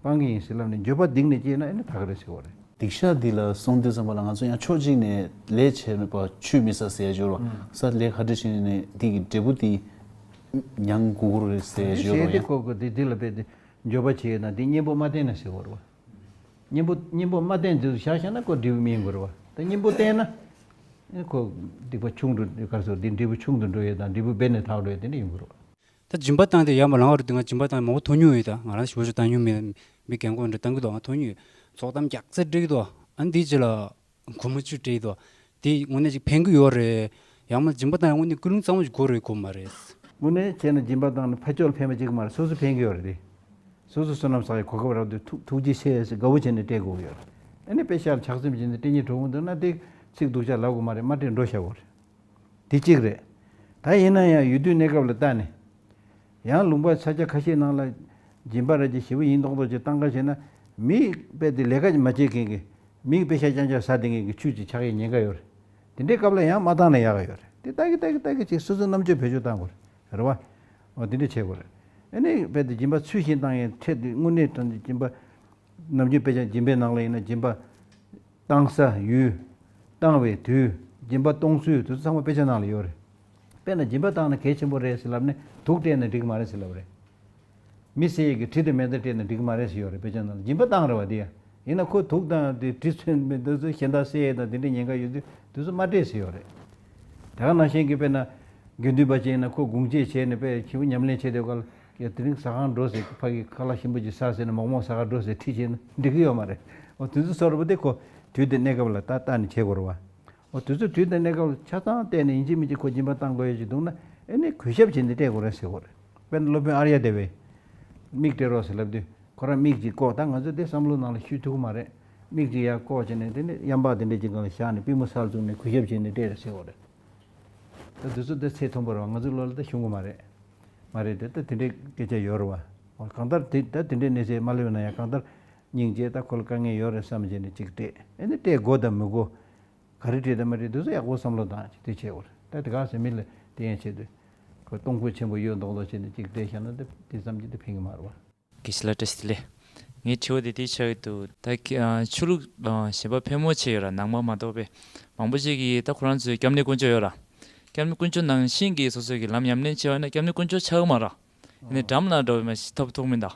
སྤང་གི་ཡིན་ཟེར་ལབ་ནས་འགྱོད་པ་གཏིང་ནས་སྐྱེས་ན་ཨེ་ནི་དག་གི་རེད་ཟེར་བ་རེད། སྡིག་བཤགས་འདི་ལ་སོང་དུས་ཙམ་པ་ལ་ང་ཚོ་ཡང་ཕྱོགས་གཅིག་ནས་ལས་བྱས་པ་ཆུད་མི་ཟ་ཟེར་ཡ་ཅིག་ཡོད་རེད་བ། ས་ལས་ཁ་བྲལ་བྱས་ནས་འདི་གི་འབྲས་བུ་འདི་མྱང་དགོས་ཀྱི་རེད་ཟེར་ཡ་ཅིག་ཡོད་རེད་བ། ཡང་ཁོ་ཁོ་འདི་འདི་ལ་དཔེ་དེ་འགྱོད་པ་བྱས་ཡོད་ན་འདི་གཉེན་པོ་མ་བསྟེན་ན་ཟེར་བ་རེད་བ། གཉེན་པོ་གཉེན་པོ་མ་བསྟེན་དུས་སུ་བཞག་བཞག་ན་ཁོ་འབྲས་བུ་སྨིན་དགོས་རེད་བ། ད་གཉེན་པོ་བསྟེན་ན་ཁོ་སྡིག་པ་ཆུང་དུ་ག་རེ་ཟེར་འདི་འབྲས་བུ་ཆུང་དུ་འགྲོ་ཡས་དང་འབྲས་བུ་འབད་ནས་དག་འགྲོ་ཡས་དེ་འདྲ་ཡོང་གི་རེད་བ། ད་སྦྱིན་པ་བཏང་དེ་ཡར་མར་ལངས་རེད་དེ། ང་སྦྱིན་པ་བཏང་མང་པོ་མཐོང་མྱོང་ཡོད། ད་ང་རང་ཞུ་ཞུ་བཏང་མྱོང་མེད། མི་རྒན་གོག་འདྲ་བཏང་གི་འདུག་ང་མཐོང་མྱོང་ཡོད། ཚོགས་གཏམ་རྒྱག་ཚད་འགྲིག་གི་འདུག་ཨ་འདི་ཅི་ལ་གོང་མ་བཅུ་སྤྲད་ཀྱི་འདུག་དེ་དངོས་གནས་ཅིག་ཕན་གྱི་ཡོད་རེད། ཡང་མ་སྦྱིན་པ་བཏང་ཡང་དངོས་གནས་ཀུན་སློང་གཙང་མ་ཞིག་དགོས་རེད་གོ་མ་རེད། དངོས་གནས་བྱས་ན་སྦྱིན་པ་བཏང་ནས་ཕ་ཕྱོགས་ལ་ཕན་པ་ཅིག་མ་རེད། སོ་སོ་ཕན་གྱི་ཡོད་རེད་དེ། སོ་སོ་བསོད་ནམས་བསགས་ཡས་གོ་སྐབས་རག་དུས་ཐུགས་ཐུགས་རྗེ་ཆེ་ཟེར་དགའ་བོ་བྱས་ནས་སྤྲད་དགོས་ཀྱི་ཡོད་རེད། ཨ་ནི་དཔེ་ཤག་ལ་ཆགས་སེམས་བྱས་ནས་སྤྲད་སྙིང་བྲོ་གི་འདུག་ན་དེ་ཚིག་སྡུག་ཅག་ལབ་དགོས་མ་རེད། མ་སྤྲད་འགྲོ་བཞག་དགོས་རེད། དེ་གཅིག་རེད། ད་ཡིན་ན་ཡང་ཡོད་དུས་གནས་སྐབས་ལ་ལྟ་ནས། ཡང་ལུང་པ་ས་ཆ་ཁ་ཤས་ནང་ལ་སྦྱིན་པ་ར་ཅིག་ཞེ་པོ་ཡིན་མདོག་མདོག་ཅིག་བཏང་ག་བྱས་ན། མི་དཔེ་དེ་ལས་ཀ་མ་བྱེད་མཁན་གྱི་མིས་དཔེ་ཤག་རྐྱང་རྐྱང་ཟ་བསྡད་མཁན་གྱི་ཆུ་ཅིག་ཆགས་ཡས་ཉེན་ཁ་ཡོད་རེད། དེ་འདྲའི་སྐབས་ལ་ཡང་མ་བཏང་ན་ཡག་ག་ཡོད་རེད། དེ་ལྟ་གི་ལྟ་གི་ལྟ་གི་ཅིག་སོ་སོའི་རྣམ་དཔྱོད་བེད་སྤྱོད་བཏང་དགོས་རེད། རེད་བ། འོ་དེ་འདྲ་བྱེད་དགོས་རེད། ཨ་ནི་དཔེ་དེ་སྦྱིན་པ་ཚུལ་བཞིན་བཏང་ཡས་འཕྲལ་དུ་དངོས་གནས་དྲང་གནས་སྦྱིན་པ། ནམ་རྒྱུན་དཔེ་ཆ་སྦྱིན་པའི་ནང་ལ་ཡིན་ན་སྦྱིན་པ་བཏང་ས་ཡུལ། བཏང་བའི་དུས། སྦྱིན་པ་གཏོང་ཚུལ་དེ་ཚོ་ཚང་མ་དཔེ་ཆ་ནང་ལ་ཡོད་རེད། དཔེར་ན་སྦྱིན་པ་བཏང་ན་གལ་ཆེན་པོ་རེད་ཟེར་ལབ་ནས་དུག་སྤྲད་ན་འགྲིག་གི་མ་རེད་ཟེར་ལབ་རེད། མི་བསད་ཡས་ཀྱི་གྲི་དང་མེ་མདའ་སྤྲད་ན་འགྲིག་གི་མ་རེད་ཟེར་ཡོད་རེད། དཔེ་ཆ་ནང་ལ་སྦྱིན་པ་བཏང་རེད་བ་དེ་ཡ། ཡིན་ན་ཁོ་དུག་དང་དེ་གྲི་མཚོན་མི་འདི་ཚོ་གཞན་དག་བསད་ཡས་དང་དེ་འདྲའི་ཉེན་ཁ་ཡོད་དུས་དེ་ཚོ་མ་སྤྲད་ཟེར་ཡོད་རེད། དེ་ག་ནང་བཞིན་གྱི་དཔེར་ན། དགེ་འདུན་པ་ཅིག་ཡིན་ན་ཁོ་དགུང་ཆེན་བྱས་ནས་དཔེ་ཁྱེའུ་ཉམས་ལེན་བྱས་དེ་ག་ལ། ཡ་དེ་རིང་ཟ་ཁང་འགྲོ་ཟེར་ཕ་གི་ཁ་ལག་ཞིམ་པོ་ཅིག་ཟ་ཟེར་ནས་མོག་མོག་ཟ་ཁང་འགྲོ་ཟེར་ཁྲིད་བྱས་ན་འགྲིག་གི་ཡོད་མ་རེད། འོ་དེ་ཚོ་བཟོ་འདྲ་པོ་དེ་ཁོ་དུས་དང་གནས་སྐབས་ལ་ལྟ་ལྟ་ནས་བྱེད་དགོས་རེད་བ། འོ་དུས་ཚོད་དུས་དང་གནས་སྐབས་ལ་ཆ་ཚང་བལྟས་ནས་ཡིན་གཅིག་མིན་གཅིག་ཁོ་སྦྱིན་པ་བཏང་དགོས་ཡ་ཅིག་འདུག་ན་ཨེ་ནི་གུས་ཞབས་བྱས་ནས་སྤྲད་དགོས་རེད་ཟེར་དགོས་རེད། དཔེར་ན་སློབ་དཔོན་ཨརྱ་དེ་བས། མིག་སྤྲད་རོགས་ཟེར་ལབ་དུས་ཁོ་རང་མིག་ཅིག་ལྐོག་ད་ང་ཚོ་དེ་བསམ་བློ་ནང་ལ་ཤུད་ཐུབ་ཀྱི་མ་རེད། མིག་ཅིག་ཡར་ལྐོག་བྱས་ནས་དེ་ནས་གཡམ་པ་དེ་འདྲ་ཅིག་སྒང་ལ་བཞག་ནས་པུས་མོ་སར་བཙུགས་ནས་གུས་ཞབས་བྱས་ནས་སྤྲད་རེད་ཟེར་དགོས་རེད། ད་དུས་ཚོད་དེ་ཚད་མཐོན་པོ་རེད་བ། ང་ཚོའི་བློ་ལ་ད་ཤོང་གི་མ་རེད། མ་རེད་དེ་ད་དེ་འདྲའི་སྐད་ཆ་ཡོད་རེད་བ། འོ་གང་ལྟར་དེ་ད་དེ་འདྲའི་གནས་ཚད་མ་སླེབས་ན་ཡང་གང་ལྟར་སྙིང་རྗེ་ད་ཁོ་ལ་དཀའ་ངལ་ཡོད་རེད་བསམ་བྱས་ནས་ཅིག་སྤྲད། ཨེ་ནི་སྤྲད་དགོས་དང་མི་དགོས། ག་རེ་སྤྲད་དང་མ་སྤྲད་དེ་ཚོ་ཡག་པོ་བསམ་བློ་བཏང་ཅིག་དེ་བྱེད་དགོས་རེད། ད་དེ་ག་ཟེར་མི་ལ་དེ་ཡན་ཆེད་དུ་ཁོ་གཏོང་ཕོད་ཆེན་པོ་ཡོད་མདོག་མདོག་བྱས་ནས་ཅིག་སྤྲད་བཞག་ན་ད་དེ་ཙམ་གྱིས་ད་ཕན་གི་མ་རེད་བ། དགེ་བཤེས་ལགས་བཀྲ་ཤིས་བདེ་ལེགས། ངའི་དྲི་བ་དེ་འདི་ཆགས་ཀྱི་འདུག་ད་ཁྱེད་ཨ་ཆོས་ལུགས་ཨ་གཞན་པ་ཕལ་མོ་ཆེ་ཡོད་ར། ནང་པ་མ་གཏོགས་པའི་མང་པོ་ཅིག་གིས་ད་ཁོ་རང་ཚོའི་སྐྱབས་གནས་དཀོན་མཆོག་ཡོད་ར། སྐྱབས་གནས་དཀོན་མཆོག་ནང་བཞིན་གྱི་སོ་སོ་གི་ལམ་ཉམས་ལེན་བྱས་པ་ན་སྐྱབས་གནས་དཀོན་མཆོག་ཆགས་ཀྱི་མ་ར། ཡིན་ནའི་འགྲམ་ལ་འགྲོ་བའི་མ་ཞིག་ཐོབ་ཐུབ་མིན་ད།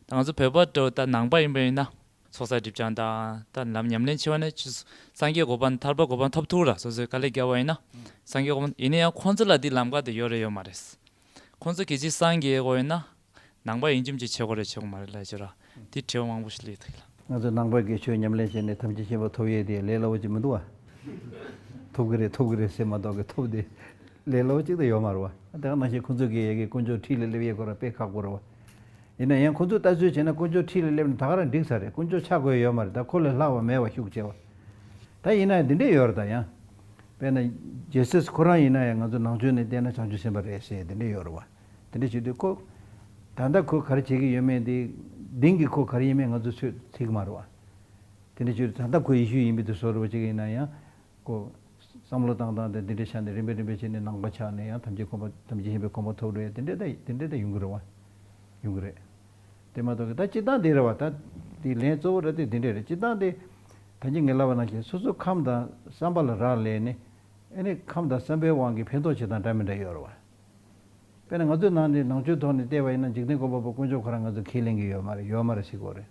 ད་ང་ཚོ་བོད་པ་འགྲོ་ད་ནང་པ་ཡིན་པ་ཡིན་ན། ཚོགས་བསགས་སྒྲིབ་སྦྱང་དང་ད་ལམ་ཉམས་ལེན་བྱས་པ་ན་ཅི་སངས་རྒྱས་གོ་འཕང་ཐར་པ་གོ་འཕང་ཐོབ་ཐུབ་ར། སོ་སོའི་དཀའ་ལས་བརྒྱབ་པ་ཡིན་ན། སངས་རྒྱས་གོ་འཕང་ཡིན་ན་ཡང་ཁོང་ཚོ་ལ་འདི་ལམ་ཁ་དེ་ཡོད་རེད་ཡོད་མ་རེད། ཁོང་ཚོ་གལ་སྲིད་སངས་རྒྱས་དགོས་ཡིན་ན། ནང་པ་ཡིན་རྒྱུ་མ་ཅིག་བྱེད་དགོས་རེད་བྱེད་དགོས་མ་རེད་ལབ་ཀྱི་ར། འདི་དྲི་བ་མང་པོ་ཞིག་སླེབས་ཐུབ་ལ། ང་ཚོ་ནང་པ་གིས་ཆོས་ཉམས་ལེན་བྱས་ནས་ཐམས་ཅད་མཁྱེན་པ་ཐོབ་ཡས་དེ་ལས་སླ་བོ་ཅིག་མི་འདུག་བ། ཐོབ་གི་རེད་ཐོབ་གི་རེད་ཟེར་མ་གཏོགས་གི་ཐོབ་དེ་ལས་སླ་བོ་ཅིག་ད་ཡོད་མ་རེད་བ། དེ་ག་ནང་བཞིན་ཁོང་ཚོ་གིས་ཡ་གི་དཀོན་མཆོག་འཁྲིས་ལ་སླེབས་ཡས་ཁོ་རང་དཔེ་ཁག་པོ་རེད་བ། ཡིན་ན་ཡང་ཁོང་ཚོས་ལྟ་ཚུལ་བྱས་ན་དཀོན་མཆོག་འཁྲིས་ལ་སླེབས་ན་ད་ག་རང་འགྲིག་ས་རེད། དཀོན་མཆོག་ཆགས་དགོས་ཡོད་མ་རེད། ད་ཁོ་ལས་ལྷག་པ་མེད་བ་ཤུགས་ཆེ་བ། ད་ཡིན་ན་ཡང་འདི་འདྲས་ཡོད་རེད། ད་ཡང་། དཔེར་ན། རྗེ་སོས་ཁོ་རང་ཡིན་ན་ཡང་ང་ཚོ་ནང་ཆོས་ནས་བལྟས་ན་བྱང་ཆུབ་སེམས་དཔའ་རེད་ཟེར་འདི་འདྲས་ཡོད་རེད་བ། དེ་འདྲ་བྱེད་དུས་ཁོ། ད་ལྟ་ཁོ་ག་རེ་བྱེད་ཀྱི་ཡོད་མེད་དེ། གཏིང་གི་ཁོ་ག་རེ་ཡིན་མེད་ང་ཚོ་ཚོད་ཐིག་མ་རེད་བ། དེ་འདྲ་བྱེད་དུས་ད་ལྟ་ཁོ་ཡེ་ཤུ་ཡིན་པའི་དུས་སུ་རེད་བ་ཅིག་ཡིན་ན་ཡང་། ཁོ། བསམ་བློ་བཏང་སྟངས་དང་དེ་འདྲ་ཆགས་ནས་རིམ་པས་རིམ་པས་བྱས་ནས་ནང་པ་ཆགས་ནས་ཡང་ཐམས་ཅད་གོ་འཕང་ཐམས་ཅད་མཁྱེན་པའི་གོ་འཕང་ཐོབ་འགྲོ་ཡ་དེ་འདྲ་ད་དེ་འདྲ་ད་ཡོང་གི་རེད་བ། ཡོང་གི་རེད། དེ་མ་གཏོགས་ཀྱི་ད་སྤྱིར་བཏང་དེ་རེད་བ། ད་དེ་ལན་གཙོ་བོ་ར་དེ་དེ་འདྲ་རེད། སྤྱིར་བཏང་དེ། ད་གིན་ངས་ལབ་པ་ནང་བཞིན་སོ་སོ་ཁམས་དང་བསམ་པ་ལ་རག་ལས་ནས། ཨེ་ནི་ཁམས་དང་བསམ་པའི་དབང་གིས་ཕན་ཐོགས་བྱེད་སྟངས་འདྲ་མི་འདྲ་ཡོད་རེད་བ། དཔེར་ན་ང་ཚོའི་ནང་ནས་ནང་ཆོས་ཐོག་ནས་བལྟས་པ་ཡིན་ན་འཇིག་རྟེན་མགོན་པོ་དཀོན་མཆོག་ཁོ་རང་ང་ཚོ་ཁས་ལེན་གྱི་ཡོད་མ་རེད་ཡོད་མ་རེད་ཟེར་གྱི་ཡོད་རེད།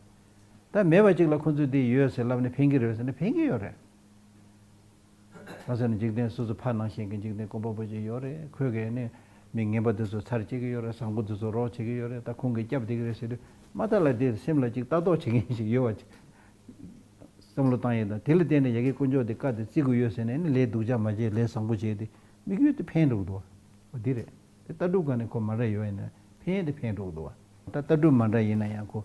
ད་མེད་པ་ཅིག་ལ་ཁོ་ཚོས་དེ་ཡོད་ཟེར་ལབ་ནས་ཕན་གྱི་རེད་ཟེར་ན་ཕན་གྱི་ཡོད་རེད། གང་ཟེར་ན་འཇིག་རྟེན་སོ་སོ་ཕ་ནང་བཞིན་གྱི་འཇིག་རྟེན་མགོན་པོ་པོ་ཅིག་ཡོད་རེད། ཁོས་གས་ནི་མི་ངན་པ་དེ་ཚོ་ཚར་བཅད་ཀྱི་ཡོད་རེད། བཟང་པོ་དེ་ཚོ་རོགས་བྱེད་ཀྱི་ཡོད་རེད། ད་ཁོང་གིས་སྐྱབས་བསྡད་ཀྱི་རེད་ཟེར་དུས་མ་མཐའ་ལ་དེ་སེམས་ལ་ཅིག་ལྟ་རྟོག་བྱེད་མཁན་ཞིག་ཡོད་པ་ཅིག་བསམ་བློ་བཏང་ཡས་དང་དེ་ལ་བརྟེན་ནས་ཡ་གི་དཀོན་མཆོག་དེ་བཀའ་དེ་བརྩི་དགོས་ཡོད་ཟེར་ནས་ནི་ལས་སྡུག་ཅག་མ་བྱེད་ལས་བཟང་པོ་བྱེད་དེ་དམིགས་ཡུལ་དེ་ཕན་འགྲོ་གི་འདུག་འོ་འདི་རེད། དེ་ལྟ་གྲུབ་སྒང་ནས་ཁོ་མ་འདྲ་ཡོད་ཡིན་ན་ཕན་དེ་ཕན་འགྲོ་གི་འདུག་བ། ད་ལྟ་གྲུབ་མ་འདྲ་ཡིན་ན་ཡང་ཁོ་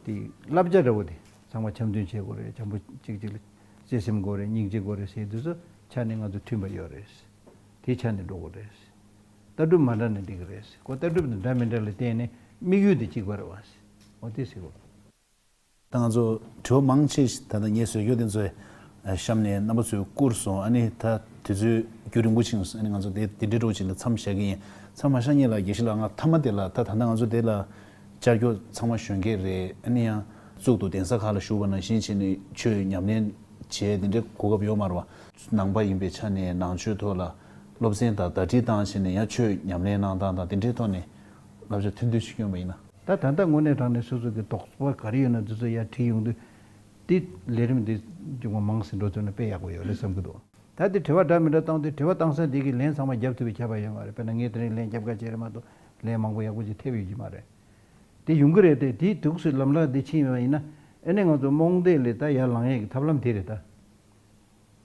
དེ་བསླབ་བྱ་འདྲ་བོ་དེ་ཚང་མ་འཆམ་མཐུན་བྱེད་དགོས་རེད། འཆམ་པོ་གཅིག་གཅིག་ལ་བརྩེ་སེམས་དགོས་རེད། སྙིང་རྗེ་དགོས་རེད་ཟེར་དུས་ཚོ་ཆ་ནས་ང་ཚོ་མཐུན་པ་ཡོད་རེད། དེ་ཆ་ནས་འགྲོ་དགོས་རེད། ལྟ་གྲུབ་མ་འདྲ་ན་འགྲིག་གི་རེད། ཁོ་ལྟ་གྲུབ་དེ་འདྲ་མི་འདྲ་ལ་བརྟེན་ནས་དམིགས་ཡུལ་དེ་གཅིག་པ་རེད་བ། འོ་དེ་ཟེར་དགོས། ད་ང་ཚོ་དྲི་བ་མང་ཆེ་ཞིག་ད་ལྟ་ངས་བཟོས་རྒྱུ་དེ་ཚོ་གཤམ་ནས་རྣམ་པ་ཚོས་བསྐུར་སོང་། ཨ་ནི་ད་དུས་ཚོད་རྒྱུན་རིང་པོ་ཕྱིན་སོང་། ཨ་ནི་ང་ཚོ་དེ་དེ་འདྲའི་འགྲོ་ཅིག་ལ་མཚམས་བཞག་གི་ཡིན། མཚམས་མ་བཞག་སྔོན་ལ་དགེ་བཤེས་ལགས་ང་མཐའ་མ་དེ་ལ་ད་ད་ལྟ་ང་ཚོ་དེ་ལ་བཅར་རྒྱུ་ཚང་མ་གཞོན་སྐྱེས་རེད། ཨ་ནི་ཡང་གཙུག་ཏུ་གདན་ས་ཁག་ལ་བཞུགས་པ་ནང་བཞིན་བྱས་ནས་ཆོས་ཉམས་ལེན་བྱས་དེ་འདྲའི་གོ་སྐབས་ཡོད་མ་རེད་བ། ནང་པ་ཡིན་པའི་ཆ་ནས་ནང་ཆོས་ཐོག་ལ་སློབ་ཚན་དང་ཟླ་སྒྲིལ་བཏང་བྱས་ནས་ཡང་ཆོས་ཉམས་ལེན་གནང་སྟངས་དང་དེ་འདྲའི་ཐོག་ནས་བསླབ་བྱ་ཐུང་ཐུང་ཞིག་བསྐྱོན་པ་ཡིན་ན། ད་ད་ལྟ་དངོས་གནས་དྲང་གནས་སོ་སོ་གི་དོགས་པ་ག་རེ་ཡོད་ན་དེ་ཚོ་ཡར་དྲིས་ཡོང་དུས། དེ་ལས་རིམ་འདི་ཅུང་མང་ཟིན་འགྲོ་ཐུབ་ན་དཔེ་ཡག་པོ་ཡོད་རེད་བསམ་གྱི་འདུག་ད་དེ་དྲི་བ་འདྲ་མི་འདྲ་བཏང་དུས་དྲི་བ་བཏང་ས་འདི་གི་ལན་ཚང་མ་རྒྱབ་ཐུབ་པའི་ཁྱད་པར་ཡོད་མ་རེད། དཔེར་ན་ངས་དེ་རིང་ལན་རྒྱབ་ཁ་བྱས་རེད་མ་གཏོགས་ལན་མང་པོ་ཡག་པོ་ཅིག་ཐེབས་ཡོད་ཀྱི་མ་རེད། དེ་ཡོང་གི་རེད་དེ། དེའི་དུས་སུ་ལམ་ལྷག་འདི་ཕྱིན་ཡོད་པ་ཡིན་ན། ཨ་ནི་ང་ཚོ་རྨོངས་དད་ལས་ད་ཡར་ལངས་ཡས་ཀྱི་ཐབས་ལམ་དེ་རེད་ད།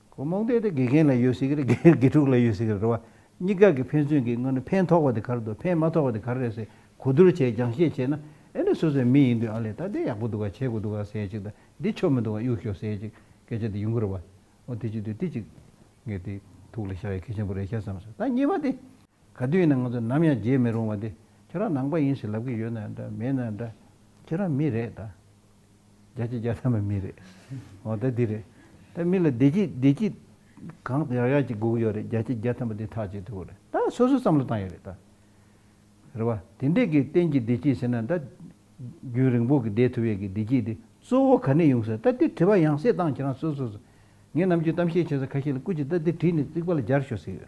ཁོ་རྨོངས་དད་དེ་དགེ་རྒན་ལ་ཡོད་སྲིད་ཀྱི་རེད། དགེ་དགེ་ཕྲུག་ལ་ཡོད་སྲིད་ཀྱི་རེད་བ། གཉིས་ཀ་གི་ཕན་ཚུན་གྱི་ངོས་ནས་ཕན་ཐོགས་པ་དེ་ག་རེ་འདུག་ཕན་མ་ཐོགས་པ་དེ་ག་རེ་རེད་ཟེར་གོ་བསྡུར་བྱས་སྦྱང་བཤད་བྱས་ན། ཨ་ནི་སོ་སོའི་མི་ཡིན་དུས་ཨ་ལས་ད་དེ་ཡག་པོ་འདུག་ག་བྱེད་དགོས་འདུག་ག་ཟེར་ཅིག་དང་། འདི་ཆོ་མི་འདུག་ག་གཡུག་ཤོག་ཟེར་ཅིག་སྐད་ཆ་དེ་ཡོང་གི་རེད་བ། འོ་དེ་ཅིག་དུས་དེ་ཅིག་ངས་དེ་ཐུགས་ལ་བཞག་ཡས་གལ་ཆེན་པོ་རེད་ཤག་བསམ་སོང་། ད་གཉིས་པ་དེ། ག་དུས་ཡིན་ན་ང་ཚོ་ནམ་ཡང་བརྗེད་མི་རུང་བ་དེ། ཁྱོད་རང་ནང་པ་ཡིན་ཟེར་ལབ་ཀྱི་ཡོད་ན་འདྲ་མེད་ན་འདྲ། ཁྱོད་རང་མི་རེད་ད། བརྒྱ་ཆ་བརྒྱ་ཐམ་པ་མི་རེད། འོ་ད་འདི་རེད། ད་མི་ལ་བདེ་སྐྱིད་བདེ་སྐྱིད་གང་ཡག་ཡག་ཅིག་དགོས་ཀྱི་ཡོད་རེད། བརྒྱ་ཆ་བརྒྱ་ཐམ་པ་འདི་ཐག་གཅོད་ཐུབ་ཀྱི་རེད། ད་སོ་སོ་བསམ་བློ་བཏང་ཡོད་རེད་ད། རེད་བ། དེ་འདྲས་ཀྱི་གཏན་གྱི་བདེ་སྐྱིད་ཟེར་ན་ད། རྒྱུན་རིང་པོ་གི་བསྡད་ཐུབ་ཡས་ཀྱི་བདེ་སྐྱིད་དེ་གཙོ་བོ་ག་ནས་ཡོང་ཟེར། ད་དེ་དྲི་བ་ཡང་སེ་བཏང་ཁྱེད་རང་སོ་སོ་སོ། ངས་ནམ་རྒྱུན་གཏམ་བཤད་བྱེད་ས་ཁ་ཤས་ལ་སྐུ་མཁྱེན་ད་དེ་བྲིས་ནས་རྩིག་པ་ལ་སྦྱར་ཤོག་ཟེར་ཡོད།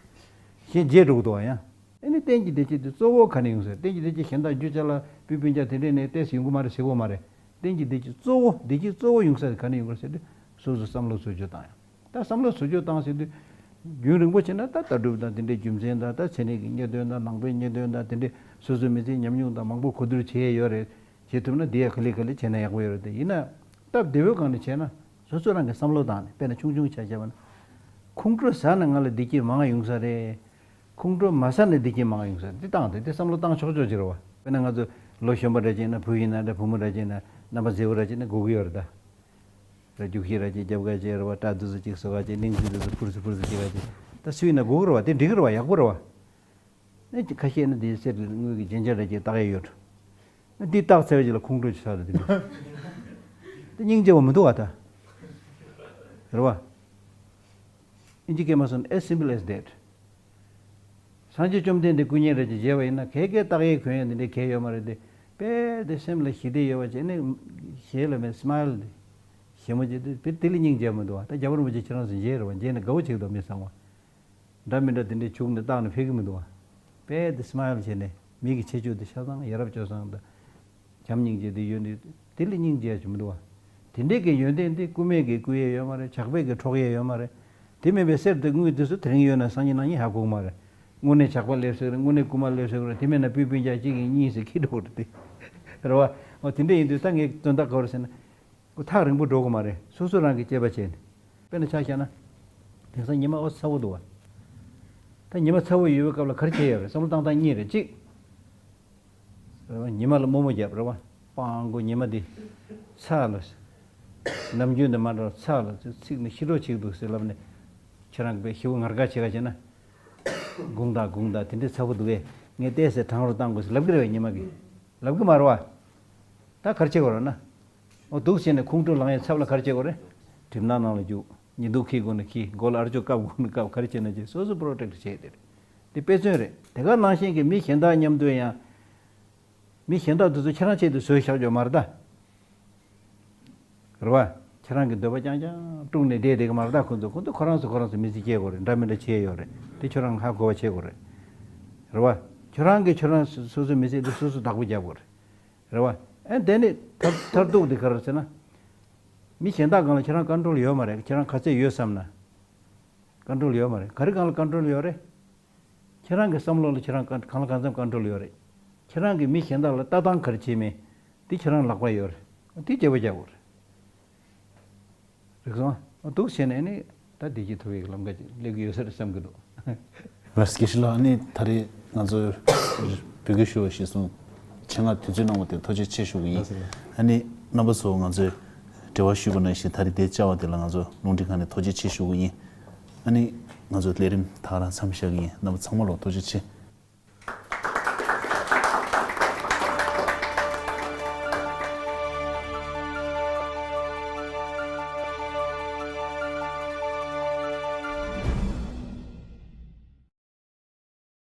གཞན་བརྗེད་འགྲོ་གི་འདུག་བ་ཡང་། ཨ་ནི་གཏན་གྱི་བདེ་སྐྱིད་དེ་གཙོ་བོ་ག་ནས་ཡོང་ཟེར། གཏན་གྱི་བདེ་སྐྱིད་གཞན་དག་རྒྱུ་ཆ་ལ་སྤུས་སྤུན་ཀྱག་དེ་འདྲས་ནས་ཏོག་ཙམ་ཡོང་གི་མ་རེད་ཟེར་གོ་མ་རེད། གཏན་གྱི་བདེ་སྐྱིད་གཙོ་བོ་བདེ་སྐྱིད་གཙོ་བོ་ཡོང་ས་དེ་ག་ནས་ཡོང་གི་རེད་ཟེར་དུས་སོ་སོ་བསམ་བློ་བཟོ་བཅོས་བཏང་ཡང་། ད་བསམ་བློ་བཟོ་བཅོས་བཏང་ཟེར་དུས། རྒྱུན་རིང་པོ་བྱས་ན་ད་ལྟ་གྲུབ་དང་དེ་འདྲའི་རྒྱུ་མཚན་དང་། ད་ཚན་རིག་གི་རྙེད་དོན་དང་། ནང་པའི་རྙེད་དོན་དང་། དེ་འདྲའི་སོ་སོའི་མི་ཚེའི་ཉམས་མྱོང་དང་མང་པོ་གོ་བསྡུར་བྱས་ཡོད་རེད། བྱེད་ཐུབ་ན་དེ་ཡང་ག་ལེ་ག་ལེ་བྱས་ན་ཡག་པོ་ཡོད་རེད་དེ། ཡིན་ན་སྟབས་བདེ་བོའི་སྒང་ནས་བྱས་ན་སོ་སོ་རང་གི་བསམ་བློ་བཏང་ནས། དཔེར་ན་ཆུང་ཆུང་ཆ་བཞག་པ་ན། ཁོང་ཁྲོ་ཟ་ན་ང་ལ་བདེ་སྐྱིད་མང་ཡོང་ས་རེད། ཁོང་ཁྲོ་མ་ཟ་ན་བདེ་སྐྱིད་མང་ཡོང་ས་རེད། འདི་བཏང་སྟེ་དེ་བསམ་བློ་བཏང་ཆོག་ཆོག་ཅིག་རེད་བ། དཔེར་ན་ང་ཚོ་ལོ་གཞོན་པ་འདྲ་ཅིག་ན། བུ་ཡིན་ན་འདྲ། བུ་མོ་འདྲ་ཅིག་ན། རྣམ་པ་མཛེས་པོ་འདྲ་ཅིག་ན་དགོས་ཀྱི་ཡོད་རེད་ད། ར་རྒྱུག་ཤེས་ར་ཅིག་རྒྱབ་ཁ་ཅིག་ར་བ། སྐྲ་དུ་ཚོ་ཅིག་བཟོ་ཁ་ཅིག། གླིང་ཚུལ་དུ་ཚོ་ཕུར་ཚུ་ཕུར་ཚུ་ཅིག་ཁ་ཅིག། ད་སུ་ཡིན་ན་དགོས་ཀྱི་རེད་བ། དེ་འགྲིག་གི་རེད་བ། ཡག་པོ་རེད་བ། ཨེ་ཅིག་ཁ་ཤས་ནི་དེའི་གསེབ་དུ་དངུལ་གྱི་རྒྱན་ཆ་འདྲ་ཅིག་བཏགས་ཡས་ཡོད། ཨ་འདི་བཏགས་ཚར་བའི་རྗེས་ལ་ཁོང་ཁྲོ་ཅིག་ཟ་རེད་དེ། དེ་སྙིང་རྗེ་བ་མི་འདུག་བ་ད། རེད་བ། ཨིན་ཇི་སྐད་མ་སོང་། as simple as that། སངས་རྒྱས་བཅོམ་ལྡན་འདས་སྐུ་བརྙན་རེ་ཅིག་མཇལ་བ་ཡིན་ན་གལ་གལ་བཏགས་ཡས་གོན་ཡས་འདི་འདྲའི་གལ་ཡོད་མ་རེད་དེ། དཔེ་དེ་སེམས་ལ་ཞི་བདེ་ཡོད་པ་བྱས་ནས། ཞེ་ལ་མེད་སི་མའིལ་དེ། ཞེ་མོ་བྱས་ཏེ་དཔེ་དེ་ལ་སྙིང་རྗེ་མི་འདུག་བ། ད་རྒྱལ་བ་རིན་པོ་ཆེ་ཁྱེད་རང་ཚོ་མཇལ་རེད་བ། མཇལ་ནས་དགའ་བོ་བྱེད་ཀྱི་འདུག་མི་ཚང་བ། འདྲ་མི་འདྲ་དེ་འདྲའི་བྱུག་ནས་བཏགས་ནས་ཕེབས་ཀྱི་མི་འདུག་བ། དཔེ་དེ་སི་མའིལ་བྱས་ནས། མི་གི་ཁྱད་ཆོས་དེ་ཆ་ཚང་ཡ་རབས་སྤྱོད་བཟང་དང་། བྱམས་སྙིང་རྗེ་དེ་ཡོད་ནི་དེ་ལས་སྙིང་རྗེ་ཡ་ཅིག་མི་འདུག་བ། དེ་འདྲའི་གི་ཡོན་ཏན་དེ་རྐུ་མས་གི་རྐུ་ཡས་ཡོད་མ་རེད། ཇག་པས་གི་འཕྲོག་ཡས་ཡོད་མ་རེད། དེ་མིན་པའི་གསེར་དང་དངུལ་དེ་ཚོ་དེ་རིང་ཡོད་ན་སང་ཉིན་གནངས་ཉིན་ཧ་གོ་གི་མ་རེད། དངོས་གནས་ཇག་པ་སླེབས་སྲིད་རེད། དངོས་གནས་རྐུ་མ་སླེབས་སྲིད་རེད། དེ་མིན་ན་སྤུན་སྤུན་ཀྱག་གཅིག་གིས་གཉིས་ཟེར་ཁྱེར་འགྲོ་གི་རེད་དེ། རེད་བ། འོ་དེ་འདྲ་ཡིན་དུས་ད་ངའི་དོན་དག་ག་རེ་ཟེར་ན། ཁོ་ཐག་རིང་པོ་འགྲོ་གི་མ་རེད། སོ་སོ་རང་གིས་དཔྱད་པ་བྱས་ནས། དཔེར་ན་ཆ་བཞག་ན། དེང་སང་ཉི་མ་ཨོ་ཚ་པོ་འདུག་བ། ད་ཉི་མ་ཚ་པོ་ཡོད་པའི་སྐབས་ལ་ག་རེ་བྱས་ཡོད་རེད། བསམ་བློ་བཏང་སྟངས་གཉིས་རེད། གཅིག་རེད་བ། ཉི་མ་ལ་རྨོ་མོ་བརྒྱབ་རེད་བ། སྤང་གོ་ཉི་མ་འདི་ཚ་ལ། ནམ་རྒྱུན་དུ་མ་འགྲོ་ཚ་ལ་ཚིག་ནི་ཤི་གྲོགས་བྱེད་འདུག་ཟེར་ལབ་ནས། ཁྱེད་རང་གི་ཞེ་པོ་ངར་དགའ་བྱེད་ག་བྱེད་ན། དགུང་དག་དགུང་དག་དེ་འདྲའི་ཚ་པོ་འདུག་གས། ངས་བལྟས་ཟེར་གྲང་རུ་བཏང་དགོས་ཟེར་ལབ་གི་རེད་བ་ཉི་མ་གིས། ལབ་གི་མ་རེད་བ། ད་ག་རེ་བྱེད་དགོས་རེད་ན། འོ་འདུག་བྱས་ནས་ཁོང་ཁྲོ་ལངས་ཡས་ཚབ་ལ་ག་རེ་བྱེད་དགོས་རེད། གྲིབ་ནག་ནང་ལ་རྒྱུག་ཉི་གདུགས་འཁྱེར་དགོས་ན་འཁྱེར། མགོ་ལ་ཨ་ཅོ་བཀབ་དགོས་ན་བཀབ། ག་རེ་བྱས་ན་བྱེད། སོ་སོ་པྲོ་ཊེག་བྱས་དེ་རེད། དེ་དཔེ་མཚོན་རེད། དེ་ག་ནང་བཞིན་གྱི་མི་གཞན་དག་མཉམ་དུ་ཡང་། མི་གཞན་དག་དེ་ཚོ་ཁྱེད་རང་ཆེད་དུ་བཟོས་བཞག་ཡོད་མ་རེད་ད། རེད་བ། ཁྱེད་རང་གི་འདོད་པ་རྐྱང་རྐྱང་དཀྲུགས་ནས་བསྡད་བསྡད་ཀྱི་མ་རེད་ད། ཁོ་ཚོ་ཁོ་ཚོ་ཁོ་རང་ཚོ་ཁོ་རང་ཚོ་མི་ཚེ་སྐྱེལ་དགོས་རེད། འདྲ་མི་འདྲ་བྱས་ཡོད་རེད། དེ་ཁྱོད་རང་ཧ་གོ་བ་བྱེད་དགོས་རེད། རེད་བ། ཁྱོད་རང་གིས་ཁྱོད་རང་སོ་སོའི་མི་ཚེ་འདི་སོ་སོས་བདག་པོ་རྒྱག་དགོས་རེད། རེད་བ། ཨ་དེ་ནི་མཐར་མཐར་ཐུག་འདི་ག་རེ་ཟེར་ན། མི་གཞན་དག་སྒང་ལ་ཁྱེད་རང་ཀོན་ཊོལ་ཡོད་མ་རེད། ཁྱེད་རང་ག་ཚད་ཡོད་བསམ་ན། ཀོན་ཊོལ་ཡོད་མ་རེད། ག་རེ་སྒང་ལ་ཀོན་ཊོལ་ཡོད་རེད། ཁྱེད་རང་གི་བསམ་བློ་ལ་ཁྱེད་རང་གང་གང་ལ་གང་འཚམ་ཀོན་ཊོལ་ཡོད་རེད། ཁྱེད་རང་གིས་མི་གཞན་དག་ལ་ལྟ་སྟངས་ག་རེ་བྱེད་མིན་དེ་ཁྱེད་རང་ལག་པ་ཡོད་རེད། དེ་བརྗེ་པོ་རྒྱག་དགོས་རེད། རིག་སོང་། འདུག་བྱས་ནས་ནི་ད་བདེ་སྐྱིད་ཐོབ་པའི་ལམ་ཁ་ཅིག་སླེབས་ཀྱི་ཡོད་ས་རེད་བསམ་གྱི་འདུག་ལགས་སོ། དགེ་བཤེས་ལགས། ཨ་ནི་ད་རེས་ང་ཚོ་བོད་སྐད་ཞུ་བ་གཞིར་བཟུང་ཆེད་མངགས་དུས་ཚོད་གནང་བ་དེ་ཐུགས་རྗེ་ཆེ་ཞུ་གི་ཡིན། ལགས་སོ། ཨ་ནི་རྣམ་པ་ཚོ་ང་ཚོས་འབྲེལ་བ་ཞུས་པ་ནང་བཞིན་ད་རེས་དེ་བཅར་བ་དེ་ལ་ང་ཚོ་རླུང་འཕྲིན་ཁང་ནས་ཐུགས་རྗེ་ཆེ་ཞུ་གི་ཡིན། ཨ་ནི་ང་ཚོ་ལས་རིམ་ད་ག་རང་མཚམས་བཞག་གི་ཡིན། རྣམ་པ་ཚང་མ་ལ་ཐུགས་རྗེ་ཆེ།